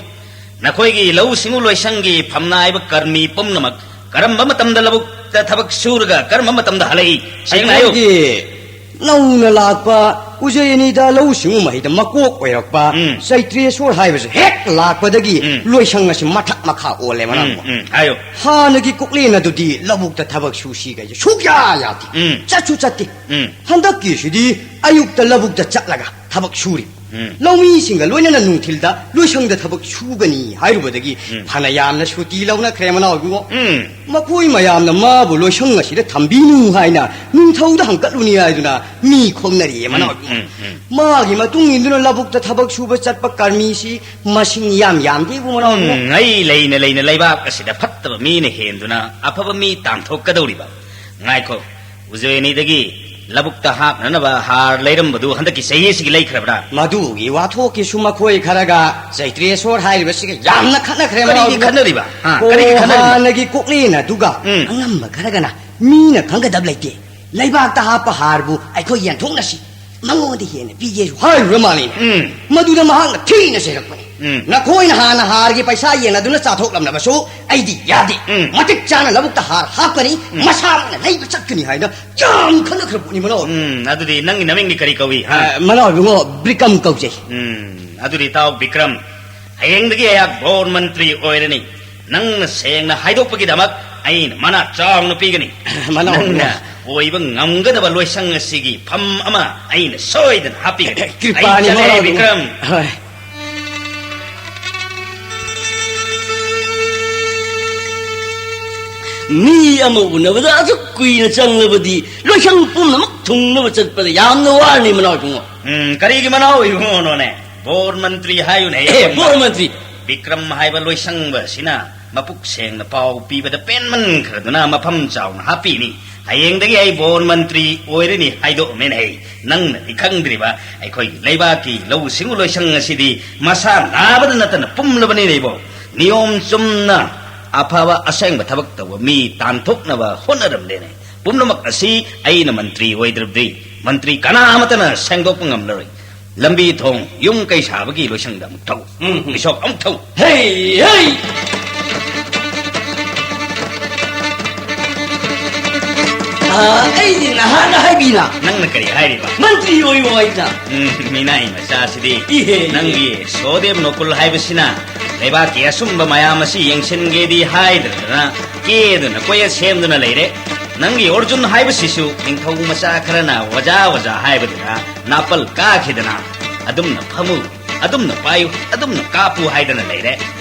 ꯅꯈꯣꯏꯒꯤ ꯂꯧꯎ ꯁꯤꯡꯎ ꯂꯣꯏꯁꯪꯒꯤ ꯐꯝꯅꯥꯏꯕ ꯀꯔꯃꯤ ꯄꯨꯝꯅꯃꯛ ꯀꯔꯝꯕ ꯃꯇꯝꯗ ꯂꯧꯕꯨꯛꯇ ꯊꯕꯛ ꯁꯨꯔꯒ ꯀꯔꯝꯕ ꯃꯇꯝꯗ ꯍꯜꯂꯛꯏ? ꯁꯦꯡꯅ ꯍꯥꯏꯌꯨ꯫ ꯑꯩꯈꯣꯏꯒꯤ ꯅꯧꯅ ꯂꯥꯛꯄ ꯎꯖꯩ ꯑꯅꯤꯗ ꯂꯧꯎ ꯁꯤꯡꯎ ꯃꯍꯩꯗ ꯃꯀꯣꯛ ꯑꯣꯏꯔꯛꯄ ꯎꯝ꯫ ꯆꯩꯇ꯭ꯔꯦꯁꯣꯔ ꯍꯥꯏꯕꯁꯦ ꯍꯦꯛ ꯂꯥꯛꯄꯗꯒꯤ ꯎꯝ꯫ ꯂꯣꯏꯁꯪ ꯑꯁꯤ ꯃꯊꯛ ꯃꯈꯥ ꯑꯣꯜꯂꯦ, ꯃꯅꯥꯎ ꯎꯝ, ꯏꯕꯨꯡꯉꯣ꯫ ꯎꯝ, ꯍꯥꯏꯌꯨ꯫ ꯍꯥꯟꯅꯒꯤ ꯀꯣꯛꯂꯦꯟ ꯑꯗꯨꯗꯤ ꯂꯧꯕꯨꯛꯇ ꯊꯕꯛ ꯁꯨꯁꯤꯒ ꯁꯨꯛꯌꯥ ꯌꯥꯗꯦ꯫ ꯎꯝ꯫ ꯆꯠꯁꯨ ꯆꯠꯇꯦ꯫ ꯎꯝ꯫ ꯍꯟꯗꯛꯀꯤꯁꯤꯗꯤ ꯑꯌꯨꯛꯇ ꯂꯧꯕꯨꯛꯇ ꯆꯠꯂꯒ ꯊꯕꯛ ꯁꯨꯔꯤ꯫ ꯎꯝ꯫ ꯂꯧꯃꯤꯁꯤꯡꯒ ꯂꯣꯏꯅꯅ ꯅꯨꯡꯊꯤꯜꯗ ꯂꯣꯏꯁꯪꯗ ꯊꯕꯛ ꯁꯨꯒꯅꯤ ꯍꯥꯏꯔꯨꯕꯗꯒꯤ ꯎꯝ꯫ ꯐꯅ ꯌꯥꯝꯅ ꯁꯨꯇꯤ ꯂꯧꯅꯈ꯭ꯔꯦ, ꯃꯅꯥꯎ ꯏꯕꯨꯡꯉꯣ꯫ ꯎꯝ꯫ ꯃꯈꯣꯏ ꯃꯌꯥꯝꯅ ꯃꯥꯕꯨ ꯂꯣꯏꯁꯪ ꯑꯁꯤꯗ ꯊꯝꯕꯤꯅꯨ ꯍꯥꯏꯅ ꯅꯤꯡꯊꯧꯗ ꯍꯪꯀꯠꯂꯨꯅꯤ ꯍꯥꯏꯗꯨꯅ ꯃꯤ ꯈꯣꯝꯅꯔꯤꯌꯦ, ꯎꯝ, ꯃꯅꯥꯎ ꯏꯕꯨꯡꯉꯣ꯫ ꯎꯝ, ꯎꯝ꯫ ꯃꯥꯒꯤ ꯃꯇꯨꯡ ꯏꯟꯗꯨꯅ ꯂꯧꯕꯨꯛꯇ ꯊꯕꯛ ꯁꯨꯕ ꯆꯠꯄ ꯀꯔꯃꯤꯁꯤ ꯃꯁꯤꯡ ꯌꯥꯝ ꯌꯥꯝꯗꯦꯕꯨ, ꯃꯅꯥꯎ ꯏꯕꯨꯡꯉꯣ꯫ ꯎꯝ, ꯉꯩ ꯂꯩꯅ ꯂꯩꯅ ꯂꯩꯕꯥꯛ ꯑꯁꯤꯗ ꯐꯠꯇꯕ ꯃꯤꯅ ꯍꯦꯟꯗꯨꯅ ꯑꯐꯕ ꯃꯤ ꯇꯥꯟꯊꯣꯛꯀꯗꯧꯔꯤꯕ꯫ ꯉꯥꯏꯈꯣ, ꯎꯖꯣꯏ ꯑꯅꯤꯗꯒꯤ ꯂꯧꯕꯨꯛꯇ ꯍꯥꯞꯅꯅꯕ ꯍꯥꯔ ꯂꯩꯔꯝꯕꯗꯨ ꯍꯟꯗꯛꯀꯤ ꯆꯍꯤ ꯑꯁꯤꯒꯤ ꯂꯩꯈ꯭ꯔꯕ꯭ꯔꯥ? ꯃꯗꯨꯒꯤ ꯋꯥꯊꯣꯛꯀꯤꯁꯨ ꯃꯈꯣꯏ ꯈꯔꯒ ꯆꯩꯇ꯭ꯔꯦꯁꯣꯔ ꯍꯥꯏꯔꯤꯕꯁꯤꯒ ꯌꯥꯝꯅ ꯈꯠꯅꯈ꯭ꯔꯦ, ꯀꯔꯤꯒꯤ ꯃꯅꯥꯎ ꯏꯕꯨꯡꯉꯣ꯫ ꯈꯠꯅꯔꯤꯕ? ꯍꯥ, ꯑꯣ, ꯀꯔꯤꯒꯤ ꯈꯠꯅꯔꯤꯕ? ꯍꯥꯟꯅꯒꯤ ꯀꯣꯛꯂꯦꯟ ꯑꯗꯨꯒ ꯎꯝ꯫ ꯑꯉꯝꯕ ꯈꯔꯒꯅ ꯃꯤꯅ ꯈꯪꯒꯗꯕ ꯂꯩꯇꯦ, ꯂꯩꯕꯥꯛꯇ ꯍꯥꯞꯄ ꯍꯥꯔꯕꯨ ꯑꯩꯈꯣꯏ ꯌꯦꯟꯊꯣꯛꯅꯁꯤ, ꯃꯉꯣꯟꯗ ꯍꯦꯟꯅ ꯄꯤꯒꯦꯁꯨ ꯍꯥꯏꯔꯨꯔ ꯃꯥꯜꯂꯦꯅꯦ꯫ ꯎꯝ꯫ ꯃꯗꯨꯗ ꯃꯍꯥꯛꯅ ꯊꯤꯅ ꯆꯩꯔꯛꯄꯅꯤ꯫ ꯎꯝ꯫ ꯅꯈꯣꯏꯅ ꯍꯥꯟꯅ ꯍꯥꯔꯒꯤ ꯄꯩꯁꯥ ꯌꯦꯟꯅꯗꯨꯅ ꯆꯥꯊꯣꯛꯂꯝꯂꯕꯁꯨ ꯑꯩꯗꯤ ꯌꯥꯗꯦ꯫ ꯎꯝ꯫ ꯃꯇꯤꯛ ꯆꯥꯅ ꯂꯧꯕꯨꯛꯇ ꯍꯥꯔ ꯍꯥꯞꯀꯅꯤ, ꯎꯝ꯫ ꯃꯁꯥꯃꯛꯅ ꯂꯩꯕ ꯆꯠꯀꯅꯤ ꯍꯥꯏꯅ ꯌꯥꯝ ꯈꯟꯅꯈ꯭ꯔ ꯄꯣꯠꯅꯤ, ꯃꯅꯥꯎ꯫ ꯎꯝ, ꯑꯗꯨꯗꯤ ꯅꯪꯒꯤ ꯅꯃꯤꯡꯗꯤ ꯀꯔꯤ ꯀꯧꯏ, ꯍꯥ? ꯑ, ꯃꯅꯥꯎ ꯏꯕꯨꯡꯉꯣ, ꯕ꯭ꯔꯤꯀꯝ ꯀꯧꯖꯩ꯫ ꯎꯝ, ꯑꯗꯨꯗꯤ ꯇꯥꯎ ꯕꯤꯀ꯭ꯔꯝ, ꯍꯌꯦꯡꯗꯒꯤ ꯑꯩꯍꯥꯛ ꯕꯣꯔ ꯃꯟꯇ꯭ꯔꯤ ꯑꯣꯏꯔꯅꯤ꯫ ꯅꯪꯅ ꯁꯦꯡꯅ ꯍꯥꯏꯗꯣꯛꯄꯒꯤꯗꯃꯛ ꯑꯩꯅ ꯃꯅꯥ ꯆꯥꯎꯅ ꯄꯤꯒꯅꯤ꯫ ꯃꯅꯥꯎ ꯅꯪꯅ ꯏꯕꯨꯡꯉꯣ꯫ ꯑꯣꯏꯕ ꯉꯝꯒꯗꯕ ꯂꯣꯏꯁꯪ ꯑꯁꯤꯒꯤ ꯐꯝ ꯑꯃ ꯑꯩꯅ ꯁꯣꯏꯗꯅ ꯍꯥꯞꯄꯤꯒꯅꯤ꯫ ꯀ꯭ꯔꯤꯄꯥꯅꯤ, ꯑꯩ ꯆꯠꯂꯦ, ꯃꯅꯥꯎ ꯏꯕꯨꯡꯉꯣ꯫ ꯕꯤꯀ꯭ꯔꯝ꯫ ꯍꯣꯏ꯫ ꯃꯤ ꯑꯃ ꯎꯅꯕꯗ ꯑꯁꯨꯛ ꯀꯨꯏꯅ ꯆꯪꯂꯕꯗꯤ ꯂꯣꯏꯁꯪ ꯄꯨꯝꯅꯃꯛ ꯊꯨꯡꯅꯕ ꯆꯠꯄꯗ ꯌꯥꯝꯅ ꯋꯥꯔꯅꯤ, ꯃꯅꯥꯎ ꯏꯕꯨꯡꯉꯣ꯫ ꯎꯝ, ꯀꯔꯤꯒꯤ ꯃꯅꯥꯎ ꯏꯕꯨꯡꯉꯣꯅꯣꯅꯦ? ꯕꯣꯔ ꯃꯟꯇ꯭ꯔꯤ ꯍꯥꯏꯌꯨꯅꯦ꯫ ꯑꯦ, ꯕꯣꯔ ꯃꯟꯇ꯭ꯔꯤ꯫ ꯕꯤꯀ꯭ꯔꯝ ꯍꯥꯏꯕ ꯂꯣꯏꯁꯪꯕ ꯑꯁꯤꯅ ꯃꯄꯨꯛ ꯁꯦꯡꯅ ꯄꯥꯎ ꯄꯤꯕꯗ ꯄꯦꯟꯃꯟꯈ꯭ꯔꯗꯨꯅ ꯃꯐꯝ ꯆꯥꯎꯅ ꯍꯥꯞꯄꯤꯅꯤ꯫ ꯍꯌꯦꯡꯗꯒꯤ ꯑꯩ ꯕꯣꯔ ꯃꯟꯇ꯭ꯔꯤ ꯑꯣꯏꯔꯅꯤ ꯍꯥꯏꯗꯣꯛꯑꯝꯃꯦꯅꯦ ꯑꯩ꯫ ꯅꯪꯅꯗꯤ ꯈꯪꯗ꯭ꯔꯤꯕ, ꯑꯩꯈꯣꯏꯒꯤ ꯂꯩꯕꯥꯛꯀꯤ ꯂꯧꯎ ꯁꯤꯡꯎ ꯂꯣꯏꯁꯪ ꯑꯁꯤꯗꯤ ꯃꯁꯥ ꯅꯥꯕꯗ ꯅꯠꯇꯅ ꯄꯨꯝꯂꯕꯅꯤꯅꯦ ꯏꯕꯣ꯫ ꯅꯤꯌꯣꯝ ꯆꯨꯝꯅ ꯑꯐꯕ ꯑꯁꯦꯡꯕ ꯊꯕꯛ ꯇꯧꯕ ꯃꯤ ꯇꯥꯟꯊꯣꯛꯅꯕ ꯍꯣꯠꯅꯔꯝꯂꯦꯅꯦ꯫ ꯄꯨꯝꯅꯃꯛ ꯑꯁꯤ ꯑꯩꯅ ꯃꯟꯇ꯭ꯔꯤ ꯑꯣꯏꯗ꯭ꯔꯕꯗꯤ ꯃꯟꯇ꯭ꯔꯤ ꯀꯅꯥ ꯑꯃꯠꯇꯅ ꯁꯦꯡꯗꯣꯛꯄ ꯉꯝꯂꯔꯣꯏ꯫ ꯂꯝꯕꯤ ꯊꯣꯡ, ꯌꯨꯝ ꯀꯩ ꯁꯥꯕꯒꯤ ꯂꯣꯏꯁꯪꯗ ꯑꯃꯨꯛ ꯊꯧ꯫ ꯎꯝ, ꯎꯝ꯫ ꯕꯤꯁꯣꯞ, ꯑꯃꯨꯛ ꯊꯧ꯫ ꯍꯦ, ꯍꯦ! ꯑꯥ, ꯑꯩꯗꯤ ꯅꯍꯥꯟꯅ ꯍꯥꯏꯕꯤꯅ꯫ ꯅꯪꯅ ꯀꯔꯤ ꯍꯥꯏꯔꯤꯕ? ꯃꯟꯇ꯭ꯔꯤ ꯑꯣꯏꯌꯣ ꯍꯥꯏꯅ꯫ ꯎꯝ, ꯃꯤꯅꯥꯏ ꯃꯆꯥꯁꯤꯗꯤ꯫ ꯏꯍꯦ, ꯏꯍꯦ꯫ ꯅꯪꯒꯤ ꯁꯣꯗꯦꯕ ꯅꯣꯀꯨꯜ ꯍꯥꯏꯕꯁꯤꯅ ꯂꯩꯕꯥꯛꯀꯤ ꯑꯆꯨꯝꯕ ꯃꯌꯥꯝ ꯑꯁꯤ ꯌꯦꯡꯁꯤꯟꯒꯦꯗꯤ ꯍꯥꯏꯗꯗꯅ ꯀꯦꯗꯨꯅ ꯀꯣꯌꯦꯠ ꯁꯦꯝꯗꯨꯅ ꯂꯩꯔꯦ꯫ ꯅꯪꯒꯤ ꯑꯣꯔꯖꯨꯟ ꯍꯥꯏꯕꯁꯤꯁꯨ ꯅꯤꯡꯊꯧ ꯃꯆꯥ ꯈꯔꯅ ꯑꯣꯖꯥ ꯑꯣꯖꯥ ꯍꯥꯏꯕꯗꯨꯗ ꯅꯥꯄꯜ ꯀꯥꯈꯤꯗꯅ ꯑꯗꯨꯝꯅ ꯐꯝꯃꯨ, ꯑꯗꯨꯝꯅ ꯄꯥꯏꯌꯨ, ꯑꯗꯨꯝꯅ ꯀꯥꯞꯄꯨ ꯍꯥꯏꯗꯅ ꯂꯩꯔꯦ꯫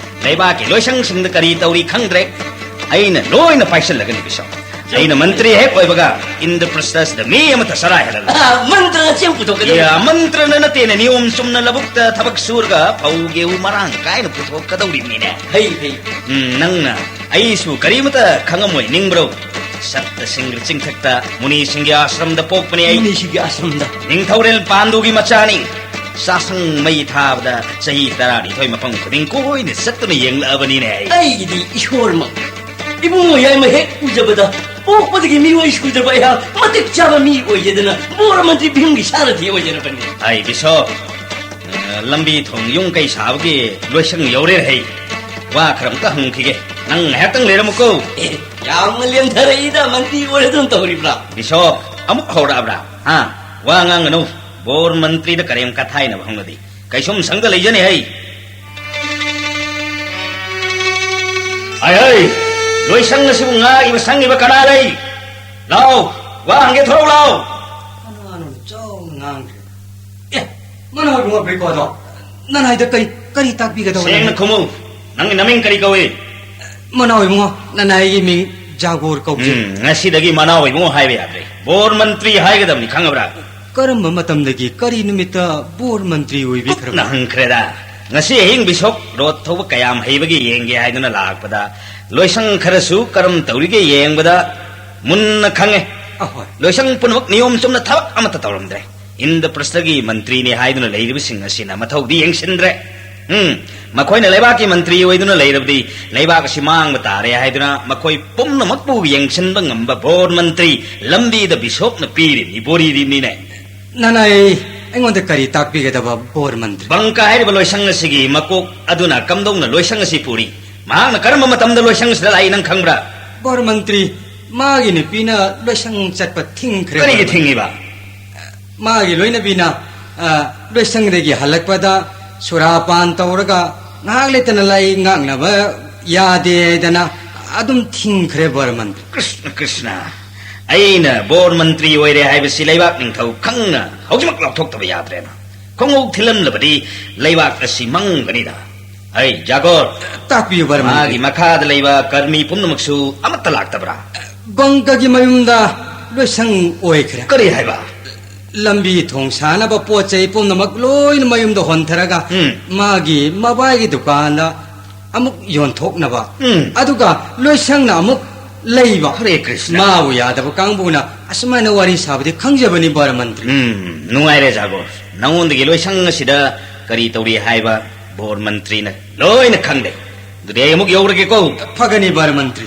ꯂꯩꯕꯥꯛꯀꯤ ꯂꯣꯏꯁꯪꯁꯤꯡꯗ ꯀꯔꯤ ꯇꯧꯔꯤ ꯈꯪꯗ꯭ꯔꯦ꯫ ꯑꯩꯅ ꯂꯣꯏꯅ ꯄꯥꯏꯁꯤꯜꯂꯒꯅꯤ ꯕꯤꯁꯣꯞ꯫ ꯑꯩꯅ ꯃꯟꯇ꯭ꯔꯤ ꯍꯦꯛ ꯑꯣꯏꯕꯒ ꯏꯟꯗ꯭ꯔꯄ꯭ꯔꯁꯊꯁꯤꯗ ꯃꯤ ꯑꯃꯠꯇ ꯆꯔꯥ ꯍꯦꯜꯍꯜꯂꯣꯏ꯫ ꯑꯥ, ꯃꯟꯇ꯭ꯔꯅ ꯆꯦꯡ ꯄꯨꯊꯣꯛꯀꯗꯕꯅꯤ꯫ ꯌꯥ, ꯃꯟꯇ꯭ꯔꯅ ꯅꯠꯇꯦꯅꯦ, ꯅꯤꯌꯣꯝ ꯆꯨꯝꯅ ꯂꯧꯕꯨꯛꯇ ꯊꯕꯛ ꯁꯨꯔꯒ ꯐꯧ ꯒꯦꯍꯨ ꯃꯔꯥꯡ ꯀꯥꯏꯅ ꯄꯨꯊꯣꯛꯀꯗꯧꯔꯤꯕꯅꯤꯅꯦ꯫ ꯐꯩ, ꯐꯩ꯫ ꯎꯝ, ꯅꯪꯅ ꯑꯩꯁꯨ ꯀꯔꯤꯃꯇ ꯈꯪꯉꯝꯃꯣꯏ ꯅꯤꯡꯕ꯭ꯔꯣ? ꯁꯠꯇ ꯁꯤꯡꯒ꯭ꯔ ꯆꯤꯡꯊꯛꯇ ꯃꯨꯅꯤꯁꯤꯡꯒꯤ ꯑꯥꯁ꯭ꯔꯝꯗ ꯄꯣꯛꯄꯅꯤ ꯑꯩ꯫ ꯃꯨꯅꯤꯁꯤꯡꯒꯤ ꯑꯥꯁ꯭ꯔꯝꯗ꯫ ꯅꯤꯡꯊꯧꯔꯦꯜ ꯄꯥꯟꯗꯨꯒꯤ ꯃꯆꯥꯅꯤ꯫ ꯆꯥꯁꯪ ꯃꯩ ꯊꯥꯕꯗ ꯆꯍꯤ ꯇꯔꯥꯅꯤꯊꯣꯏ ꯃꯐꯝ ꯈꯨꯗꯤꯡ ꯀꯣꯏꯅ ꯆꯠꯇꯨꯅ ꯌꯦꯡꯂꯛꯑꯕꯅꯤꯅꯦ ꯑꯩ꯫ ꯑꯩꯒꯤꯗꯤ ꯏꯁꯣꯔꯃꯛ ꯏꯕꯨꯡꯉꯣ ꯌꯥꯏꯃ ꯍꯦꯛ ꯎꯖꯕꯗ ꯄꯣꯛꯄꯗꯒꯤ ꯃꯤꯑꯣꯏ ꯁꯨꯗꯕ ꯑꯩꯍꯥꯛ ꯃꯇꯤꯛ ꯆꯥꯕ ꯃꯤ ꯑꯣꯏꯖꯗꯅ ꯕꯣꯔ ꯃꯟꯇ꯭ꯔꯤ ꯚꯤꯝꯒꯤ ꯁꯥꯔꯊꯤ ꯑꯣꯏꯖꯔꯕꯅꯤ꯫ ꯑꯩ ꯕꯤꯁꯣꯞ, ꯑ, ꯂꯝꯕꯤ ꯊꯣꯡ ꯌꯨꯝ ꯀꯩ ꯁꯥꯕꯒꯤ ꯂꯣꯏꯁꯪ ꯌꯧꯔꯦ ꯍꯩ꯫ ꯋꯥ ꯈꯔ ꯑꯃꯨꯛꯇ ꯍꯪꯈꯤꯒꯦ꯫ ꯅꯪ ꯉꯥꯏꯍꯥꯛꯇꯪ ꯂꯩꯔꯝꯃꯨꯀꯣ꯫ ꯑꯦ, ꯌꯥꯝꯅ ꯂꯦꯝꯊꯔꯛꯏꯗ, ꯃꯟꯇ꯭ꯔꯤ ꯑꯣꯏꯔꯗꯨꯅ ꯇꯧꯔꯤꯕ꯭ꯔꯥ? ꯕꯤꯁꯣꯞ, ꯑꯃꯨꯛ ꯍꯧꯔꯛꯑꯕ꯭ꯔꯥ? ꯍꯥ? ꯋꯥ ꯉꯥꯡꯒꯅꯨ꯫ ꯕꯣꯔ ꯃꯟꯇ꯭ꯔꯤꯗ ꯀꯔꯦꯝ ꯀꯊꯥꯏꯅꯕ ꯍꯧꯅꯗꯦ꯫ ꯀꯩꯁꯨꯝ ꯁꯪꯗ ꯂꯩꯖꯅꯤ ꯍꯩ꯫ ꯍꯩ, ꯍꯩ! ꯂꯣꯏꯁꯪ ꯑꯁꯤꯕꯨ ꯉꯥꯛꯏꯕ ꯁꯪꯉꯤꯕ ꯀꯅꯥ ꯂꯩ? ꯂꯥꯎ, ꯋꯥ ꯍꯪꯒꯦ ꯊꯣꯔꯛꯎ ꯂꯥꯎ꯫ ꯀꯅꯥꯅꯣ ꯆꯥꯎꯅ ꯉꯥꯡꯗ꯭ꯔꯦ? ꯑꯦ, ꯃꯅꯥꯎ ꯏꯕꯨꯡꯉꯣ ꯕ꯭ꯔꯤꯀꯣꯗꯣ꯫ ꯅꯅꯥꯏꯗ ꯀꯔꯤ, ꯀꯔꯤ ꯇꯥꯛꯄꯤꯒꯗꯧꯕ ꯁꯦꯡꯅ ꯂꯩ? ꯈꯨꯝꯃꯨ꯫ ꯅꯪꯒꯤ ꯅꯃꯤꯡ ꯀꯔꯤ ꯀꯧꯏ? ꯃꯅꯥꯎ ꯏꯕꯨꯡꯉꯣ, ꯅꯅꯥꯏꯒꯤ ꯃꯤꯡ ꯖꯥꯒꯣꯔ ꯀꯧꯖꯩ꯫ ꯎꯝ, ꯉꯁꯤꯗꯒꯤ ꯃꯅꯥꯎ ꯏꯕꯨꯡꯉꯣ ꯍꯥꯏꯕ ꯌꯥꯗ꯭ꯔꯦ꯫ ꯕꯣꯔ ꯃꯟꯇ꯭ꯔꯤ ꯍꯥꯏꯒꯗꯕꯅꯤ, ꯈꯪꯉꯕ꯭ꯔꯥ? ꯀꯔꯝꯕ ꯃꯇꯝꯗꯒꯤ, ꯀꯔꯤ ꯅꯨꯃꯤꯠꯇ ꯕꯣꯔ ꯃꯟꯇ꯭ꯔꯤ ꯑꯣꯏꯕꯤꯈ꯭ꯔꯕ? ꯀꯨꯞꯅ ꯍꯪꯈ꯭ꯔꯦꯗ꯫ ꯉꯁꯤ ꯑꯍꯤꯡ ꯕꯤꯁꯣꯞ ꯔꯣꯠ ꯊꯧꯕ ꯀꯌꯥꯝ ꯍꯩꯕꯒꯦ ꯌꯦꯡꯒꯦ ꯍꯥꯏꯗꯨꯅ ꯂꯥꯛꯄꯗ, ꯂꯣꯏꯁꯪ ꯈꯔꯁꯨ ꯀꯔꯝ ꯇꯧꯔꯤꯒꯦ ꯌꯦꯡꯕꯗ ꯃꯨꯟꯅ ꯈꯪꯉꯦ꯫ ꯑꯍꯣꯏ꯫ ꯂꯣꯏꯁꯪ ꯄꯨꯝꯅꯃꯛ ꯅꯤꯌꯣꯝ ꯆꯨꯝꯅ ꯊꯕꯛ ꯑꯃꯠꯇ ꯇꯧꯔꯝꯗ꯭ꯔꯦ꯫ ꯏꯟꯗ꯭ꯔꯄ꯭ꯔꯁꯊꯒꯤ ꯃꯟꯇ꯭ꯔꯤꯅꯤ ꯍꯥꯏꯗꯨꯅ ꯂꯩꯔꯤꯕꯁꯤꯡ ꯑꯁꯤꯅ ꯃꯊꯧꯗꯤ ꯌꯦꯡꯁꯤꯟꯗ꯭ꯔꯦ꯫ ꯎꯝ, ꯃꯈꯣꯏꯅ ꯂꯩꯕꯥꯛꯀꯤ ꯃꯟꯇ꯭ꯔꯤ ꯑꯣꯏꯗꯨꯅ ꯂꯩꯔꯕꯗꯤ ꯂꯩꯕꯥꯛ ꯑꯁꯤ ꯃꯥꯡꯕ ꯇꯥꯔꯦ ꯍꯥꯏꯗꯨꯅ ꯃꯈꯣꯏ ꯄꯨꯝꯅꯃꯛꯄꯨ ꯌꯦꯡꯁꯤꯟꯕ ꯉꯝꯕ ꯕꯣꯔ ꯃꯟꯇ꯭ꯔꯤ ꯂꯝꯕꯤꯗ ꯕꯤꯁꯣꯞꯅ ꯄꯤꯔꯤꯕꯅꯤ, ꯕꯣꯔꯤꯔꯤꯅꯤꯅꯦ꯫ ꯅꯅꯥꯏ ꯑꯩꯉꯣꯟꯗ ꯀꯔꯤ ꯇꯥꯛꯄꯤꯒꯗꯕ ꯕꯣꯔ ꯃꯟꯇ꯭ꯔꯤ? ꯕꯪꯀ ꯍꯥꯏꯔꯤꯕ ꯂꯣꯏꯁꯪ ꯑꯁꯤꯒꯤ ꯃꯀꯣꯛ ꯑꯗꯨꯅ ꯀꯝꯗꯧꯅ ꯂꯣꯏꯁꯪ ꯑꯁꯤ ꯄꯨꯔꯤ? ꯃꯍꯥꯛꯅ ꯀꯔꯝꯕ ꯃꯇꯝꯗ ꯂꯣꯏꯁꯪ ꯑꯁꯤꯗ ꯂꯥꯛꯏ, ꯅꯪ ꯈꯪꯕ꯭ꯔꯥ? ꯕꯣꯔ ꯃꯟꯇ꯭ꯔꯤ, ꯃꯥꯒꯤ ꯅꯨꯄꯤꯅ ꯂꯣꯏꯁꯪ ꯆꯠꯄ ꯊꯤꯡꯈ꯭ꯔꯦ, ꯀꯔꯤꯒꯤ ꯕꯣꯔ ꯃꯟꯇ꯭ꯔꯤ꯫ ꯊꯤꯡꯉꯤꯕ? ꯃꯥꯒꯤ ꯂꯣꯏꯅꯕꯤꯅ, ꯑ, ꯂꯣꯏꯁꯪꯗꯒꯤ ꯍꯜꯂꯛꯄꯗ ꯁꯨꯔꯥꯄꯥꯟ ꯇꯧꯔꯒ ꯉꯥꯏꯍꯥꯛ ꯂꯩꯇꯅ ꯂꯥꯏ ꯉꯥꯛꯅꯕ ꯌꯥꯗꯦ ꯍꯥꯏꯗꯅ ꯑꯗꯨꯝ ꯊꯤꯡꯈ꯭ꯔꯦ, ꯕꯣꯔ ꯃꯟꯇ꯭ꯔꯤ꯫ ꯀ꯭ꯔꯤꯁꯅ, ꯀ꯭ꯔꯤꯁꯅ, ꯑꯩꯅ ꯕꯣꯔ ꯃꯟꯇ꯭ꯔꯤ ꯑꯣꯏꯔꯦ ꯍꯥꯏꯕꯁꯤ ꯂꯩꯕꯥꯛ ꯅꯤꯡꯊꯧ ꯈꯪꯅ ꯍꯧꯖꯤꯛꯃꯛ ꯂꯥꯎꯊꯣꯛꯇꯕ ꯌꯥꯗ꯭ꯔꯦꯅ꯫ ꯈꯣꯡꯎꯞ ꯊꯤꯜꯂꯝꯂꯕꯗꯤ ꯂꯩꯕꯥꯛ ꯑꯁꯤ ꯃꯪꯒꯅꯤꯗ꯫ ꯑꯩ ꯖꯥꯒꯣꯔ, ꯇꯥꯛꯄꯤꯌꯨ, ꯕꯣꯔ ꯃꯟꯇ꯭ꯔꯤ꯫ ꯃꯥꯒꯤ ꯃꯈꯥꯗ ꯂꯩꯕ ꯀꯔꯃꯤ ꯄꯨꯝꯅꯃꯛꯁꯨ ꯑꯃꯠꯇ ꯂꯥꯛꯇꯕ꯭ꯔꯥ? ꯕꯪꯀꯒꯤ ꯃꯌꯨꯝꯗ ꯂꯣꯏꯁꯪ ꯑꯣꯏꯈ꯭ꯔꯦ꯫ ꯀꯔꯤ ꯍꯥꯏꯕ? ꯂꯝꯕꯤ ꯊꯣꯡ ꯁꯥꯅꯕ ꯄꯣꯠ ꯆꯩ ꯄꯨꯝꯅꯃꯛ ꯂꯣꯏꯅ ꯃꯌꯨꯝꯗ ꯍꯣꯟꯊꯔꯒ ꯎꯝ꯫ ꯃꯥꯒꯤ ꯃꯕꯥꯏꯒꯤ ꯗꯨꯀꯥꯟꯗ ꯑꯃꯨꯛ ꯌꯣꯟꯊꯣꯛꯅꯕ꯫ ꯎꯝ꯫ ꯑꯗꯨꯒ ꯂꯣꯏꯁꯪꯅ ꯑꯃꯨꯛ ꯂꯩꯕ꯫ ꯍꯔꯦ ꯀ꯭ꯔꯤꯁꯅ꯫ ꯃꯥꯕꯨ ꯌꯥꯗꯕ ꯀꯥꯡꯕꯨꯅ ꯑꯁꯨꯃꯥꯏꯅ ꯋꯥꯔꯤ ꯁꯥꯕꯗꯤ ꯈꯪꯖꯕꯅꯤ, ꯕꯣꯔ ꯃꯟꯇ꯭ꯔꯤ꯫ ꯎꯝ, ꯅꯨꯡꯉꯥꯏꯔꯦ ꯖꯥꯒꯣꯔ꯫ ꯅꯉꯣꯟꯗꯒꯤ ꯂꯣꯏꯁꯪ ꯑꯁꯤꯗ ꯀꯔꯤ ꯇꯧꯔꯤ ꯍꯥꯏꯕ ꯕꯣꯔ ꯃꯟꯇ꯭ꯔꯤꯅ ꯂꯣꯏꯅ ꯈꯪꯂꯦ꯫ ꯑꯗꯨꯗꯤ ꯑꯩ ꯑꯃꯨꯛ ꯌꯧꯔꯒꯦꯀꯣ꯫ ꯐꯒꯅꯤ, ꯕꯣꯔ ꯃꯟꯇ꯭ꯔꯤ꯫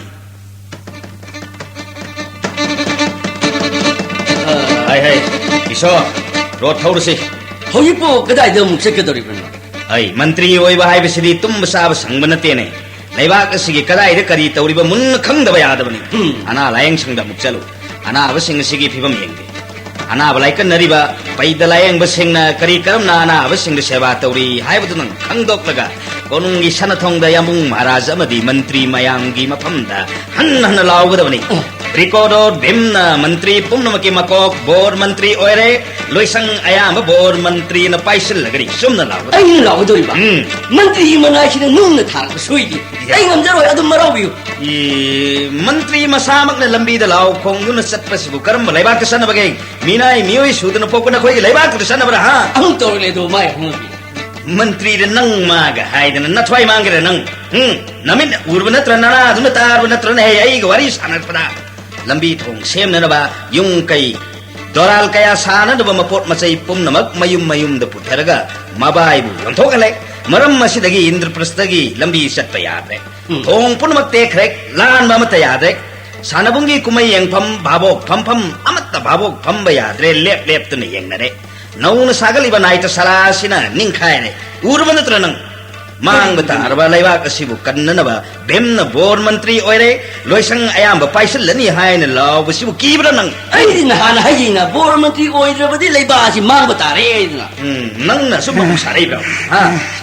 ꯍꯥꯏ, ꯍꯥꯏ, ꯏꯁꯣꯔ, ꯔꯣꯠ ꯊꯧꯔꯁꯤ꯫ ꯍꯧꯖꯤꯛꯄꯨ ꯀꯗꯥꯏꯗ ꯑꯃꯨꯛ ꯆꯠꯀꯗꯧꯔꯤꯕꯅꯣ? ꯑꯩ ꯃꯟꯇ꯭ꯔꯤ ꯑꯣꯏꯕ ꯍꯥꯏꯕꯁꯤꯗꯤ ꯇꯨꯝꯕ ꯆꯥꯕ ꯁꯪꯕ ꯅꯠꯇꯦꯅꯦ꯫ ꯂꯩꯕꯥꯛ ꯑꯁꯤꯒꯤ ꯀꯗꯥꯏꯗ ꯀꯔꯤ ꯇꯧꯔꯤꯕ ꯃꯨꯟꯅ ꯈꯪꯗꯕ ꯌꯥꯗꯕꯅꯤ꯫ ꯎꯝ꯫ ꯑꯅꯥ ꯂꯥꯌꯦꯡ ꯁꯪꯗ ꯑꯃꯨꯛ ꯆꯠꯂꯨ꯫ ꯑꯅꯥꯕꯁꯤꯡ ꯑꯁꯤꯒꯤ ꯐꯤꯕꯝ ꯌꯦꯡꯒꯦ꯫ ꯑꯅꯥꯕ ꯂꯥꯏꯀꯠꯅꯔꯤꯕ ꯄꯩꯗ ꯂꯥꯌꯦꯡꯕꯁꯤꯡꯅ ꯀꯔꯤ ꯀꯔꯝꯅ ꯑꯅꯥꯕꯁꯤꯡꯗ ꯁꯦꯕꯥ ꯇꯧꯔꯤ ꯍꯥꯏꯕꯗꯨ ꯅꯪ ꯈꯪꯗꯣꯛꯂꯒ ꯀꯣꯅꯨꯡꯒꯤ ꯁꯅꯥꯊꯣꯡꯗ ꯌꯥꯝꯕꯨꯡ ꯃꯍꯥꯔꯥꯖ ꯑꯃꯗꯤ ꯃꯟꯇ꯭ꯔꯤ ꯃꯌꯥꯝꯒꯤ ꯃꯐꯝꯗ ꯍꯟꯅ ꯍꯟꯅ ꯂꯥꯎꯒꯗꯕꯅꯤ꯫ ꯑꯣ꯫ Record of ꯚꯤꯝꯅ ꯃꯟꯇ꯭ꯔꯤ ꯄꯨꯝꯅꯃꯛꯀꯤ ꯃꯀꯣꯛ ꯕꯣꯔ ꯃꯟꯇ꯭ꯔꯤ ꯑꯣꯏꯔꯦ꯫ ꯂꯣꯏꯁꯪ ꯑꯌꯥꯝꯕ ꯕꯣꯔ ꯃꯟꯇ꯭ꯔꯤꯅ ꯄꯥꯏꯁꯤꯜꯂꯒꯅꯤ꯫ ꯆꯨꯝꯅ ꯂꯥꯎꯕꯗ꯫ ꯑꯩꯅ ꯂꯥꯎꯒꯗꯧꯔꯤꯕ? ꯎꯝ꯫ ꯃꯟꯇ꯭ꯔꯤꯒꯤ ꯃꯅꯥꯏꯁꯤꯗ ꯅꯨꯡꯅ ꯊꯥꯔꯛꯄ ꯁꯣꯏꯗꯦ꯫ ꯑꯩ ꯉꯝꯖꯔꯣꯏ, ꯑꯗꯨꯝ ꯃꯔꯥꯎꯕꯤꯌꯨ꯫ ꯏ, ꯃꯟꯇ꯭ꯔꯤ ꯃꯁꯥꯃꯛꯅ ꯂꯝꯕꯤꯗ ꯂꯥꯎ ꯈꯣꯡꯗꯨꯅ ꯆꯠꯄꯁꯤꯕꯨ ꯀꯔꯝꯕ ꯂꯩꯕꯥꯛꯇ ꯆꯠꯅꯕꯒꯦ? ꯃꯤꯅꯥꯏ ꯃꯤꯑꯣꯏ ꯁꯨꯗꯅ ꯄꯣꯛꯄ ꯅꯈꯣꯏꯒꯤ ꯂꯩꯕꯥꯛꯇꯨꯗ ꯆꯠꯅꯕ꯭ꯔꯥ, ꯍꯥ? ꯑꯃꯨꯛ ꯇꯧꯔꯛꯂꯦ ꯑꯗꯣ, ꯃꯥꯏ ꯍꯧꯅꯕꯤ꯫ ꯃꯟꯇ꯭ꯔꯤꯗ ꯅꯪ ꯃꯥꯒ ꯍꯥꯏꯗꯅ ꯅꯊ꯭ꯋꯥꯏ ꯃꯥꯡꯒꯦꯔ ꯅꯪ? ꯎꯝ? ꯅꯃꯤꯠ ꯎꯔꯕ ꯅꯠꯇ꯭ꯔ, ꯅꯅꯥꯗꯨꯅ ꯇꯥꯔꯕ ꯅꯠꯇ꯭ꯔꯅꯦ? ꯍꯦ, ꯑꯩꯒ ꯋꯥꯔꯤ ꯁꯥꯟꯅꯔꯛꯄꯗ꯫ ꯂꯝꯕꯤ ꯊꯣꯡ ꯁꯦꯝꯅꯅꯕ ꯌꯨꯝ ꯀꯩ ꯗꯣꯔꯥꯜ ꯀꯌꯥ ꯁꯥꯅꯅꯕ ꯃꯄꯣꯠ ꯃꯆꯩ ꯄꯨꯝꯅꯃꯛ ꯃꯌꯨꯝ ꯃꯌꯨꯝꯗ ꯄꯨꯊꯔꯒ ꯃꯕꯥꯏꯕꯨ ꯌꯣꯟꯊꯣꯛꯍꯜꯂꯦ꯫ ꯃꯔꯝ ꯑꯁꯤꯗꯒꯤ ꯏꯟꯗ꯭ꯔꯄ꯭ꯔꯁꯇꯒꯤ ꯂꯝꯕꯤ ꯆꯠꯄ ꯌꯥꯗ꯭ꯔꯦ꯫ ꯎꯝ꯫ ꯊꯣꯡ ꯄꯨꯝꯅꯃꯛ ꯇꯦꯛꯈ꯭ꯔꯦ꯫ ꯂꯥꯟꯕ ꯑꯃꯠꯇ ꯌꯥꯗ꯭ꯔꯦ꯫ ꯁꯥꯟꯅꯕꯨꯡꯒꯤ ꯀꯨꯝꯍꯩ ꯌꯦꯡꯐꯝ, ꯚꯥꯕꯣꯛ ꯐꯝꯐꯝ ꯑꯃꯠꯇ ꯚꯥꯕꯣꯛ ꯐꯝꯕ ꯌꯥꯗ꯭ꯔꯦ꯫ ꯂꯦꯞ ꯂꯦꯞꯇꯨꯅ ꯌꯦꯡꯅꯔꯦ꯫ ꯅꯧꯅ ꯁꯥꯒꯠꯂꯤꯕ ꯅꯥꯏꯇ ꯁꯔꯥ ꯑꯁꯤꯅ ꯅꯤꯡꯈꯥꯏꯔꯦ꯫ ꯎꯔꯕ ꯅꯠꯇ꯭ꯔ ꯅꯪ? ꯃꯥꯡꯕ ꯇꯥꯔꯕ ꯂꯩꯕꯥꯛ ꯑꯁꯤꯕꯨ ꯀꯟꯅꯅꯕ ꯚꯤꯝꯅ ꯕꯣꯔ ꯃꯟꯇ꯭ꯔꯤ ꯑꯣꯏꯔꯦ꯫ ꯂꯣꯏꯁꯪ ꯑꯌꯥꯝꯕ ꯄꯥꯏꯁꯤꯜꯂꯅꯤ ꯍꯥꯏꯅ ꯂꯥꯎꯕꯁꯤꯕꯨ ꯀꯤꯕ꯭ꯔꯥ ꯅꯪ? ꯑꯩꯗꯤ ꯅꯍꯥꯟ ꯍꯥꯏꯖꯩꯅ, ꯕꯣꯔ ꯃꯟꯇ꯭ꯔꯤ ꯑꯣꯏꯗ꯭ꯔꯕꯗꯤ ꯂꯩꯕꯥꯛ ꯑꯁꯤ ꯃꯥꯡꯕ ꯇꯥꯔꯦ ꯍꯥꯏꯗꯅ꯫ ꯎꯝ, ꯅꯪꯅ ꯑꯁꯨꯝ ꯑꯃꯨꯛ ꯁꯥꯔꯛꯏꯕ꯭ꯔꯥ? ꯍꯥ?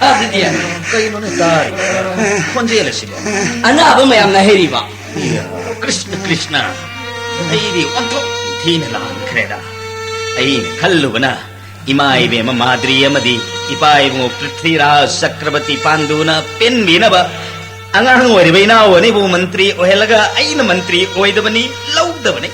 ꯑꯗꯨꯗꯤ ꯀꯩꯅꯣꯅꯦ ꯇꯥꯔꯤ ꯈꯣꯟꯖꯦꯜ ꯑꯁꯤꯕꯣ? ꯑꯅꯥꯕ ꯃꯌꯥꯝꯅ ꯍꯩꯔꯤꯕ꯫ ꯏꯌꯥ, ꯀ꯭ꯔꯤꯁꯅ, ꯀ꯭ꯔꯤꯁꯅ, ꯑꯩꯗꯤ ꯑꯣꯟꯊꯣꯛ ꯊꯤꯅ ꯂꯥꯟꯈ꯭ꯔꯦꯗ꯫ ꯑꯩꯅ ꯈꯜꯂꯨꯕꯅ ꯏꯃꯥ ꯏꯕꯦꯝꯃ ꯃꯥꯗ꯭ꯔꯤ ꯑꯃꯗꯤ ꯏꯄꯥ ꯏꯕꯨꯡꯉꯣ ꯄ꯭ꯔꯤꯊ꯭ꯋꯤꯔꯥꯖ ꯆꯀ꯭ꯔꯕꯔꯇꯤ ꯄꯥꯟꯗꯨꯅ ꯄꯦꯟꯕꯤꯅꯕ ꯑꯉꯥꯡ ꯑꯣꯏꯔꯤꯕ ꯏꯅꯥꯎ ꯑꯅꯤꯕꯨ ꯃꯟꯇ꯭ꯔꯤ ꯑꯣꯏꯍꯜꯂꯒ ꯑꯩꯅ ꯃꯟꯇ꯭ꯔꯤ ꯑꯣꯏꯗꯕꯅꯤ, ꯂꯧꯗꯕꯅꯤ꯫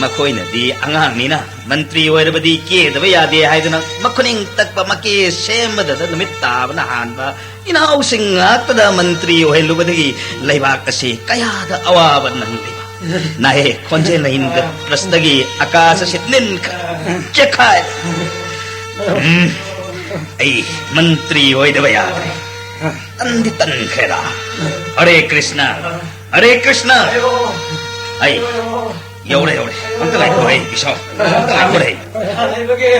ꯃꯈꯣꯏꯅꯗꯤ ꯑꯉꯥꯡꯅꯤꯅ ꯃꯟꯇ꯭ꯔꯤ ꯑꯣꯏꯔꯕꯗꯤ ꯀꯦꯗꯕ ꯌꯥꯗꯦ ꯍꯥꯏꯗꯨꯅ ꯃꯈꯨꯅꯤꯡ ꯇꯛꯄ ꯃꯀꯦ ꯁꯦꯝꯕꯗꯗ ꯅꯨꯃꯤꯠ ꯇꯥꯕꯅ ꯍꯥꯟꯕ ꯏꯅꯥꯎꯁꯤꯡ ꯉꯥꯛꯇꯗ ꯃꯟꯇ꯭ꯔꯤ ꯑꯣꯏꯍꯜꯂꯨꯕꯗꯒꯤ ꯂꯩꯕꯥꯛ ꯑꯁꯤ ꯀꯌꯥꯗ ꯑꯋꯥꯕ ꯅꯪꯂꯤꯕ꯫ ꯅꯥꯍꯦ ꯈꯣꯟꯖꯦꯜꯅ ꯏꯟꯗ꯭ꯔꯄ꯭ꯔꯁꯇꯒꯤ ꯑꯀꯥꯁ ꯑꯁꯤ ꯅꯤꯟꯈ꯭ꯔꯦ, ꯆꯦꯛꯈꯥꯏ꯫ ꯎꯝ, ꯑꯩ ꯃꯟꯇ꯭ꯔꯤ ꯑꯣꯏꯗꯕ ꯌꯥꯗ꯭ꯔꯦ꯫ ꯇꯟꯗꯤ ꯇꯟꯈ꯭ꯔꯦꯗ꯫ ꯍꯔꯦ ꯀ꯭ꯔꯤꯁꯅ, ꯍꯔꯦ ꯀ꯭ꯔꯤꯁꯅ꯫ ꯑꯩ ꯌꯧꯔꯦ, ꯌꯧꯔꯦ꯫ ꯑꯝꯇ ꯉꯥꯏꯈꯣ, ꯑꯩ ꯏꯁꯥꯎ꯫ ꯑꯝꯇ ꯉꯥꯏꯈꯣ, ꯑꯩ꯫ ꯂꯩꯕꯒꯦ꯫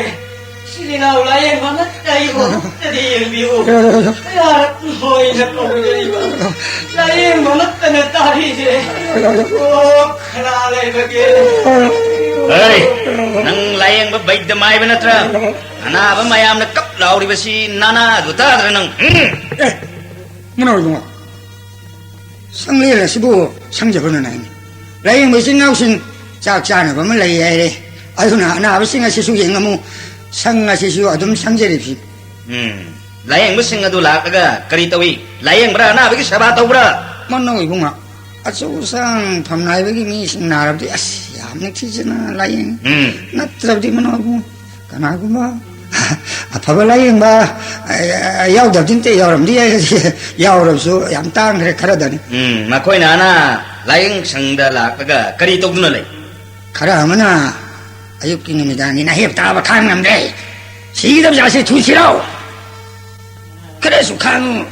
ꯁꯤꯗꯤ ꯅꯥꯎ ꯂꯥꯏꯌꯦꯡꯕ ꯑꯃꯠꯇ ꯑꯩꯕꯨ ꯑꯃꯠꯇꯗꯤ ꯌꯦꯡꯕꯤꯌꯨ꯫ ꯀꯌꯥꯔꯛ ꯍꯣꯏꯅ ꯀꯧꯖꯔꯤꯕ ꯂꯥꯏꯌꯦꯡꯕ ꯑꯃꯠꯇꯅ ꯇꯥꯔꯤꯁꯦ꯫ ꯑꯣ, ꯈꯅꯥ ꯂꯩꯕꯒꯦ꯫ ꯍꯩ, ꯅꯪ ꯂꯥꯏꯌꯦꯡꯕ ꯕꯩꯗ ꯃꯥꯏꯕ ꯅꯠꯇ꯭ꯔꯥ? ꯑꯅꯥꯕ ꯃꯌꯥꯝꯅ ꯀꯞ ꯂꯥꯎꯔꯤꯕꯁꯤ ꯅꯅꯥꯗꯨ ꯇꯥꯗ꯭ꯔꯥ ꯅꯪ? ꯎꯝ? ꯃꯅꯥꯎ ꯏꯕꯨꯡꯉꯣ, ꯁꯪꯂꯦꯟ ꯑꯁꯤꯕꯨ ꯁꯪꯖꯕꯅ ꯅꯥꯏꯅꯤ꯫ ꯂꯥꯌꯦꯡꯕ ꯏꯆꯤꯟ ꯏꯅꯥꯎꯁꯤꯡ ꯆꯥꯛ ꯆꯥꯅꯕ ꯑꯃ ꯂꯩ ꯍꯥꯏꯔꯦ꯫ ꯑꯗꯨꯅ ꯑꯅꯥꯕꯁꯤꯡ ꯑꯁꯤꯁꯨ ꯌꯦꯡꯉꯝꯃꯨ꯫ ꯁꯪ ꯑꯁꯤꯁꯨ ꯑꯗꯨꯝ ꯁꯪꯖꯔꯤꯕꯁꯤ꯫ ꯎꯝ꯫ ꯂꯥꯌꯦꯡꯕꯁꯤꯡ ꯑꯗꯨ ꯂꯥꯛꯂꯒ ꯀꯔꯤ ꯇꯧꯏ? ꯂꯥꯌꯦꯡꯕ꯭ꯔꯥ? ꯑꯅꯥꯕꯒꯤ ꯁꯦꯕꯥ ꯇꯧꯕ꯭ꯔꯥ? ꯃꯅꯣ ꯏꯕꯨꯡꯉꯣ, ꯑꯆꯧ ꯑꯁꯥꯡ ꯐꯝꯅꯥꯏꯕꯒꯤ ꯃꯤꯁꯤꯡ ꯅꯥꯔꯕꯗꯤ ꯑꯁ ꯌꯥꯝ ꯅꯤꯡꯊꯤꯖꯅ ꯂꯥꯌꯦꯡꯉꯤ꯫ ꯎꯝ꯫ ꯅꯠꯇ꯭ꯔꯕꯗꯤ ꯃꯅꯣ ꯏꯕꯨꯡꯉꯣ, ꯀꯅꯥꯒꯨꯝꯕ ꯑꯐꯕ ꯂꯥꯌꯦꯡꯕ, ꯑ, ꯌꯥꯎꯗꯕꯗꯤ ꯅꯠꯇꯦ, ꯌꯥꯎꯔꯝꯗꯤ ꯌꯥꯏ, ꯌꯥꯎꯔꯕꯁꯨ ꯌꯥꯝ ꯇꯥꯡꯈ꯭ꯔꯦ ꯈꯔꯗꯅꯤ꯫ ꯎꯝ, ꯃꯈꯣꯏꯅ ꯑꯅꯥ ꯂꯥꯌꯦꯡ ꯁꯪꯗ ꯂꯥꯛꯂꯒ ꯀꯔꯤ ꯇꯧꯗꯨꯅ ꯂꯩ? ꯈꯔ ꯑꯃꯅ ꯑꯌꯨꯛꯀꯤ ꯅꯨꯃꯤꯗꯥꯡꯒꯤ ꯅꯥꯍꯦꯞ ꯇꯥꯕ ꯈꯥꯡ ꯉꯝꯗ꯭ꯔꯦ, ꯁꯤꯒꯗꯕ ꯖꯥꯠꯁꯦ ꯊꯨꯁꯤꯔꯣ? ꯈꯔꯁꯨ ꯈꯥꯡꯉꯨ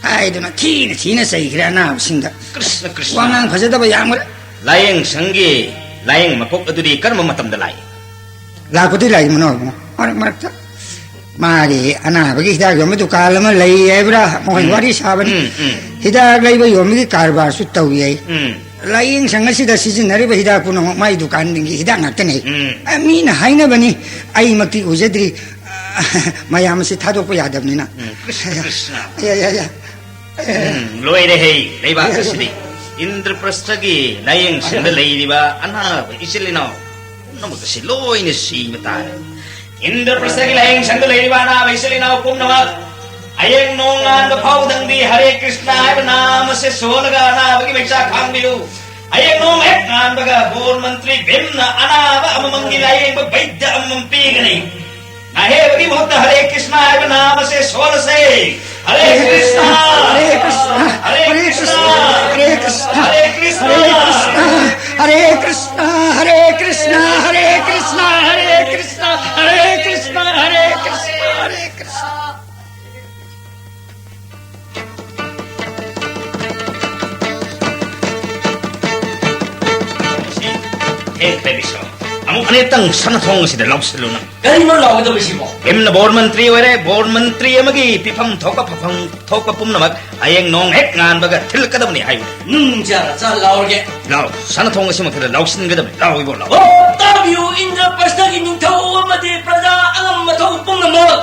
ꯍꯥꯏꯗꯨꯅ ꯊꯤꯅ ꯊꯤꯅ ꯆꯩꯈ꯭ꯔꯦ ꯑꯅꯥꯕꯁꯤꯡꯗ꯫ ꯀ꯭ꯔꯤꯁꯅ, ꯀ꯭ꯔꯤꯁꯅ꯫ ꯋꯥꯉꯥꯡ ꯐꯖꯗꯕ ꯌꯥꯝꯈ꯭ꯔꯦ꯫ ꯂꯥꯌꯦꯡ ꯁꯪꯒꯤ ꯂꯥꯌꯦꯡ ꯃꯀꯣꯛ ꯑꯗꯨꯗꯤ ꯀꯔꯝꯕ ꯃꯇꯝꯗ ꯂꯥꯛꯏ? ꯂꯥꯛꯄꯗꯤ ꯂꯥꯛꯏ ꯃꯅꯥꯎ ꯏꯕꯨꯡꯉꯣ, ꯃꯔꯛ ꯃꯔꯛꯇ꯫ ꯃꯥꯒꯤ ꯑꯅꯥꯕꯒꯤ ꯍꯤꯗꯥꯛ ꯌꯣꯟꯕ ꯗꯨꯀꯥꯟ ꯑꯃ ꯂꯩ ꯍꯥꯏꯕ꯭ꯔꯥ? ꯃꯈꯣꯏ ꯎꯝ꯫ ꯋꯥꯔꯤ ꯁꯥꯕꯅꯤ꯫ ꯎꯝ, ꯎꯝ꯫ ꯍꯤꯗꯥꯛ ꯂꯩꯕ ꯌꯣꯟꯕꯒꯤ ꯀꯔꯕꯥꯔꯁꯨ ꯇꯧꯏ ꯍꯥꯏ꯫ ꯎꯝ꯫ ꯂꯥꯌꯦꯡ ꯁꯪ ꯑꯁꯤꯗ ꯁꯤꯖꯤꯟꯅꯔꯤꯕ ꯍꯤꯗꯥꯛ ꯄꯨꯝꯅꯃꯛ ꯃꯥꯏ ꯗꯨꯀꯥꯟꯗꯒꯤ ꯍꯤꯗꯥꯛ ꯉꯥꯛꯇꯅꯤ꯫ ꯎꯝ꯫ ꯑ, ꯃꯤꯅ ꯍꯥꯏꯅꯕꯅꯤ, ꯑꯩꯃꯛꯇꯤ ꯎꯖꯗ꯭ꯔꯤ꯫ ꯑ, ꯃꯌꯥꯝ ꯑꯁꯤ ꯊꯥꯗꯣꯛꯄ ꯌꯥꯗꯕꯅꯤꯅ꯫ ꯎꯝ, ꯀ꯭ꯔꯤꯁꯅ, ꯀ꯭ꯔꯤꯁꯅ꯫ ꯌꯥ, ꯌꯥ, ꯌꯥ꯫ ꯎꯝ, ꯂꯣꯏꯔꯦꯍꯦ, ꯂꯩꯕꯥꯛ ꯑꯁꯤꯗꯤ꯫ ꯏꯟꯗ꯭ꯔꯄ꯭ꯔꯁꯊꯒꯤ ꯂꯥꯌꯦꯡ ꯁꯪꯗ ꯂꯩꯔꯤꯕ ꯑꯅꯥꯕ ꯏꯆꯤꯜ ꯏꯅꯥꯎ ꯄꯨꯝꯅꯃꯛ ꯑꯁꯤ ꯂꯣꯏꯅ ꯁꯤꯕ ꯇꯥꯔꯦ꯫ ꯏꯟꯗ꯭ꯔꯄ꯭ꯔꯁꯊꯒꯤ ꯂꯥꯌꯦꯡ ꯁꯪꯗ ꯂꯩꯔꯤꯕ ꯑꯅꯥꯕ ꯏꯆꯤꯜ ꯏꯅꯥꯎ ꯄꯨꯝꯅꯃꯛ, ꯍꯌꯦꯡ ꯅꯣꯡꯉꯥꯟꯕ ꯐꯥꯎꯗꯪꯗꯤ ꯍꯔꯦ ꯀ꯭ꯔꯤꯁꯅ ꯍꯥꯏꯕ ꯅꯥꯝ ꯑꯁꯦ ꯁꯣꯜꯂꯒ ꯑꯅꯥꯕꯒꯤ ꯃꯩꯆꯥꯛ ꯈꯥꯡꯕꯤꯌꯨ꯫ ꯍꯌꯦꯡ ꯅꯣꯡ ꯍꯦꯛ ꯉꯥꯟꯕꯒ ꯕꯣꯔ ꯃꯟꯇ꯭ꯔꯤ ꯚꯤꯝꯅ ꯑꯅꯥꯕ ꯑꯃꯃꯝꯒꯤ ꯂꯥꯌꯦꯡꯕ ꯕꯩꯗ꯭ꯌ ꯑꯃꯃꯝ ꯄꯤꯒꯅꯤ꯫ ꯅꯥꯍꯦꯕꯒꯤ ꯃꯍꯨꯠꯇ ꯍꯔꯦ ꯀ꯭ꯔꯤꯁꯅ ꯍꯥꯏꯕ ꯅꯥꯝ ꯑꯁꯦ ꯁꯣꯜꯂꯁꯦ꯫ ꯍꯔꯦ ꯀ꯭ꯔꯤꯁꯅ! ꯍꯔꯦ ꯀ꯭ꯔꯤꯁꯅ! ꯍꯔꯦ ꯀ꯭ꯔꯤꯁꯅ! ꯍꯔꯦ ꯀ꯭ꯔꯤꯁꯅ! ꯍꯔꯦ ꯀ꯭ꯔꯤꯁꯅ! ꯍꯔꯦ ꯀ꯭ꯔꯤꯁꯅ! ꯍꯔꯦ ꯀ꯭ꯔꯤꯁꯅ! ꯍꯔꯦ ꯀ꯭ꯔꯤꯁꯅ! ꯍꯔꯦ ꯀ꯭ꯔꯤꯁꯅ! ꯍꯔꯦ ꯀ꯭ꯔꯤꯁꯅ! ꯍꯔꯦ ꯀ꯭ꯔꯤꯁꯅ! ꯍꯔꯦ ꯀ꯭ꯔꯤꯁꯅ! ꯊꯦꯡꯈ꯭ꯔꯦ ꯕꯤꯁ꯭ꯋꯥ꯫ ꯑꯃꯨꯛ ꯑꯅꯤꯔꯛꯇꯪ ꯁꯅꯥꯊꯣꯡ ꯑꯁꯤꯗ ꯂꯥꯎꯁꯤꯜꯂꯨ ꯅꯪ꯫ ꯀꯔꯤꯅꯣ ꯂꯥꯎꯒꯗꯕꯁꯤꯕꯣ? ꯚꯤꯝꯅ ꯕꯣꯔ ꯃꯟꯇ꯭ꯔꯤ ꯑꯣꯏꯔꯦ, ꯕꯣꯔ ꯃꯟꯇ꯭ꯔꯤ ꯑꯃꯒꯤ ꯄꯤꯐꯝ ꯊꯣꯛꯄ ꯐꯐꯝ ꯊꯣꯛꯄ ꯄꯨꯝꯅꯃꯛ ꯍꯌꯦꯡ ꯅꯣꯡ ꯍꯦꯛ ꯉꯥꯟꯕꯒ ꯊꯤꯜꯂꯛꯀꯗꯕꯅꯤ ꯍꯥꯏꯕꯅꯤ꯫ ꯅꯨꯡ ꯆꯥꯔ ꯆꯥ ꯂꯥꯎꯔꯒꯦ꯫ ꯂꯥꯎ, ꯁꯅꯥꯊꯣꯡ ꯑꯁꯤꯃꯛꯇꯗ ꯂꯥꯎꯁꯤꯟꯒꯗꯕꯅꯤ꯫ ꯂꯥꯎ ꯏꯕꯣ, ꯂꯥꯎ꯫ ꯑꯣ, ꯇꯥꯕꯤꯌꯨ, ꯏꯟꯗ꯭ꯔꯄ꯭ꯔꯁꯊꯒꯤ ꯅꯤꯡꯊꯧ ꯑꯃꯗꯤ ꯄ꯭ꯔꯖꯥ ꯑꯉꯝ ꯑꯊꯧ ꯄꯨꯝꯅꯃꯛ,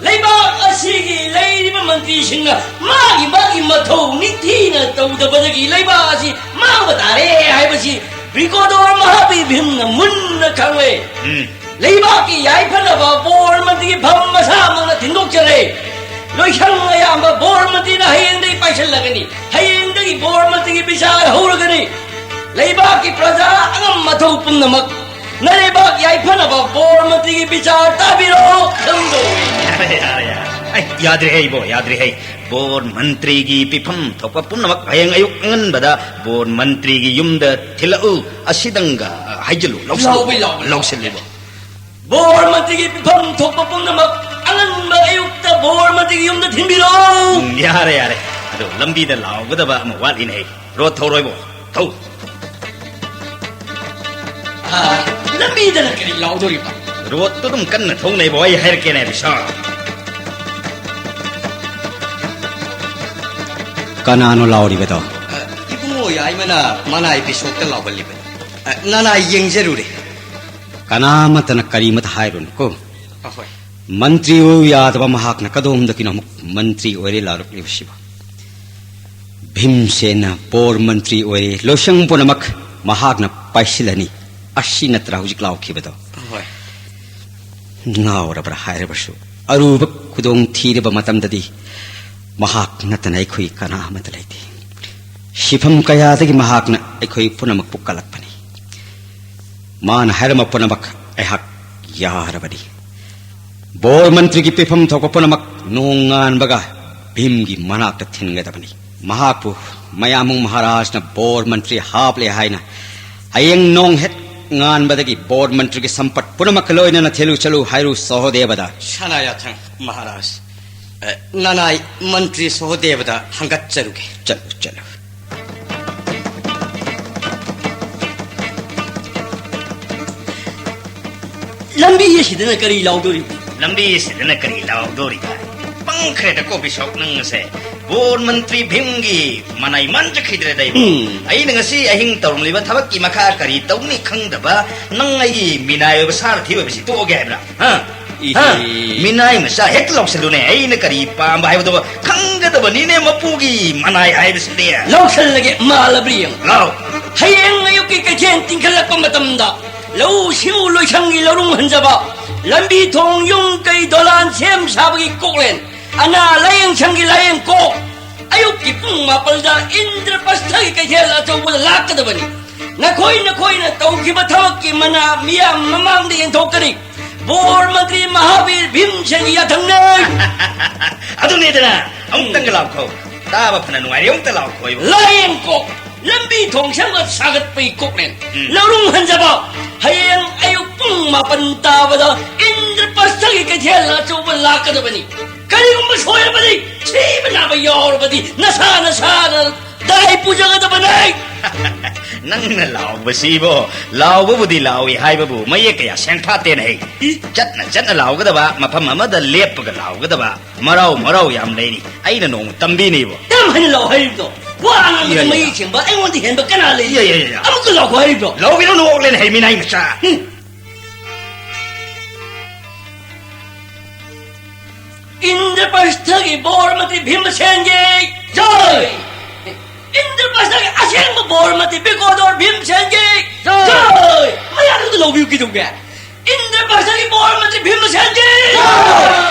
ꯂꯩꯕꯥꯛ ꯑꯁꯤꯒꯤ ꯂꯩꯔꯤꯕ ꯃꯟꯇ꯭ꯔꯤꯁꯤꯡꯅ ꯃꯥꯒꯤ ꯃꯥꯒꯤ ꯃꯊꯧ ꯅꯤꯡꯊꯤꯅ ꯇꯧꯗꯕꯗꯒꯤ ꯂꯩꯕꯥꯛ ꯑꯁꯤ ꯃꯥꯡꯕ ꯇꯥꯔꯦ ꯍꯥꯏꯕꯁꯤ ꯕ꯭ꯔꯤꯀꯣꯗꯣꯔ ꯃꯍꯥꯕꯤꯔ ꯚꯤꯝꯅ ꯃꯨꯟꯅ ꯈꯪꯂꯦ꯫ ꯎꯝ꯫ ꯂꯩꯕꯥꯛꯀꯤ ꯌꯥꯏꯐꯅꯕ ꯕꯣꯔ ꯃꯟꯇ꯭ꯔꯤꯒꯤ ꯐꯝ ꯃꯁꯥꯃꯛꯅ ꯊꯤꯟꯗꯣꯛꯆꯔꯦ꯫ ꯂꯣꯏꯁꯪ ꯑꯌꯥꯝꯕ ꯕꯣꯔ ꯃꯟꯇ꯭ꯔꯤꯅ ꯍꯌꯦꯡꯗꯒꯤ ꯄꯥꯏꯁꯤꯜꯂꯒꯅꯤ꯫ ꯍꯌꯦꯡꯗꯒꯤ ꯕꯣꯔ ꯃꯟꯇ꯭ꯔꯤꯒꯤ ꯕꯤꯆꯥꯔ ꯍꯧꯔꯒꯅꯤ꯫ ꯂꯩꯕꯥꯛꯀꯤ ꯄ꯭ꯔꯖꯥ ꯑꯉꯝ ꯑꯊꯧ ꯄꯨꯝꯅꯃꯛ ꯅꯔꯩꯕꯥꯛ ꯌꯥꯏꯐꯅꯕ ꯕꯣꯔ ꯃꯟꯇ꯭ꯔꯤꯒꯤ ꯕꯤꯆꯥꯔ ꯇꯥꯕꯤꯔꯣ ꯈꯪꯗꯧꯏ꯫ ꯌꯥꯔꯦ, ꯌꯥꯔꯦ, ꯌꯥꯔꯦ꯫ ꯑꯩ ꯌꯥꯗ꯭ꯔꯦ ꯍꯩ ꯏꯕꯣ, ꯌꯥꯗ꯭ꯔꯦ ꯍꯩ꯫ ꯕꯣꯔ ꯃꯟꯇ꯭ꯔꯤꯒꯤ ꯄꯤꯐꯝ ꯊꯣꯛꯄ ꯄꯨꯝꯅꯃꯛ ꯍꯌꯦꯡ ꯑꯌꯨꯛ ꯑꯉꯟꯕꯗ ꯕꯣꯔ ꯃꯟꯇ꯭ꯔꯤꯒꯤ ꯌꯨꯝꯗ ꯊꯤꯜꯂꯛꯎ꯫ ꯑꯁꯤꯗꯪꯒ, ꯑ, ꯍꯥꯏꯖꯤꯜꯂꯨ, ꯂꯧꯁꯤꯜꯂꯨ꯫ ꯂꯥꯎꯕꯤ, ꯂꯥꯎꯕꯤ꯫ ꯂꯧꯁꯤꯜꯂꯤꯕ꯫ ꯕꯣꯔ ꯃꯟꯇ꯭ꯔꯤꯒꯤ ꯄꯤꯐꯝ ꯊꯣꯛꯄ ꯄꯨꯝꯅꯃꯛ ꯑꯉꯟꯕ ꯑꯌꯨꯛꯇ ꯕꯣꯔ ꯃꯟꯇ꯭ꯔꯤꯒꯤ ꯌꯨꯝꯗ ꯊꯤꯟꯕꯤꯔꯣ꯫ ꯎꯝ, ꯌꯥꯔꯦ, ꯌꯥꯔꯦ꯫ ꯑꯗꯣ ꯂꯝꯕꯤꯗ ꯂꯥꯎꯒꯗꯕ ꯑꯃ ꯋꯥꯠꯂꯤꯅꯦ ꯍꯩ꯫ ꯔꯣꯠ ꯊꯧꯔꯣꯏꯕꯣ, ꯊꯧ꯫ ꯑꯥ, ꯂꯝꯕꯤꯗꯅ ꯀꯔꯤ ꯂꯥꯎꯗꯣꯔꯤꯕ? ꯔꯣꯠꯇꯨ ꯑꯗꯨꯝ ꯀꯟꯅ ꯊꯧꯅꯩꯕꯣ, ꯑꯩ ꯍꯥꯏꯔꯛꯀꯦꯅꯦ, ꯕꯤꯁꯥ꯫ ꯀꯅꯥꯅꯣ ꯂꯥꯎꯔꯤꯕꯗꯣ? ꯑ, ꯏꯕꯨꯡꯉꯣ ꯌꯥꯏꯃꯅ ꯃꯅꯥꯏ ꯕꯤꯁꯣꯛꯇ ꯂꯥꯎꯍꯜꯂꯤꯕꯅꯤ꯫ ꯑ, ꯅꯅꯥꯏ ꯌꯦꯡꯖꯔꯨꯔꯦ꯫ ꯀꯅꯥꯃꯠꯇꯅ ꯀꯔꯤꯃꯠꯇ ꯍꯥꯏꯔꯨꯅꯨꯀꯣ꯫ ꯑꯍꯣꯏ꯫ ꯃꯟꯇ꯭ꯔꯤ ꯑꯣꯏꯌꯨ ꯌꯥꯗꯕ ꯃꯍꯥꯛꯅ ꯀꯗꯣꯝꯗꯒꯤꯅꯣ ꯑꯃꯨꯛ ꯃꯟꯇ꯭ꯔꯤ ꯑꯣꯏꯔꯦ ꯂꯥꯎꯔꯛꯂꯤꯕꯁꯤꯕꯣ? ꯚꯤꯝꯁꯦꯟꯅ ꯕꯣꯔ ꯃꯟꯇ꯭ꯔꯤ ꯑꯣꯏꯔꯦ, ꯂꯣꯏꯁꯪ ꯄꯨꯝꯅꯃꯛ ꯃꯍꯥꯛꯅ ꯄꯥꯏꯁꯤꯜꯂꯅꯤ, ꯑꯁꯤ ꯅꯠꯇ꯭ꯔꯥ ꯍꯧꯖꯤꯛ ꯂꯥꯎꯈꯤꯕꯗꯣ? ꯍꯣꯏ꯫ ꯉꯥꯎꯔꯕ꯭ꯔꯥ ꯍꯥꯏꯔꯕꯁꯨ, ꯑꯔꯨꯕ ꯈꯨꯗꯣꯡ ꯊꯤꯔꯕ ꯃꯇꯝꯗꯗꯤ ꯃꯍꯥꯛ ꯅꯠꯇꯅ ꯑꯩꯈꯣꯏ ꯀꯅꯥ ꯑꯃꯠꯇ ꯂꯩꯇꯦ꯫ ꯁꯤꯐꯝ ꯀꯌꯥꯗꯒꯤ ꯃꯍꯥꯛꯅ ꯑꯩꯈꯣꯏ ꯄꯨꯝꯅꯃꯛꯄꯨ ꯀꯜꯂꯛꯄꯅꯤ꯫ ꯃꯥꯅ ꯍꯥꯏꯔꯝꯕ ꯄꯨꯝꯅꯃꯛ ꯑꯩꯍꯥꯛ ꯌꯥꯔꯕꯅꯤ꯫ ꯕꯣꯔ ꯃꯟꯇ꯭ꯔꯤꯒꯤ ꯄꯤꯐꯝ ꯊꯣꯛꯄ ꯄꯨꯝꯅꯃꯛ ꯅꯣꯡꯉꯥꯟꯕꯒ ꯚꯤꯝꯒꯤ ꯃꯅꯥꯛꯇ ꯊꯤꯟꯒꯗꯕꯅꯤ꯫ ꯃꯍꯥꯛꯄꯨ ꯃꯌꯥꯝꯕꯨꯡ ꯃꯍꯥꯔꯥꯖꯅ ꯕꯣꯔ ꯃꯟꯇ꯭ꯔꯤ ꯍꯥꯞꯂꯦ ꯍꯥꯏꯅ ꯍꯌꯦꯡ ꯅꯣꯡ ꯍꯦꯛ ꯉꯥꯟꯕꯗꯒꯤ ꯕꯣꯔ ꯃꯟꯇ꯭ꯔꯤꯒꯤ ꯁꯝꯄꯠ ꯄꯨꯝꯅꯃꯛꯀ ꯂꯣꯏꯅꯅ ꯊꯤꯜꯂꯨ ꯆꯠꯂꯨ ꯍꯥꯏꯔꯨ ꯁꯍꯣꯗꯦꯕꯗ꯫ ꯁꯅꯥꯌꯥꯊꯪ ꯃꯍꯥꯔꯥꯖ, ꯑ, ꯅꯅꯥꯏ ꯃꯟꯇ꯭ꯔꯤ ꯁꯍꯣꯗꯦꯕꯗ ꯍꯪꯒꯠꯆꯔꯨꯒꯦ꯫ ꯆꯠꯂꯨ, ꯆꯠꯂꯨ꯫ ꯂꯝꯕꯤ ꯑꯁꯤꯗꯅ ꯀꯔꯤ ꯂꯥꯎꯗꯣꯔꯤꯕ? ꯂꯝꯕꯤ ꯑꯁꯤꯗꯅ ꯀꯔꯤ ꯂꯥꯎꯗꯣꯔꯤꯕ? ꯄꯪꯈ꯭ꯔꯦꯗꯀꯣ ꯕꯤꯁꯣꯞ ꯅꯪ ꯑꯁꯦ꯫ ꯕꯣꯔ ꯃꯟꯇ꯭ꯔꯤ ꯚꯤꯝꯒꯤ ꯃꯅꯥꯏ ꯃꯥꯟꯖꯈꯤꯗ꯭ꯔꯦꯗ ꯏꯕꯣ꯫ ꯎꯝ꯫ ꯑꯩꯅ ꯉꯁꯤ ꯑꯍꯤꯡ ꯇꯧꯔꯝꯂꯤꯕ ꯊꯕꯛꯀꯤ ꯃꯈꯥ ꯀꯔꯤ ꯇꯧꯅꯤ ꯈꯪꯗꯕ ꯅꯪ ꯑꯩꯒꯤ ꯃꯤꯅꯥꯏ ꯑꯣꯏꯕ ꯁꯥꯔꯊꯤ ꯑꯣꯏꯕꯁꯤ ꯇꯣꯛꯑꯒꯦ ꯍꯥꯏꯕ꯭ꯔꯥ? ꯍꯥ? ꯏꯍꯦ꯫ ꯍꯥ? ꯃꯤꯅꯥꯏ ꯃꯆꯥ ꯍꯦꯛꯇ ꯂꯧꯁꯤꯜꯂꯨꯅꯦ, ꯑꯩꯅ ꯀꯔꯤ ꯄꯥꯝꯕ ꯍꯥꯏꯕꯗꯣ ꯈꯪꯒꯗꯕꯅꯤꯅꯦ ꯃꯄꯨꯒꯤ ꯃꯅꯥꯏ ꯍꯥꯏꯕꯁꯤꯗꯤ꯫ ꯂꯧꯁꯤꯜꯂꯒꯦ, ꯃꯥꯜꯂꯕ꯭ꯔꯥ ꯌꯦꯡꯉꯨ꯫ ꯂꯥꯎ꯫ ꯍꯌꯦꯡ ꯑꯌꯨꯛꯀꯤ ꯀꯩꯊꯦꯜ ꯇꯤꯡꯈꯠꯂꯛꯄ ꯃꯇꯝꯗ ꯂꯧꯎ ꯁꯤꯡꯎ ꯂꯣꯏꯁꯪꯒꯤ ꯂꯧꯔꯨꯡ ꯍꯟꯖꯕ, ꯂꯝꯕꯤ ꯊꯣꯡ ꯌꯨꯝ ꯀꯩ ꯗꯣꯂꯥꯟ ꯁꯦꯝ ꯁꯥꯕꯒꯤ ꯀꯣꯛꯂꯦꯟ, ꯑꯅꯥ ꯂꯥꯌꯦꯡ ꯁꯪꯒꯤ ꯂꯥꯌꯦꯡ ꯀꯣꯛ, ꯑꯌꯨꯛꯀꯤ ꯄꯨꯡ ꯃꯥꯄꯜꯗ ꯏꯟꯗ꯭ꯔꯄ꯭ꯔꯁꯊꯒꯤ ꯀꯩꯊꯦꯜ ꯑꯆꯧꯕꯗ ꯂꯥꯛꯀꯗꯕꯅꯤ꯫ ꯅꯈꯣꯏ ꯅꯈꯣꯏꯅ ꯇꯧꯈꯤꯕ ꯊꯕꯛꯀꯤ ꯃꯅꯥ ꯃꯤꯌꯥꯝ ꯃꯃꯥꯡꯗ ꯌꯦꯟꯊꯣꯛꯀꯅꯤ꯫ ꯕꯣꯔ ꯃꯟꯇ꯭ꯔꯤ ꯃꯍꯥꯕꯤꯔ ꯚꯤꯝꯁꯦꯟꯒꯤ ꯌꯥꯊꯪꯅꯦ꯫ ꯑꯗꯨꯅꯤꯗꯅ, ꯑꯃꯨꯛꯇꯪꯒ ꯂꯥꯎꯈꯣ꯫ ꯇꯥꯕ ꯐꯅ ꯅꯨꯡꯉꯥꯏꯔꯦ, ꯑꯃꯨꯛꯇ ꯂꯥꯎꯈꯣ ꯏꯕꯣ꯫ ꯂꯥꯌꯦꯡ ꯀꯣꯛ, ꯂꯝꯕꯤ ꯊꯣꯡ ꯁꯦꯝꯒꯠ ꯁꯥꯒꯠꯄꯒꯤ ꯀꯣꯛꯅꯦ꯫ ꯎꯝ꯫ ꯂꯧꯔꯨꯡ ꯍꯟꯖꯕ, ꯍꯌꯦꯡ ꯑꯌꯨꯛ ꯄꯨꯡ ꯃꯥꯄꯟ ꯇꯥꯕꯗ ꯏꯟꯗ꯭ꯔꯄ꯭ꯔꯁꯊꯒꯤ ꯀꯩꯊꯦꯜ ꯑꯆꯧꯕ ꯂꯥꯛꯀꯗꯕꯅꯤ꯫ ꯀꯔꯤꯒꯨꯝꯕ ꯁꯣꯏꯔꯕꯗꯤ, ꯁꯤꯕ ꯅꯥꯕ ꯌꯥꯎꯔꯕꯗꯤ ꯅꯁꯥ ꯅꯁꯥꯅ ꯗꯥꯏ ꯄꯨꯖꯒꯗꯕꯅꯦ꯫ ꯅꯪꯅ ꯂꯥꯎꯕꯁꯤꯕꯣ, ꯂꯥꯎꯕꯕꯨꯗꯤ ꯂꯥꯎꯏ ꯍꯥꯏꯕꯕꯨ ꯃꯌꯦꯛ ꯀꯌꯥ ꯁꯦꯡꯐꯥꯠꯇꯦꯅꯦ꯫ ꯏ? ꯆꯠꯅ ꯆꯠꯅ ꯂꯥꯎꯒꯗꯕ, ꯃꯐꯝ ꯑꯃꯗ ꯂꯦꯞꯄꯒ ꯂꯥꯎꯒꯗꯕ ꯃꯔꯥꯎ ꯃꯔꯥꯎ ꯌꯥꯝ ꯂꯩꯔꯤ꯫ ꯑꯩꯅ ꯅꯣꯡꯃ ꯇꯝꯕꯤꯅꯤꯕꯣ꯫ ꯌꯥꯝ ꯍꯩꯅ ꯂꯥꯎ ꯍꯥꯏꯔꯤꯕꯗꯣ꯫ ꯋꯥ ꯉꯥꯡꯕꯗ ꯏꯌꯥ, ꯏꯌꯥ꯫ ꯃꯌꯦꯛ ꯁꯦꯡꯕ ꯑꯩꯉꯣꯟꯗ ꯍꯦꯟꯕ ꯀꯅꯥ ꯂꯩꯔꯤ? ꯏꯌꯥ, ꯏꯌꯥ, ꯏꯌꯥ꯫ ꯑꯃꯨꯛꯀ ꯂꯥꯎꯈꯣ ꯍꯥꯏꯔꯤꯕꯗꯣ꯫ ꯂꯧꯒꯤꯅꯣ, ꯅꯣꯛꯂꯦꯅꯦ ꯍꯩ ꯃꯤꯅꯥꯏ ꯃꯆꯥ꯫ ꯍꯨꯝ꯫ ꯏꯟꯗ꯭ꯔꯄ꯭ꯔꯁꯊꯒꯤ ꯕꯣꯔ ꯃꯟꯇ꯭ꯔꯤ ꯚꯤꯝꯁꯦꯟꯒꯤ ꯖꯣꯏ! ꯏꯟꯗ꯭ꯔꯄ꯭ꯔꯁꯊꯒꯤ ꯑꯁꯦꯡꯕ ꯕꯣꯔ ꯃꯟꯇ꯭ꯔꯤ ꯕꯤꯀꯣꯗꯣꯔ ꯚꯤꯝꯁꯦꯟꯒꯤ ꯖꯣꯏ! ꯖꯣꯏ! ꯃꯌꯥꯝꯗꯨ ꯂꯧꯕꯤꯌꯨ ꯀꯩꯗꯧꯒꯦ? ꯏꯟꯗ꯭ꯔꯄ꯭ꯔꯁꯊꯒꯤ ꯕꯣꯔ ꯃꯟꯇ꯭ꯔꯤ ꯚꯤꯝꯁꯦꯟꯒꯤ ꯖꯣꯏ!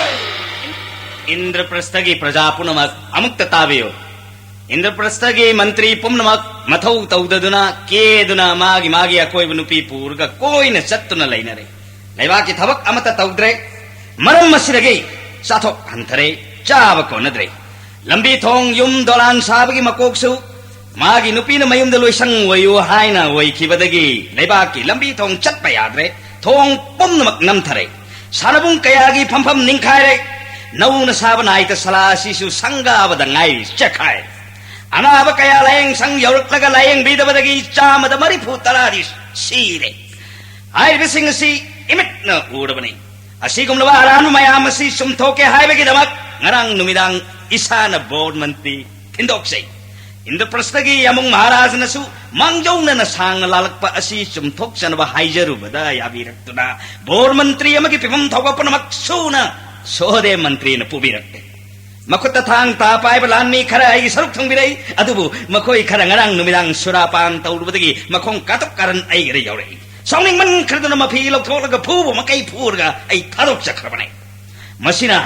ꯏꯟꯗ꯭ꯔꯄ꯭ꯔꯁꯊꯒꯤ ꯄ꯭ꯔꯖꯥ ꯄꯨꯝꯅꯃꯛ ꯑꯃꯨꯛꯇ ꯇꯥꯕꯤꯌꯨ꯫ ꯏꯟꯗ꯭ꯔꯄ꯭ꯔꯁꯊꯒꯤ ꯃꯟꯇ꯭ꯔꯤ ꯄꯨꯝꯅꯃꯛ ꯃꯊꯧ ꯇꯧꯗꯗꯨꯅ, ꯀꯦꯗꯨꯅ ꯃꯥꯒꯤ ꯃꯥꯒꯤ ꯑꯀꯣꯏꯕ ꯅꯨꯄꯤ ꯄꯨꯔꯒ ꯀꯣꯏꯅ ꯆꯠꯇꯨꯅ ꯂꯩꯅꯔꯦ꯫ ꯂꯩꯕꯥꯛꯀꯤ ꯊꯕꯛ ꯑꯃꯠꯇ ꯇꯧꯗ꯭ꯔꯦ꯫ ꯃꯔꯝ ꯑꯁꯤꯗꯒꯤ ꯆꯥꯊꯣꯛ ꯍꯟꯊꯔꯦ, ꯆꯥꯕ ꯀꯣꯟꯅꯗ꯭ꯔꯦ꯫ ꯂꯝꯕꯤ ꯊꯣꯡ, ꯌꯨꯝ ꯗꯣꯂꯥꯟ ꯁꯥꯕꯒꯤ ꯃꯀꯣꯛꯁꯨ ꯃꯥꯒꯤ ꯅꯨꯄꯤꯅ ꯃꯌꯨꯝꯗ ꯂꯣꯏꯁꯪ ꯑꯣꯏꯌꯨ ꯍꯥꯏꯅ ꯑꯣꯏꯈꯤꯕꯗꯒꯤ ꯂꯩꯕꯥꯛꯀꯤ ꯂꯝꯕꯤ ꯊꯣꯡ ꯆꯠꯄ ꯌꯥꯗ꯭ꯔꯦ꯫ ꯊꯣꯡ ꯄꯨꯝꯅꯃꯛ ꯅꯝꯊꯔꯦ꯫ ꯁꯥꯟꯅꯕꯨꯡ ꯀꯌꯥꯒꯤ ꯐꯝꯐꯝ ꯅꯤꯡꯈꯥꯏꯔꯦ꯫ ꯅꯧꯅ ꯁꯥꯕ ꯅꯥꯏꯇ ꯁꯂꯥ ꯑꯁꯤꯁꯨ ꯁꯪꯒꯥꯕꯗ ꯉꯥꯏꯔꯤ, ꯆꯦꯛꯈꯥꯏ꯫ ꯑꯅꯥꯕ ꯀꯌꯥ ꯂꯥꯌꯦꯡ ꯁꯪ ꯌꯧꯔꯛꯂꯒ ꯂꯥꯌꯦꯡꯕꯤꯗꯕꯗꯒꯤ ꯆꯥꯝꯃꯗ ꯃꯔꯤꯐꯨ ꯇꯔꯥꯗꯤ ꯁꯤꯔꯦ꯫ ꯍꯥꯏꯔꯤꯕꯁꯤꯡ ꯑꯁꯤ ꯏꯃꯤꯠꯅ ꯎꯔꯕꯅꯤ꯫ ꯑꯁꯤꯒꯨꯝꯂꯕ ꯑꯔꯥꯟꯕ ꯃꯌꯥꯝ ꯑꯁꯤ ꯆꯨꯝꯊꯣꯛꯀꯦ ꯍꯥꯏꯕꯒꯤꯗꯃꯛ ꯉꯔꯥꯡ ꯅꯨꯃꯤꯗꯥꯡ ꯏꯁꯥꯅ ꯕꯣꯔ ꯃꯟꯇ꯭ꯔꯤ ꯊꯤꯟꯗꯣꯛꯆꯩ꯫ ꯏꯟꯗ꯭ꯔꯄ꯭ꯔꯁꯊꯒꯤ ꯌꯥꯃꯨꯡ ꯃꯍꯥꯔꯥꯖꯅꯁꯨ ꯃꯥꯡꯖꯧꯅꯅ ꯁꯥꯡꯅ ꯂꯥꯜꯂꯛꯄ ꯑꯁꯤ ꯆꯨꯝꯊꯣꯛꯆꯅꯕ ꯍꯥꯏꯖꯔꯨꯕꯗ ꯌꯥꯕꯤꯔꯛꯇꯨꯅ ꯕꯣꯔ ꯃꯟꯇ꯭ꯔꯤ ꯑꯃꯒꯤ ꯐꯤꯕꯝ ꯊꯧꯕ ꯄꯨꯝꯅꯃꯛ ꯁꯨꯅ ꯁꯣꯍꯗꯦꯕ ꯃꯟꯇ꯭ꯔꯤꯅ ꯄꯨꯕꯤꯔꯛꯂꯦ꯫ ꯃꯈꯨꯠꯇ ꯊꯥꯡ ꯇꯥ ꯄꯥꯏꯕ ꯂꯥꯟꯃꯤ ꯈꯔ ꯑꯩꯒꯤ ꯁꯔꯨꯛ ꯊꯨꯡꯕꯤꯔꯛꯏ꯫ ꯑꯗꯨꯕꯨ ꯃꯈꯣꯏ ꯈꯔ ꯉꯔꯥꯡ ꯅꯨꯃꯤꯗꯥꯡ ꯁꯨꯔꯥꯄꯥꯟ ꯇꯧꯔꯨꯕꯗꯒꯤ ꯃꯈꯣꯡ ꯀꯥꯇꯨꯛ ꯀꯥꯔꯟ ꯑꯩꯒꯤꯗ ꯌꯧꯔꯛꯏ꯫ ꯁꯥꯎꯅꯤꯡꯃꯟꯈ꯭ꯔꯗꯨꯅ ꯃꯐꯤ ꯂꯧꯊꯣꯛꯂꯒ ꯐꯨꯕ ꯃꯈꯩ ꯐꯨꯔꯒ ꯑꯩ ꯊꯥꯗꯣꯛꯆꯈ꯭ꯔꯕꯅꯦ꯫ ꯃꯁꯤꯅ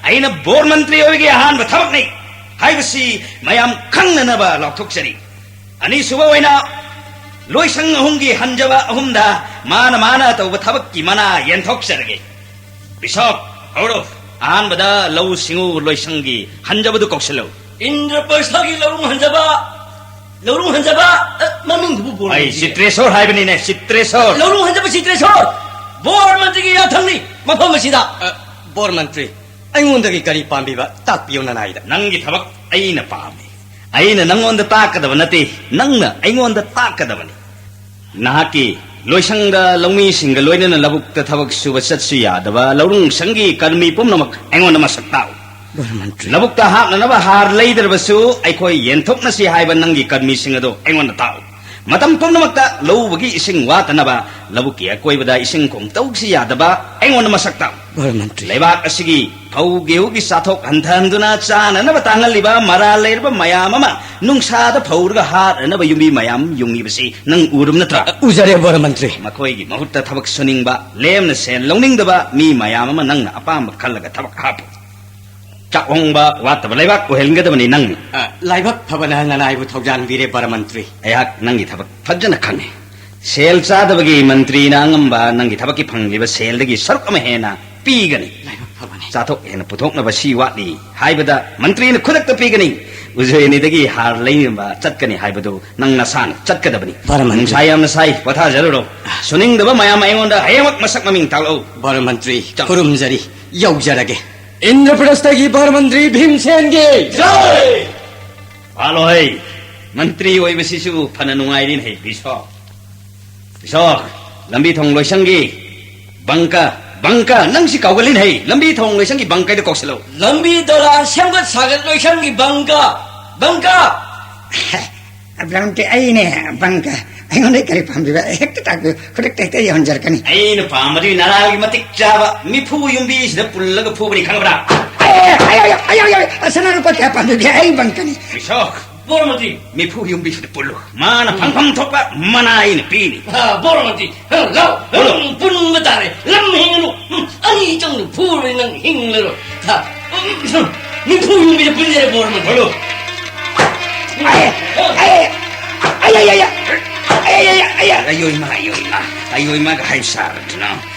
ꯑꯩꯅ ꯕꯣꯔ ꯃꯟꯇ꯭ꯔꯤ ꯑꯣꯏꯕꯒꯤ ꯑꯍꯥꯟꯕ ꯊꯕꯛꯅꯤ ꯍꯥꯏꯕꯁꯤ ꯃꯌꯥꯝ ꯈꯪꯅꯅꯕ ꯂꯥꯎꯊꯣꯛꯆꯔꯤ꯫ ꯑꯅꯤꯁꯨꯕ ꯑꯣꯏꯅ ꯂꯣꯏꯁꯪ ꯑꯍꯨꯝꯒꯤ ꯍꯟꯖꯕ ꯑꯍꯨꯝꯗ ꯃꯥꯅ ꯃꯥꯅ ꯇꯧꯕ ꯊꯕꯛꯀꯤ ꯃꯅꯥ ꯌꯦꯟꯊꯣꯛꯆꯔꯒꯦ꯫ ꯕꯤꯁꯣꯞ, ꯍꯧꯔꯣ꯫ ꯑꯍꯥꯟꯕꯗ ꯂꯧꯎ ꯁꯤꯡꯎ ꯂꯣꯏꯁꯪꯒꯤ ꯍꯟꯖꯕꯗꯨ ꯀꯧꯁꯤꯜꯂꯨ꯫ ꯏꯟꯗ꯭ꯔꯄ꯭ꯔꯁꯊꯒꯤ ꯂꯧꯔꯨꯡ ꯍꯟꯖꯕ, ꯂꯧꯔꯨꯡ ꯍꯟꯖꯕ, ꯑ, ꯃꯃꯤꯡꯗꯨꯕꯨ ꯕꯣꯔ ꯑꯩ ꯃꯟꯇ꯭ꯔꯤ꯫ ꯆꯤꯇ꯭ꯔꯦꯁꯣꯔ ꯍꯥꯏꯕꯅꯤꯅꯦ, ꯆꯤꯇ꯭ꯔꯦꯁꯣꯔ꯫ ꯂꯧꯔꯨꯡ ꯍꯟꯖꯕ ꯆꯤꯇ꯭ꯔꯦꯁꯣꯔ, ꯕꯣꯔ ꯃꯟꯇ꯭ꯔꯤꯒꯤ ꯌꯥꯊꯪꯅꯤ ꯃꯐꯝ ꯑꯁꯤꯗ꯫ ꯑ, ꯕꯣꯔ ꯃꯟꯇ꯭ꯔꯤ, ꯑꯩꯉꯣꯟꯗꯒꯤ ꯀꯔꯤ ꯄꯥꯝꯕꯤꯕ ꯇꯥꯛꯄꯤꯌꯨ ꯅꯅꯥꯏꯗ꯫ ꯅꯪꯒꯤ ꯊꯕꯛ ꯑꯩꯅ ꯄꯥꯝꯃꯤ꯫ ꯑꯩꯅ ꯅꯪꯉꯣꯟꯗ ꯇꯥꯛꯀꯗꯕ ꯅꯠꯇꯦ, ꯅꯪꯅ ꯑꯩꯉꯣꯟꯗ ꯇꯥꯛꯀꯗꯕꯅꯤ꯫ ꯅꯍꯥꯛꯀꯤ ꯂꯣꯏꯁꯪꯗ ꯂꯧꯃꯤꯁꯤꯡꯒ ꯂꯣꯏꯅꯅ ꯂꯧꯕꯨꯛꯇ ꯊꯕꯛ ꯁꯨꯕ ꯆꯠꯁꯨ ꯌꯥꯗꯕ ꯂꯧꯔꯨꯡ ꯁꯪꯒꯤ ꯀꯔꯃꯤ ꯄꯨꯝꯅꯃꯛ ꯑꯩꯉꯣꯟꯗ ꯃꯁꯛ ꯇꯥꯛꯎ꯫ ꯕꯣꯔ ꯃꯟꯇ꯭ꯔꯤ꯫ ꯂꯧꯕꯨꯛꯇ ꯍꯥꯞꯅꯅꯕ ꯍꯥꯔ ꯂꯩꯗ꯭ꯔꯕꯁꯨ ꯑꯩꯈꯣꯏ ꯌꯦꯟꯊꯣꯛꯅꯁꯤ ꯍꯥꯏꯕ ꯅꯪꯒꯤ ꯀꯔꯃꯤꯁꯤꯡ ꯑꯗꯨ ꯑꯩꯉꯣꯟꯗ ꯇꯥꯛꯎ꯫ ꯃꯇꯝ ꯄꯨꯝꯅꯃꯛꯇ ꯂꯧ ꯎꯕꯒꯤ ꯏꯁꯤꯡ ꯋꯥꯠꯇꯅꯕ ꯂꯧꯕꯨꯛꯀꯤ ꯑꯀꯣꯏꯕꯗ ꯏꯁꯤꯡ ꯈꯣꯡ ꯇꯧꯁꯤ ꯌꯥꯗꯕ ꯑꯩꯉꯣꯟꯗ ꯃꯁꯛ ꯇꯥꯛꯎ꯫ ꯕꯣꯔ ꯃꯟꯇ꯭ꯔꯤ꯫ ꯂꯩꯕꯥꯛ ꯑꯁꯤꯒꯤ ꯐꯧ ꯒꯦꯍꯨꯒꯤ ꯆꯥꯊꯣꯛ ꯍꯟꯊꯍꯟꯗꯨꯅ ꯆꯥꯅꯅꯕ ꯇꯥꯡꯍꯜꯂꯤꯕ ꯃꯔꯥꯜ ꯂꯩꯔꯕ ꯃꯌꯥꯝ ꯑꯃ ꯅꯨꯡꯁꯥꯗ ꯐꯧꯔꯒ ꯍꯥꯠꯅꯅꯕ ꯌꯨꯝꯕꯤ ꯃꯌꯥꯝ ꯌꯨꯡꯉꯤꯕꯁꯤ ꯅꯪ ꯎꯔꯕ ꯅꯠꯇ꯭ꯔꯥ? ꯎꯖꯔꯦ, ꯕꯣꯔ ꯃꯟꯇ꯭ꯔꯤ꯫ ꯃꯈꯣꯏꯒꯤ ꯃꯍꯨꯠꯇ ꯊꯕꯛ ꯁꯨꯅꯤꯡꯕ, ꯂꯦꯝꯅ ꯁꯦꯟ ꯂꯧꯅꯤꯡꯗꯕ ꯃꯤ ꯃꯌꯥꯝ ꯑꯃ ꯅꯪꯅ ꯑꯄꯥꯝꯕ ꯈꯜꯂꯒ ꯊꯕꯛ ꯍꯥꯞꯄꯨ꯫ ꯆꯥꯛꯍꯣꯡꯕ ꯋꯥꯠꯇꯕ ꯂꯩꯕꯥꯛ ꯑꯣꯏꯍꯟꯒꯗꯕꯅꯤ ꯅꯪꯅ꯫ ꯑ, ꯂꯥꯏꯕꯛ ꯐꯕꯅ ꯅꯅꯥꯏꯕꯨ ꯊꯧꯖꯥꯟꯕꯤꯔꯦ, ꯕꯣꯔ ꯃꯟꯇ꯭ꯔꯤ꯫ ꯑꯩꯍꯥꯛ ꯅꯪꯒꯤ ꯊꯕꯛ ꯐꯖꯅ ꯈꯪꯉꯤ꯫ ꯁꯦꯜ ꯆꯥꯗꯕꯒꯤ ꯃꯟꯇ꯭ꯔꯤꯅ ꯑꯉꯝꯕ ꯅꯪꯒꯤ ꯊꯕꯛꯀꯤ ꯐꯪꯂꯤꯕ ꯁꯦꯜꯗꯒꯤ ꯁꯔꯨꯛ ꯑꯃ ꯍꯦꯟꯅ ꯄꯤꯒꯅꯤ꯫ ꯂꯥꯏꯕꯛ ꯐꯕꯅꯤ꯫ ꯆꯥꯊꯣꯛ ꯍꯦꯟꯅ ꯄꯨꯊꯣꯛꯅꯕ ꯁꯤ ꯋꯥꯠꯂꯤ ꯍꯥꯏꯕꯗ ꯃꯟꯇ꯭ꯔꯤꯅ ꯈꯨꯗꯛꯇ ꯄꯤꯒꯅꯤ꯫ ꯎꯖꯣꯏꯅꯤꯗꯒꯤ ꯍꯥꯔ ꯂꯩꯅꯕ ꯆꯠꯀꯅꯤ ꯍꯥꯏꯕꯗꯨ ꯅꯪ ꯅꯁꯥꯅ ꯆꯠꯀꯗꯕꯅꯤ꯫ ꯕꯣꯔ ꯃꯟꯇ꯭ꯔꯤ꯫ ꯅꯨꯡꯁꯥ ꯌꯥꯝꯅ ꯁꯥꯏ, ꯄꯣꯊꯥꯖꯔꯨꯔꯣ꯫ ꯁꯨꯅꯤꯡꯗꯕ ꯃꯌꯥꯝ ꯑꯩꯉꯣꯟꯗ ꯍꯌꯦꯡꯃꯛ ꯃꯁꯛ ꯃꯃꯤꯡ ꯇꯥꯛꯂꯛꯎ꯫ ꯕꯣꯔ ꯃꯟꯇ꯭ꯔꯤ, ꯆꯠ- ꯈꯨꯔꯨꯝꯖꯔꯤ, ꯌꯧꯖꯔꯒꯦ꯫ ꯏꯟꯗ꯭ꯔꯄ꯭ꯔꯁꯊꯒꯤ ꯕꯣꯔ ꯃꯟꯇ꯭ꯔꯤ ꯚꯤꯝꯁꯦꯟꯒꯤ ꯖꯥꯏ! ꯄꯥꯜꯂꯣꯍꯩ, ꯃꯟꯇ꯭ꯔꯤ ꯑꯣꯏꯕꯁꯤꯁꯨ ꯐꯅ ꯅꯨꯡꯉꯥꯏꯔꯤꯅꯦ, ꯕꯤꯁꯣ꯫ ꯕꯤꯁꯣ, ꯂꯝꯕꯤ ꯊꯣꯡ ꯂꯣꯏꯁꯪꯒꯤ ꯕꯪꯀ, ꯕꯪꯀ, ꯅꯪ ꯁꯤ ꯀꯥꯎꯒꯜꯂꯤꯅꯦ ꯍꯩ, ꯂꯝꯕꯤ ꯊꯣꯡ ꯂꯣꯏꯁꯪꯒꯤ ꯕꯪꯀꯩꯗ ꯀꯧꯁꯤꯜꯂꯧ꯫ ꯂꯝꯕꯤ ꯗꯣꯂꯥꯟ ꯁꯦꯝꯒꯠ ꯁꯥꯒꯠ ꯂꯣꯏꯁꯪꯒꯤ ꯕꯪꯀ, ꯕꯪꯀ, ꯕ꯭ꯔꯥꯎꯟꯇꯤ, ꯑꯩꯅꯦ, ꯕꯪꯀ꯫ ꯑꯩꯉꯣꯟꯗ ꯀꯔꯤ ꯄꯥꯝꯕꯤꯕ? ꯍꯦꯛꯇ ꯇꯥꯛꯄꯤꯌꯨ, ꯈꯨꯗꯛꯇ ꯍꯦꯛꯇ ꯌꯧꯍꯟꯖꯔꯛꯀꯅꯤ꯫ ꯑꯩꯅ ꯄꯥꯝꯕꯗꯤ ꯅꯔꯥꯜꯒꯤ ꯃꯇꯤꯛ ꯆꯥꯕ ꯃꯤꯐꯨ ꯌꯨꯝꯕꯤꯁꯤꯗ ꯄꯨꯜꯂꯒ ꯐꯨꯕꯅꯤ, ꯈꯪꯕ꯭ꯔꯥ? ꯑꯦ, ꯑꯌꯣ, ꯑꯌꯣ, ꯑꯌꯣ, ꯑꯌꯣ, ꯁꯅꯥ ꯂꯨꯄꯥ ꯀꯌꯥ ꯄꯥꯝꯕꯤꯒꯦ? ꯑꯩ ꯕꯪꯀꯅꯤ꯫ ꯕꯤꯁꯣꯛ, ꯕꯣꯔꯃꯇꯤ, ꯃꯤꯐꯨ ꯌꯨꯝꯕꯤꯁꯤꯗ ꯄꯨꯜꯂꯨ꯫ ꯃꯥꯅ ꯐꯪꯐꯝ ꯊꯣꯛꯄ ꯃꯅꯥ ꯑꯩꯅ ꯄꯤꯅꯤ꯫ ꯑ, ꯕꯣꯔꯃꯇꯤ, ꯑ, ꯂꯥꯎ, ꯄꯨꯜꯂꯨ꯫ ꯎꯝ, ꯄꯨꯟꯕ ꯇꯥꯔꯦ꯫ ꯂꯝ ꯍꯦꯟꯒꯅꯨ꯫ ꯎꯝ, ꯑꯅꯤ ꯆꯪꯅ ꯐꯨꯔꯣꯏ, ꯅꯪ ꯍꯤꯡꯂꯔꯣꯏ꯫ ꯍꯥ? ꯎꯝ, ꯃꯤꯐꯨ ꯌꯨꯝꯕꯤꯗ ꯄꯨꯟꯖꯔꯦ, ꯕꯣꯔꯃꯇꯤ꯫ ꯄꯨꯜꯂꯨ꯫ ꯑꯌꯦ, ꯑꯌꯦ, ꯑꯌꯦ, ꯑꯌꯦ, ꯑꯌꯦ, ꯑꯌꯦ, ꯑꯌꯦ, ꯑꯌꯦ꯫ ꯑꯌꯣꯏꯃ, ꯑꯌꯣꯏꯃ, ꯑꯌꯣꯏꯃꯒ ꯍꯥꯏ ꯁꯥꯔꯗꯅ꯫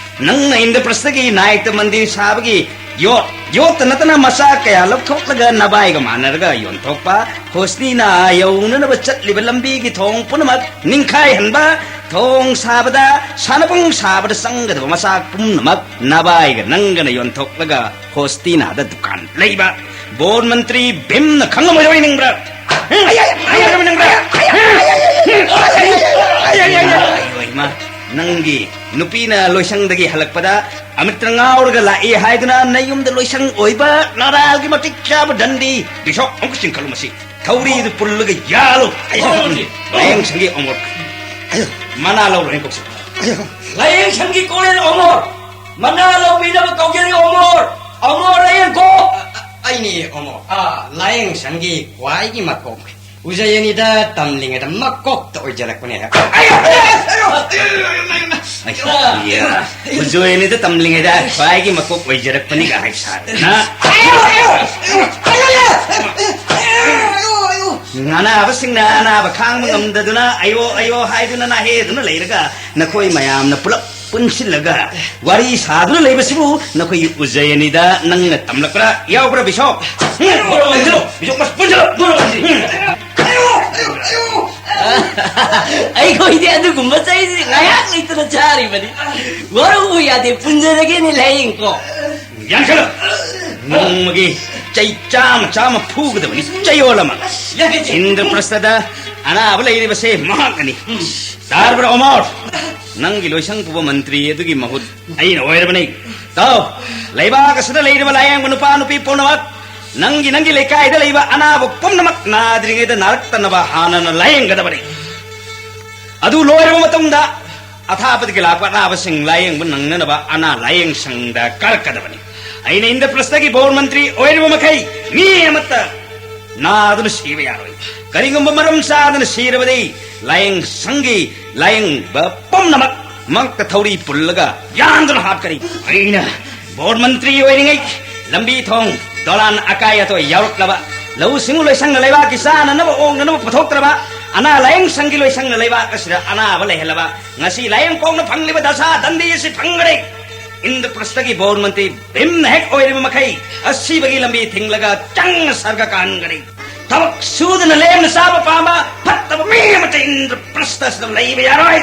ꯅꯪꯅ ꯏꯟꯗ꯭ꯔꯄ꯭ꯔꯁꯊꯒꯤ ꯅꯥꯌꯦꯛꯇ ꯃꯟꯗꯤꯔ ꯁꯥꯕꯒꯤ ꯌꯣꯠ, ꯌꯣꯠꯇ ꯅꯠꯇꯅ ꯃꯆꯥ ꯀꯌꯥ ꯂꯧꯊꯣꯛꯂꯒ ꯅꯕꯥꯏꯒ ꯃꯥꯟꯅꯔꯒ ꯌꯣꯟꯊꯣꯛꯄ, ꯍꯣꯁꯅꯤꯅ ꯌꯧꯅꯅꯕ ꯆꯠꯂꯤꯕ ꯂꯝꯕꯤꯒꯤ ꯊꯣꯡ ꯄꯨꯝꯅꯃꯛ ꯅꯤꯡꯈꯥꯏꯍꯟꯕ, ꯊꯣꯡ ꯁꯥꯕꯗ, ꯁꯥꯟꯅꯕꯨꯡ ꯁꯥꯕꯗ ꯆꯪꯒꯗꯕ ꯃꯆꯥꯛ ꯄꯨꯝꯅꯃꯛ ꯅꯕꯥꯏꯒ ꯅꯪꯒꯅ ꯌꯣꯟꯊꯣꯛꯂꯒ ꯍꯣꯁꯇꯤꯅꯥꯗ ꯗꯨꯀꯥꯟ ꯂꯩꯕ ꯕꯣꯔ ꯃꯟꯇ꯭ꯔꯤ ꯚꯤꯝꯅ ꯈꯪꯉꯝꯃꯣꯏꯗꯣꯏ ꯅꯤꯡꯕ꯭ꯔꯥ? ꯍꯥ? ꯈꯪꯉꯝꯃꯣꯏꯗꯣꯏ ꯅꯤꯡꯕ꯭ꯔꯥ? ꯍꯥ? ꯑꯌꯣ, ꯏꯃꯥ, ꯅꯪꯒꯤ ꯅꯨꯄꯤꯅ ꯂꯣꯏꯁꯪꯗꯒꯤ ꯍꯜꯂꯛꯄꯗ ꯑꯃꯤꯇ꯭ꯔ ꯉꯥꯎꯔꯒ ꯂꯥꯛꯏ ꯍꯥꯏꯗꯨꯅ ꯅꯌꯨꯝꯗ ꯂꯣꯏꯁꯪ ꯑꯣꯏꯕ ꯅꯔꯥꯜꯒꯤ ꯃꯇꯤꯛ ꯆꯥꯕ ꯗꯟꯗꯤ ꯕꯤꯁꯣꯞ ꯑꯃꯨꯛꯀ ꯆꯤꯡꯈꯠꯂꯨ ꯃꯁꯤ꯫ ꯊꯧꯔꯤꯗꯨ ꯄꯨꯜꯂꯒ ꯌꯥꯜꯂꯨ꯫ ꯑꯌꯣ, ꯂꯥꯏꯌꯦꯡꯁꯪꯒꯤ ꯑꯃꯨꯛ ꯑꯌꯣ, ꯃꯅꯥ ꯂꯧꯔꯣꯏ ꯀꯧꯁꯤ꯫ ꯑꯌꯣ꯫ ꯂꯥꯏꯌꯦꯡꯁꯪꯒꯤ ꯀꯣꯅꯦꯜ ꯑꯃꯣꯔ, ꯃꯅꯥ ꯂꯧꯕꯤꯅꯕ ꯀꯧꯖꯔꯤ ꯑꯃꯣꯔ꯫ ꯑꯃꯣꯔ ꯂꯥꯏꯌꯦꯡꯈꯣ꯫ ꯑ-, ꯑ-, ꯑꯩꯅꯤ ꯑꯃꯣꯔ꯫ ꯑꯥ, ꯂꯥꯏꯌꯦꯡꯁꯪꯒꯤ ꯈ꯭ꯋꯥꯏꯒꯤ ꯃꯀꯣꯛ ꯎꯖꯌꯅꯤꯗ ꯇꯝꯂꯤꯉꯩꯗ ꯃꯀꯣꯛꯇ ꯑꯣꯏꯖꯔꯛꯄꯅꯦ꯫ ꯑꯌꯣ, ꯑꯌꯣ, ꯑꯌꯣ, ꯑꯌꯣ, ꯑꯌꯣ, ꯑꯌꯣ, ꯑꯌꯣ꯫ ꯑꯌꯣ, ꯎꯖꯌꯅꯤꯗ ꯇꯝꯂꯤꯉꯩꯗ ꯈ꯭ꯋꯥꯏꯒꯤ ꯃꯀꯣꯛ ꯑꯣꯏꯖꯔꯛꯄꯅꯤꯒ ꯍꯥꯏ ꯁꯥꯗꯅ꯫ ꯑꯌꯣ, ꯑꯌꯣ, ꯑꯌꯣ, ꯑꯌꯣ, ꯑꯌꯣ, ꯑꯌꯣ, ꯑꯌꯣ꯫ ꯑꯅꯥꯕꯁꯤꯡꯅ ꯑꯅꯥꯕ ꯈꯥꯡꯕ ꯉꯝꯗꯗꯨꯅ ꯑꯌꯣ ꯑꯌꯣ ꯍꯥꯏꯗꯨꯅ ꯅꯥꯍꯦꯗꯨꯅ ꯂꯩꯔꯒ ꯅꯈꯣꯏ ꯃꯌꯥꯝꯅ ꯄꯨꯂꯞ ꯄꯨꯟꯁꯤꯜꯂꯒ ꯋꯥꯔꯤ ꯁꯥꯗꯨꯅ ꯂꯩꯕꯁꯤꯕꯨ ꯅꯈꯣꯏꯒꯤ ꯎꯖꯌꯅꯤꯗ ꯅꯪꯅ ꯇꯝꯂꯛꯄ꯭ꯔꯥ ꯌꯥꯎꯕ꯭ꯔꯥ ꯕꯤꯁꯣꯞ? ꯎꯝ, ꯄꯨꯟꯁꯤꯜꯂꯣ, ꯕꯤꯁꯣꯞ, ꯄꯨꯟꯁꯤꯜꯂꯣ, ꯄꯨꯟꯁꯤꯜꯂꯣ꯫ ꯎꯝ꯫ ꯑꯩꯈꯣꯏꯗꯤ ꯑꯗꯨꯒꯨꯝꯕ ꯆꯩꯁꯤ ꯉꯥꯏꯍꯥꯛ ꯂꯩꯇꯅ ꯆꯥꯔꯤꯕꯅꯤ꯫ ꯋꯥꯔꯧꯕ ꯌꯥꯗꯦ, ꯄꯨꯟꯖꯔꯒꯦꯅꯦ ꯂꯥꯏꯌꯦꯡꯀꯣ꯫ ꯌꯥꯟꯁꯤꯜꯂꯣ꯫ ꯅꯣꯡꯃꯒꯤ ꯆꯩ ꯆꯥꯝꯃ ꯆꯥꯝꯃ ꯐꯨꯒꯗꯕꯅꯤ, ꯆꯌꯣꯜ ꯑꯃ꯫ ꯏꯟꯗ꯭ꯔꯄ꯭ꯔꯁꯊꯗ ꯑꯅꯥꯕ ꯂꯩꯔꯤꯕꯁꯦ ꯃꯍꯥꯛꯅꯅꯤ꯫ ꯇꯥꯔꯕ꯭ꯔꯥ ꯑꯃꯣꯔ? ꯅꯪꯒꯤ ꯂꯣꯏꯁꯪ ꯄꯨꯕ ꯃꯟꯇ꯭ꯔꯤ ꯑꯗꯨꯒꯤ ꯃꯍꯨꯠ ꯑꯩꯅ ꯑꯣꯏꯔꯕꯅꯤ꯫ ꯇꯥꯎ, ꯂꯩꯕꯥꯛ ꯑꯁꯤꯗ ꯂꯩꯔꯤꯕ ꯂꯥꯌꯦꯡꯕ ꯅꯨꯄꯥ ꯅꯨꯄꯤ ꯄꯨꯝꯅꯃꯛ ꯅꯪꯒꯤ ꯅꯪꯒꯤ ꯂꯩꯀꯥꯏꯗ ꯂꯩꯕ ꯑꯅꯥꯕ ꯄꯨꯝꯅꯃꯛ ꯅꯥꯗ꯭ꯔꯤꯉꯩꯗ ꯅꯥꯔꯛꯇꯅꯕ ꯍꯥꯟꯅꯅ ꯂꯥꯌꯦꯡꯒꯗꯕꯅꯤ꯫ ꯑꯗꯨ ꯂꯣꯏꯔꯕ ꯃꯇꯨꯡꯗ ꯑꯊꯥꯞꯄꯗꯒꯤ ꯂꯥꯛꯄ ꯑꯅꯥꯕꯁꯤꯡ ꯂꯥꯌꯦꯡꯕ ꯅꯪꯅꯅꯕ ꯑꯅꯥ ꯂꯥꯌꯦꯡ ꯁꯪꯗ ꯀꯥꯔꯛꯀꯗꯕꯅꯤ꯫ ꯑꯩꯅ ꯏꯟꯗ꯭ꯔꯄ꯭ꯔꯁꯊꯒꯤ ꯕꯣꯔ ꯃꯟꯇ꯭ꯔꯤ ꯑꯣꯏꯔꯤꯕ ꯃꯈꯩ ꯃꯤ ꯑꯃꯠꯇ ꯅꯥꯗꯨꯅ ꯁꯤꯕ ꯌꯥꯔꯣꯏ꯫ ꯀꯔꯤꯒꯨꯝꯕ ꯃꯔꯝ ꯆꯥꯗꯅ ꯁꯤꯔꯕꯗꯤ ꯂꯥꯌꯦꯡ ꯁꯪꯒꯤ ꯂꯥꯌꯦꯡꯕ ꯄꯨꯝꯅꯃꯛ ꯃꯉꯛꯇ ꯊꯧꯔꯤ ꯄꯨꯜꯂꯒ ꯌꯥꯟꯗꯨꯅ ꯍꯥꯠꯀꯅꯤ꯫ ꯑꯩꯅ ꯕꯣꯔ ꯃꯟꯇ꯭ꯔꯤ ꯑꯣꯏꯔꯤꯉꯩ ꯂꯝꯕꯤ ꯊꯣꯡ ꯗꯣꯂꯥꯟ ꯑꯀꯥꯏ ꯑꯇꯣꯏ ꯌꯥꯎꯔꯛꯂꯕ, ꯂꯧꯎ ꯁꯤꯡꯎ ꯂꯣꯏꯁꯪꯅ ꯂꯩꯕꯥꯛꯀꯤ ꯆꯥꯅꯅꯕ ꯑꯣꯡꯅꯅꯕ ꯄꯨꯊꯣꯛꯇ꯭ꯔꯕ, ꯑꯅꯥ ꯂꯥꯌꯦꯡ ꯁꯪꯒꯤ ꯂꯣꯏꯁꯪꯅ ꯂꯩꯕꯥꯛ ꯑꯁꯤꯗ ꯑꯅꯥꯕ ꯂꯩꯍꯜꯂꯕ, ꯉꯁꯤ ꯂꯥꯌꯦꯡ ꯀꯣꯛꯅ ꯐꯪꯂꯤꯕ ꯗꯁꯥ ꯗꯟꯗꯤ ꯑꯁꯤ ꯐꯪꯒꯅꯤ꯫ ꯏꯟꯗ꯭ꯔꯄ꯭ꯔꯁꯊꯒꯤ ꯕꯣꯔ ꯃꯟꯇ꯭ꯔꯤ ꯚꯤꯝꯅ ꯍꯦꯛ ꯑꯣꯏꯔꯤꯕ ꯃꯈꯩ ꯑꯁꯤꯕꯒꯤ ꯂꯝꯕꯤ ꯊꯤꯡꯂꯒ ꯆꯪꯅ ꯁꯔꯒ ꯀꯥꯍꯟꯒꯅꯤ꯫ ꯊꯕꯛ ꯁꯨꯗꯅ ꯂꯦꯝꯅ ꯆꯥꯕ ꯄꯥꯝꯕ ꯐꯠꯇꯕ ꯃꯤ ꯑꯃꯠꯇ ꯏꯟꯗ꯭ꯔꯄ꯭ꯔꯁꯊ ꯑꯁꯤꯗ ꯂꯩꯕ ꯌꯥꯔꯣꯏ꯫